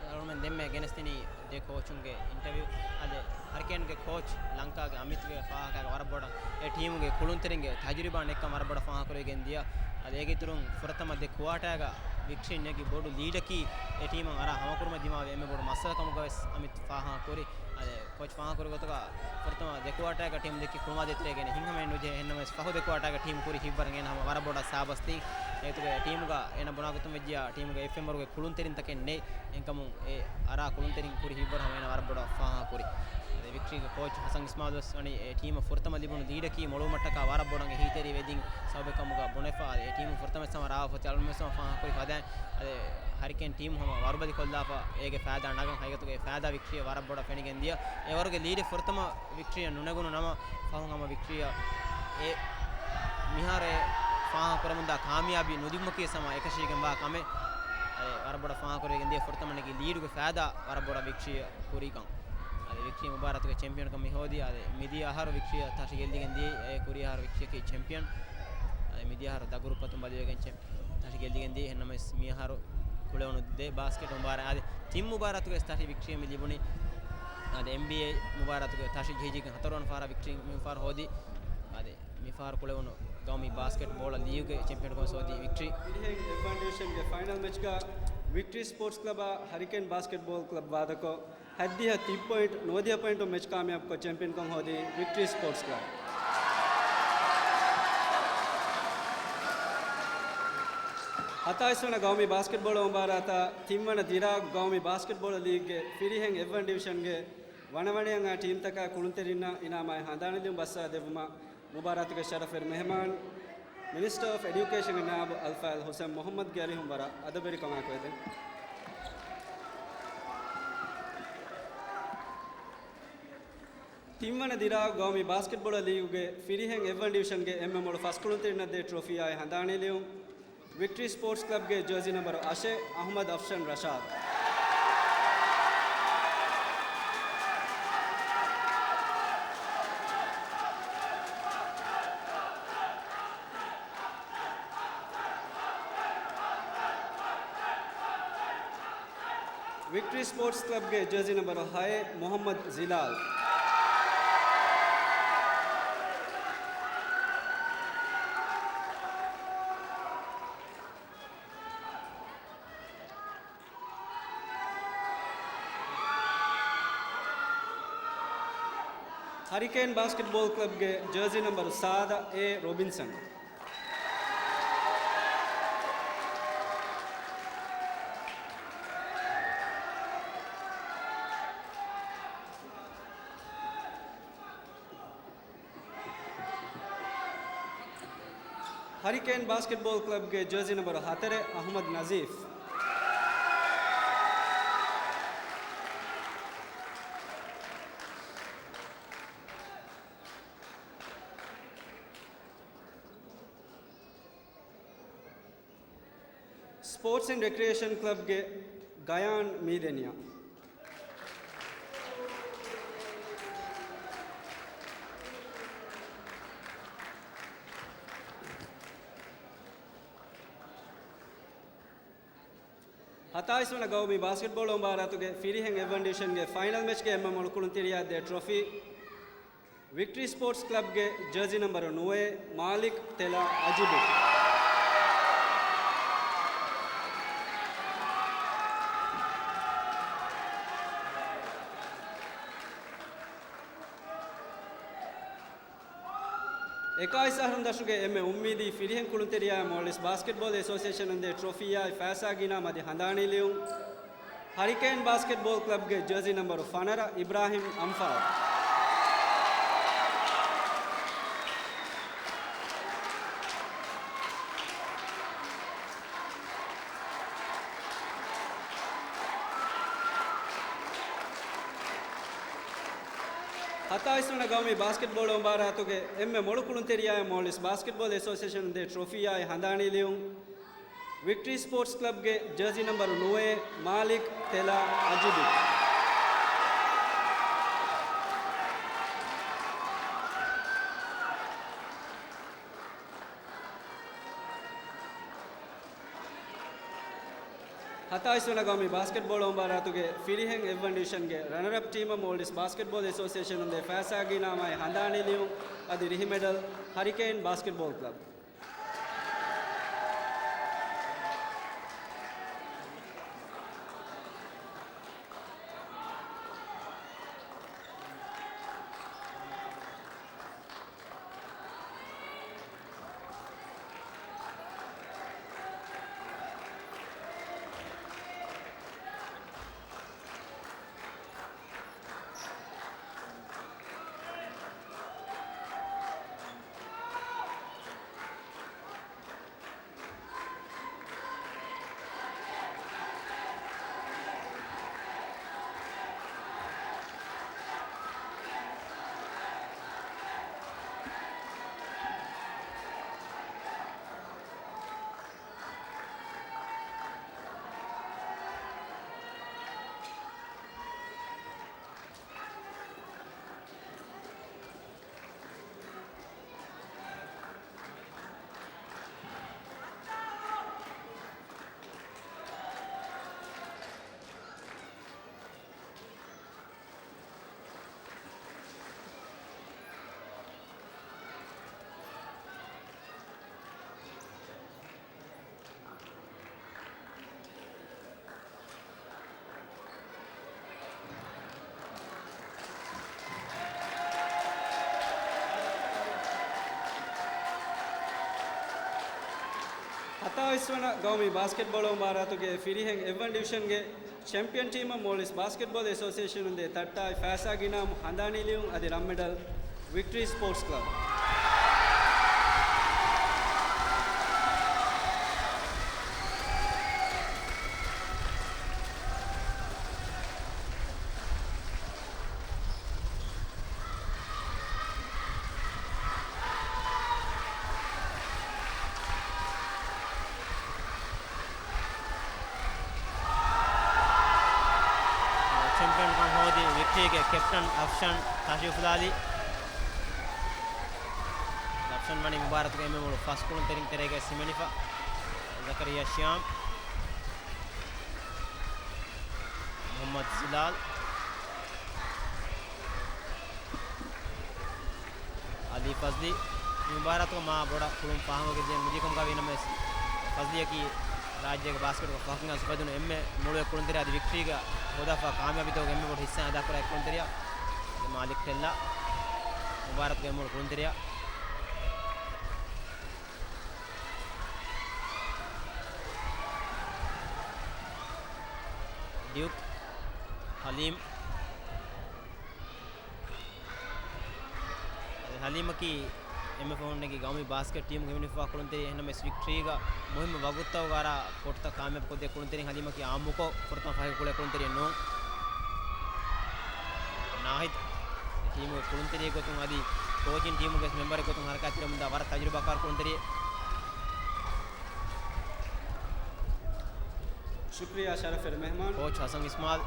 އަޅުމެން ދެންމެ ގެނެސްދިނީ ދެ ކޯޗުންގެ އިންޓަވިއު. އަދި ހަރިކޭންގެ ކޯޗް ލަންކާގެ އަމިތްގެ ފާހަކާގެ ވަރަށް ބޮޑަށް އެ ޓީމުގެ ކުޅުންތެރިންގެ ތަޖުރިބާ ނެތްކަން ވަރަށް ބޮޑަށް ފާހަގަކުރެވިގެން ދިޔަ. އަދި އޭގެ އިތުރުން ފުރަތަމަ ދެ ކުއާޓާގަ ވިކްޓްރީ ނެގި ބޮޑު ލީޑަކީ އެ ޓީމަށް އަރާ ހަމަކުރުމަށް ދިމާވި އެންމެ ބޮޑު މައްސަލަ ކަމުގަވެސް އަމިތް ފާހަގަކުރި. އަދި ކޯޗް ފާހަގަކުރި ގޮތުގަ ފުރަތަމަ ދެ ކުއާޓާގަ ޓީމް ދެއްކި ކުޅުމާ ދޭތެރޭގައި ހިތްހަމައެއް ނުޖެހޭ. އެހެންނަމަވެސް ފަހު ދެ ކުއާޓާގަ ޓީމް ކުރި ހިތްވަރުން އޭނަ ހަމަ ވަރަށް ބޮޑަށް ސާބަސްދީ. އޭތުގަ ޓީމުގަ އޭނަ ބުނާ ގޮތުން ވެއްޖިއްޔާ ޓީމުގަ އެއްފެންވަރުގެ ކުޅުންތެރިންތަކެއް ނެތް. އެހެންކަމުން އެ އަރާ ކުޅުންތެރިން ކުރި ހިތްވަރު ހަމަ އޭނަ ވަރަށް ބޮޑަށް ފާހަގަކުރި. އަދި ވިކްޓްރީގެ ކޯޗް ހަސަން އިސްމާލް ވެސް ވަނީ އެ ޓީމަށް ފުރަތަމަ ލިބުނު ލީޑަކީ މޮޅުވުމަށްޓަކާ ވަރަށް ބޮޑަށް އެ ހިތްތެރިވެދިން ސަބަބެއް ކަމުގަ ބުނެފަ. އަދި އެ ޓީމު ފުރަތަމަ ވެސް ހަމަ ރާވަފަ އޮތީ އަޅުމެން ވެސް ހަމަ ފާހަގަކުރި ފަދައިން. އަދި ހަރިކޭން ޓީމު ހަމަ ވަރުބަލި ކޮށްލާފަ އޭގެ ފައިދާ ނަގަން ހަގީގަތުގަ އެ ފައިދާ ވިކްޓްރީއަށް ވަރަށް ބޮޑަށް ފެނިގެން ދިޔަ. އެވަރުގެ ލީޑެއް ފުރަތަމަ ވިކްޓްރީއަށް ނުނެގުނު ނަމަ، ފަހުން ހަމަ ވިކްޓްރީއަށް އެ މިހާރު އެ ފާހަގަ ކުރަމުންދާ ކާމިޔާބީ ނުލިބުމަކީ ހަމަ އެކަށީގެންވާ ކަމެއް. އެ ވަރަށް ބޮޑަށް ފާހަގަކުރެވިގެން ދިޔަ ފުރަތަމަ ނެގި ލީޑުގެ ފައިދާ ވަރަށް ބޮޑަށް ވިކްޓްރީއަށް ކުރިކަން. އަދި ވިކްޓްރީ މުބާރާތުގެ ޗެމްޕިއަންކަން މި ހޯދީ. އަދި މިދިޔަ އަހަރު ވިކްޓްރީއަށް ތަށި ގެއްލިގެން ދިޔައީ. އެ ކުރީ އަހަރު ވިކްޓްރީއަކީ ޗެމްޕިއަން. އަދި މިދިޔަ އަހަރު ދަގުރުއްޕަތުން ބަދަލުވެގެން ޗެމްޕިއަން ތަށި ގެއްލިގެން ދިޔަ. އެހެންނަމަވެސް މިއަހަރު ކުޅެވުނު ދެ ބާސްކެޓް މުބާރާ-، އަދި ތިން މުބާރާތުގެ ތަށި ވިކްޓްރީ މި ލިބުނީ. އަދި އެމްބީއޭ މުބާރާތުގެ ތަށި ޖެހިޖެހިގެން ހަތަރުވަނަ ފަހަރަށް ވިކްޓްރީ މި ފަހަރު ހޯދީ. އަދި މި ފަހަރު ކުޅެވުނު ގައުމީ ބާސްކެޓް ބޯޅަ ލީގުގެ ޗެމްޕިއަންކަން ހޯދީ ވިކްޓްރީ. ފިރިހެން އެއް ވަން ޑިވިޝަންގެ ފައިނަލް މެޗްގަ ވިކްޓްރީ ސްޕޯޓްސް ކްލަބާ ހަރިކޭން ބާސްކެޓް ބޯލް ކްލަބް ވާދަކޮށް، ހަތްދިހަ ތިން ޕޮއިންޓް ނުވަދިހަ ޕޮއިންޓުން މެޗް ކާމިޔާބުކޮށް ޗެމްޕިއަންކަން ހޯދީ ވިކްޓްރީ ސްޕޯޓްސް ކްލަބް. ހަތާއިސް ވަނަ ގައުމީ ބާސްކެޓްބޯޅަ މުބާރާތާ ތިންވަނަ ދިރާގު ގައުމީ ބާސްކެޓްބޯޅަ ލީގްގެ ފިރިހެން އެއް ވަން ޑިވިޝަންގެ ވަނަވަނައަށް އައި ޓީމްތަކާ ކުޅުންތެރިންނަށް އިނާމާއި ހަނދާން ލިޔުން ބަސްއަ ދެއްވުމަށް މުބާރާތުގެ ޝަރަފުވެރި މެހެމާން، މިނިސްޓަރ އޮފް އެޑިއުކޭޝަންގެ ނާއިބު އަލްފާޟިލް ހުސެން މުޙައްމަދުގެ އަރިހުން ވަރަށް އަދަބުވެރިކަމާއެކު އެދެން. ތިންވަނަ ދިރާގު ގައުމީ ބާސްކެޓްބޯޅަ ލީގުގެ ފިރިހެން އެއްވަން ޑިވިޝަންގެ އެންމެ މޮޅު ފަސް ކުޅުންތެރިންނަށް ދޭ ޓްރޮފީއާއި ހަނދާނީ ލިޔުން، ވިކްޓްރީ ސްޕޯޓްސް ކްލަބްގެ ޖާޒީ ނަންބަރު އަށެއް، އަޙްމަދު އަފްޝަން ރަޝާދު. ވިކްޓްރީ ސްޕޯޓްސް ކްލަބްގެ ޖާޒީ ނަންބަރު ހައެއް، މުޙައްމަދު ޒިލާލް. ހަރިކޭން ބާސްކެޓްބޯލް ކްލަބްގެ ޖާޒީ ނަމްބަރު ސާދަ، އޭ ރޮބިންސަން. ހަރިކޭން ބާސްކެޓްބޯލް ކްލަބްގެ ޖާޒީ ނަމްބަރު ހަތަރެއް، އަޙްމަދު ނަޒީފް. ސްޕޯޓްސް އެންޑް ރެކްރިއޭޝަން ކްލަބްގެ ގަޔާން މީދެނިޔާ. ހަތާއިސް ވަނަ ގައުމީ ބާސްކެޓްބޯޅަ މުބާރާތުގެ ފިރިހެން އެއްވަނަ ޑިވިޝަންގެ ފައިނަލް މެޗްގެ އެންމެ މޮޅު ކުޅުންތެރިޔާ ދޭ ޓްރޮފީ، ވިކްޓްރީ ސްޕޯޓްސް ކްލަބްގެ ޖާޒީ ނަމްބަރު ނުވައެއް، މާލިކް ތެލާ އަޖިބި. އެކާވީސް އަހަރުން ދަށުގެ އެންމެ އުއްމީދީ ފިރިހެން ކުޅުންތެރިޔާ މޯލްޑިވްސް ބާސްކެޓްބޯލް އެސޯސިއޭޝަނުން ދޭ ޓްރޮފީއާއި ފައިސާގަ އިނާމް އަދި ހަނދާނީ ލިޔުން، ހަރިކޭން ބާސްކެޓްބޯލް ކްލަބްގެ ޖާޒީ ނަމްބަރު ފަނަރަ، އިބްރާހިމް އަންފާލް. ހަތާއިސް ވަނަ ގައުމީ ބާސްކެޓްބޯޅަ މުބާރާތުގެ އެންމެ މޮޅު ކުޅުންތެރިޔާއަށް މޯލްޑިވްސް ބާސްކެޓްބޯލް އެސޯސިއޭޝަނުން ދޭ ޓްރޮފީއާއި ހަނދާނީ ލިޔުން، ވިކްޓްރީ ސްޕޯޓްސް ކްލަބްގެ ޖާޒީ ނަމްބަރު ނުވައެއް، މާލިކް ތެލާ އަޖިބި. ހަތާއިސް ވަނަ ގައުމީ ބާސްކެޓްބޯޅަ މުބާރާތުގެ ފިރިހެން އެއްވަނަ ޑިވިޝަންގެ ރަނަރަޕް ޓީމަށް މޯލްޑިވްސް ބާސްކެޓްބޯލް އެސޯސިއޭޝަނުން ދޭ ފައިސާގަ އިނާމާއި ހަނދާނީ ލިޔުން އަދި ރިހި މެޑަލް، ހަރިކޭން ބާސްކެޓްބޯލް ކްލަބް. ހަތާވީސް ވަނަ ގައުމީ ބާސްކެޓްބޯޅަ މުބާރާތުގެ ފިރިހެން އެއްވަނަ ޑިވިޝަންގެ ޗެމްޕިއަން ޓީމަށް މޯލްޑިވްސް ބާސްކެޓްބޯލް އެސޯސިއޭޝަނުން ދޭ ތައްޓާއި ފައިސާގަ އިނާމް ހަނދާނީ ލިޔުން އަދި ރަންމެޑަލް، ވިކްޓްރީ ސްޕޯޓްސް ކްލަބް. ޗެމްޕިއަންކަން ހޯދި ވިކްޓްރީގެ ކެޕްޓަން އަފްޝަން ތަޝްރީފުލާލި. އަފްޝަން ވަނީ މުބާރާތުގެ އެންމެ މޮޅު ފަސް ކުޅުންތެރިން ތެރޭގައި ހިމެނިފަ. ޒަކަރިޔާ ޝިޔާމް، މުޙައްމަދު ޒިލާލް، އަލީ ފަޒްލީ. މި މުބާރާތުގަ މާ ބޮޑަށް ކުޅުން ފާހަގަވެގެން ދިޔަ ނުދިޔަ ކަމުގައި ވީނަމަވެސް، ފަޒްލީއަކީ ރާއްޖޭގެ ބާސްކެޓްގެ ފަހުގެ އަންސަރު އުފެދުނު އެންމެ މޮޅުވެ ކުޅުންތެރި އަދި ވިކްޓްރީގަ ހޯދާފަ ކާމިޔާބީތަކުގެ އެންމެ ބޮޑު ހިއްސާ އަދާކުރާ އެއް ކުޅުންތެރިޔާ. މާލިކް ޓެއްލާ. މުބާރާތުގައި މޫނު ކުޅުންތެރިޔާ ޑިއުކް ހަލީމް. އަދި ހަލީމަކީ އެންއެފް އެ ގައުމީ ބާސްކެޓް ޓީމުގެ ހިމެނިފައިވާ ކުޅުންތެރި. އެހެންނަމަވެސް ވީކް ތްރީގަ މުހިއްމު ވަގުތުތަކުގަ އަރާ ކޯޓްތައް ކާމިޔާބު ކޮށްދޭ ކުޅުންތެރިން ހަލީމަކީ އާއްމުކޮށް ފުރަތަމަ ފަހެއް ކުޅޭ ކުޅުންތެރިއެއް ނޫން. ނާހިދް ޓީމުގެ ކުޅުންތެރިއެއް ގޮތުން އަދި ކޯޗިން ޓީމުގެ މެމްބަރެއް ގޮތުން ހަރަކާތްތެރިވަމުންދާ ވަރަށް ތަޖުރިބާކާރު ކުޅުންތެރިއެއް. ޝުކްރިޔާ ޝަރަފް މެހްމާން. ކޯޗް ހަސަން އިސްމާލް.